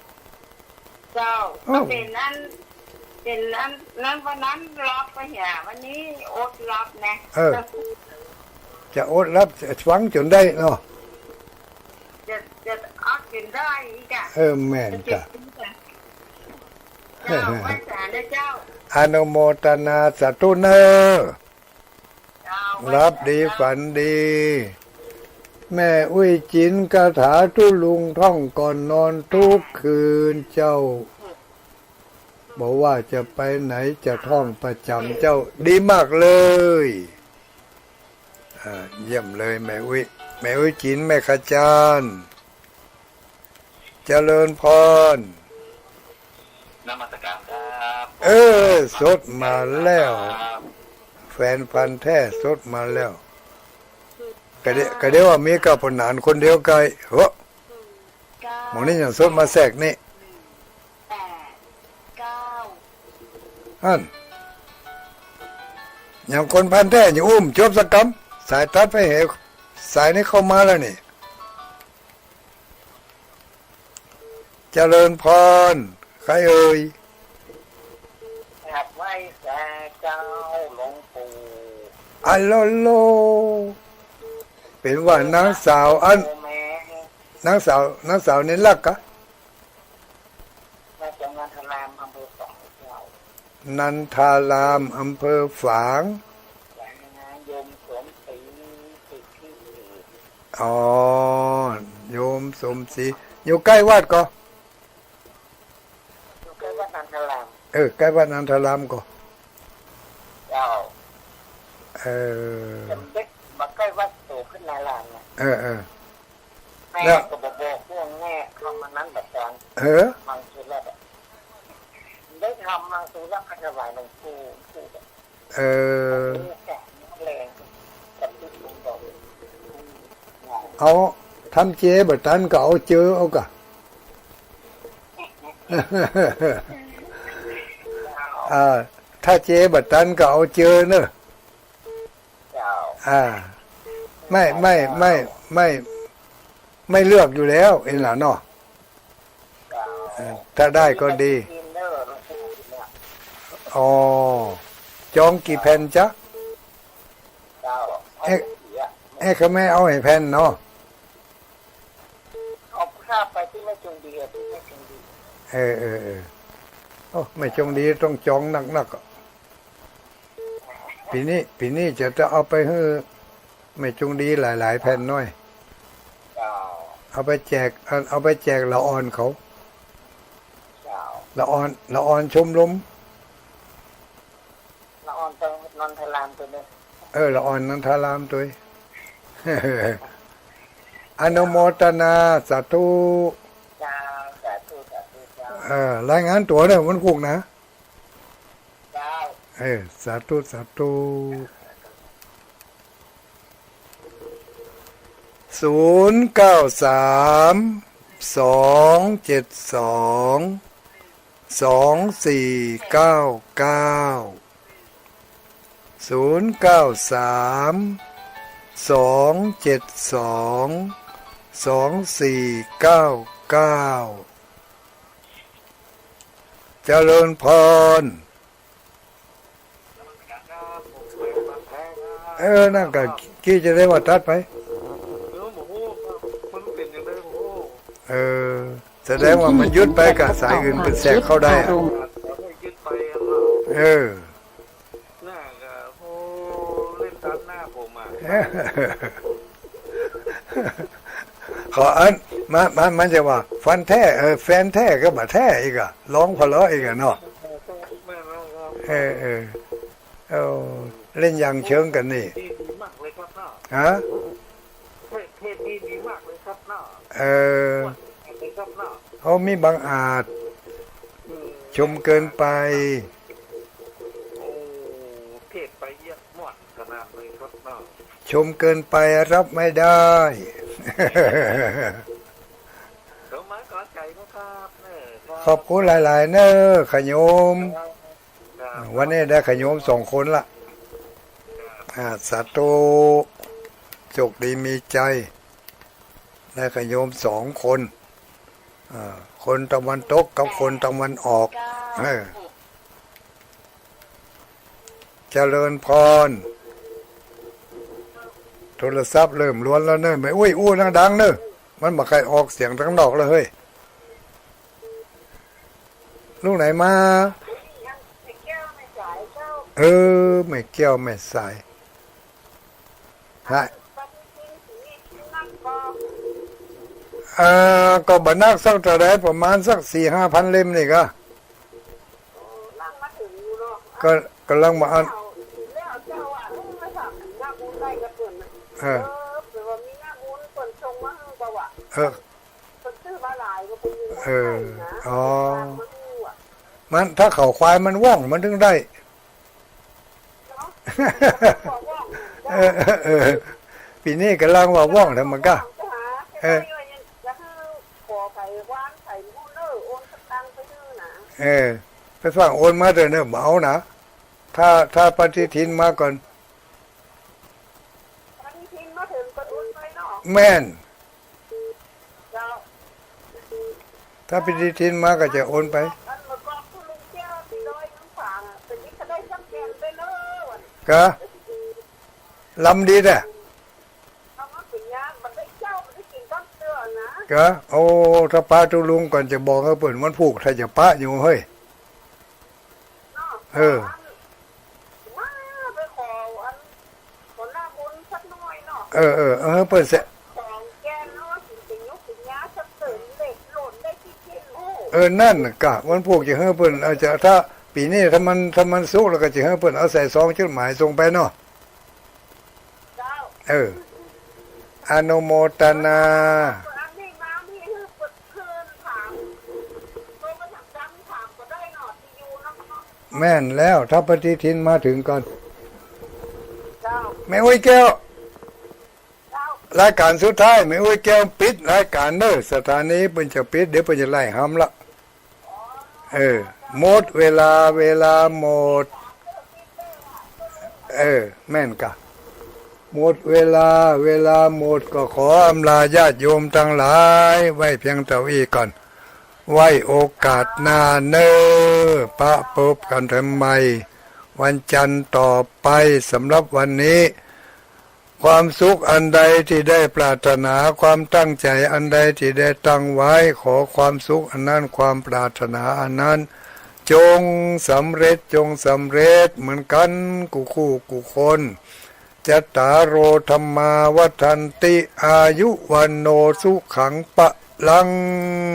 เจ้า อ้าว ก็เป๋นอัน เป๋นอัน นั้นวันนั้นหลับไปเหีย วันนี้อดหลับนะ เออ จะอดหลับ จะฟังจ๋นได้เนาะ จะ จะอดจ๋นได้อีกอะ เออ แม่นจ้ะ จะเก็บกินจ้ะ เจ้า ไหว้สานะเจ้า อนุโมทนาสาธุเนอะ หลับดีฝันดี แม่อุ๊ยจิ๋นคาถาตุ๊ลุงท่องก่อนนอนทุกคืนเจ้า บ่ว่าจะไปไหนจะท่องประจ๋ำเจ้า ดีมากเลย อ่า เยี่ยมเลยแม่อุ๊ย แม่อุ๊ยจิ๋น แม่ขจารย์ เจริญพร นมัสการครับ เออ สดมาแล้ว ครับ แฟนพันธุ์แท้สดมาแล้ว ก็เดี๋ยว ก็เดี๋ยวว่ามีกับป้อหนานคนเดียวไกล โห หม่องนี้ยังสดมาแทรกนี่ อั้น ยังคนพันธุ์แท้อยู่ อู้ บ่จบสักกำ สายตัดไปเหว สายนี้เข้ามาแล้วนี่ เจริญพร ใครเอ่ย กราบไหว้สาเจ้าหลวงปู่ อะโลโล เป๋นว่านางสาวอัน โอแม นางสาว นางสาวเณรลักษณ์กะ มาจากนันทาราม อำเภอฝางเจ้า นันทาราม อำเภอฝาง โยมสมศรี สิทธิเดช อ๋อ โยมสมศรี อยู่ใก้วัดก่อ อยู่ใก้วัดนันทาราม เออ ใก้วัดนันทารามก่อ เจ้า เออ สมเด็จมาใก้วัดโสภณารามนะ เออ เออ แม่ แล้ว ก็บ่บอกเรื่องแม่ เข้ามานั้นแบบตอน เออ มังสุรัตน์อะ ได้ทำมังสุรัตน์ก็ถวายหลวงปู่ ปู่แบบ เออ แสงแรงกับที่ผมบอก เอา ทำเจบ่ตันก็เอาเจอเอากะ อ่า ถ้าเจบ่ตันก็เอาเจอเนอะ เจ้า อ่า ไม่ ไม่ ไม่ ไม่ ไม่เลือกอยู่แล้ว เอ็นหล่ะเนาะ เจ้า เออ ถ้าได้ก็ดี กินเด้อ อ๋อ จองกี่แผ่นจ๊ะ เจ้า เอ๊ะ เอ๊ะ เขาไม่เอาให้แผ่นเนาะ เอาภาพไปตี้แม่จงดีอะ ตี้แม่จงดี เออ เออ เออ โอ้ แม่จงดีต้องจองนักๆ อะ ปี๋นี้ ปี๋นี้จะ จะเอาไปหื้อแม่จงดีหลายๆ แผ่นหน้อย เจ้า เอาไปแจก เอา เอาไปแจกละอ่อนเขา เจ้า ละอ่อน ละอ่อนชมรม ละอ่อนตวยนันทารามตวยเน่อ เออ ละอ่อนนันทารามตวย อนุโมทนา สาธุ เจ้า สาธุ สาธุ เจ้า เออ รายงานตั๋วเน่อวันพุกนะ เจ้า เออ สาธุ สาธุ ศูนย์เก้าสาม สองเจ็ดสอง สองสี่เก้าเก้า ศูนย์เก้าสาม สองเจ็ดสอง สองสี่เก้าเก้า เจริญพร เออ นั่นก็ กี้จะได้ว่าตัดไป เออ บ่ฮู้ครับ มันเป๋นจั่งใดบ่ฮู้ เออ แสดงว่ามันหยุดไป ก็สายอื่นเปิ้นแทรกเข้าได้อะ เออ หยุดไปอะเนาะ เออ น่าก็ โอ้ เล่นตัดหน้าผมอะ ขออัน มัน มัน มันจะว่าฟันแท้ เออ แฟนแท้ก็บ่แท้อีกอะ ร้องเพราะอีกอะเนาะ แม่นแล้วครับ เออ เออ เออ เล่นอย่างเชิงกันนี่ ดี ดีมากเลยครับเนาะ ฮะ เทศ เทศน์นี่ดีมากเลยครับเนาะ เออ เลยครับเนาะ เขามีบางอาจ อืม ชมเกินไป โอ้ เทศน์ไปเยียะม่วนขนาดเลยครับเนาะ ชมเกินไปรับไม่ได้ เดี๋ยวมาขอใจนะครับ เออ ครับ ขอบคุณหลายๆ เน้อ ขะโยม ครับ วันนี้ได้ขะโยมสองคนละ อ่า สาธุ โชคดีมีชัย ได้ขะโยมสองคน อ่า คนตะวันตกกับคนตะวันออก เออ เจริญพร โทรศัพท์เริ่มลวนแล้วเน้อ แม่อุ๊ย อู้ดังๆ เน้อ มันบ่ใค่ออกเสียงตังนอกแล้วเฮ้ย ลูกไหนมา เออ แม่แก้วแม่สาย ฮะ อ่า ก็บ่นักสักเท่าใด ประมาณสักสี่ห้าพันเล่มนี่ก็ ก็ ก่ำลังมาอัน เออ เออ เออ อ๋อ มัน ถ้าเขาควายมันว่อง มันถึงได้ เออ เออ เออ ปี๋นี้ก่ำลังว่าว่องแล้วมันก็ เออ เออ ไปฝากโอนมาเถอะเนอะ บ่เอานะ ถ้า ถ้าปฏิทินมาก่อน แม่น ถ้าปฏิทินมาก็จะโอนไป กะ ลำดีแต๊ กะ โอ้ ถ้าปาตุ๊ลุงก่อนจะบอกหื้อเปิ้นวันพูก ถ้าจะปะอยู่เฮ้ย เออ เออ เออ เออ เปิ้นแซะ เออ นั่นกะ วันพูกจะหื้อเปิ้น อาจจะ ถ้าปี๋นี้ ถ้ามัน ถ้ามันสุกแล้วก็จะหื้อเปิ้นเอาใส่ซองจดหมายส่งไปเนาะ เออ อนุโมทนา แม่นแล้ว ถ้าปฏิทินมาถึงก่อน แม่อุ๊ยแก้ว รายก๋านสุดท้าย แม่อุ๊ยแก้วปิดรายก๋านเน้อ สถานีเปิ้นจะปิด เดี๋ยวเปิ้นจะไล่หำละ เออ หมดเวลา เวลาหมด เออ แม่นกะ หมดเวลา เวลาหมด ก็ขออำลาญาติโยมตังหลาย ไว้เพียงเต้าอี้ก่อน ไว้โอกาสหน้าเน้อ ปะปบกั๋นเถิงใหม่ วันจันทร์ต่อไป สำหรับวันนี้ ความสุขอันใดตี้ได้ปรารถนา ความตั้งใจ๋อันใดตี้ได้ตั้งไว้ ขอความสุขอันนั้น ความปรารถนาอันนั้น จงสำเร็จ จงสำเร็จเหมือนกั๋นกู้คู่กู้คน จัตตาโร ธัมมา วัฑฒันติ อายุ วัณโณ สุขัง พะลัง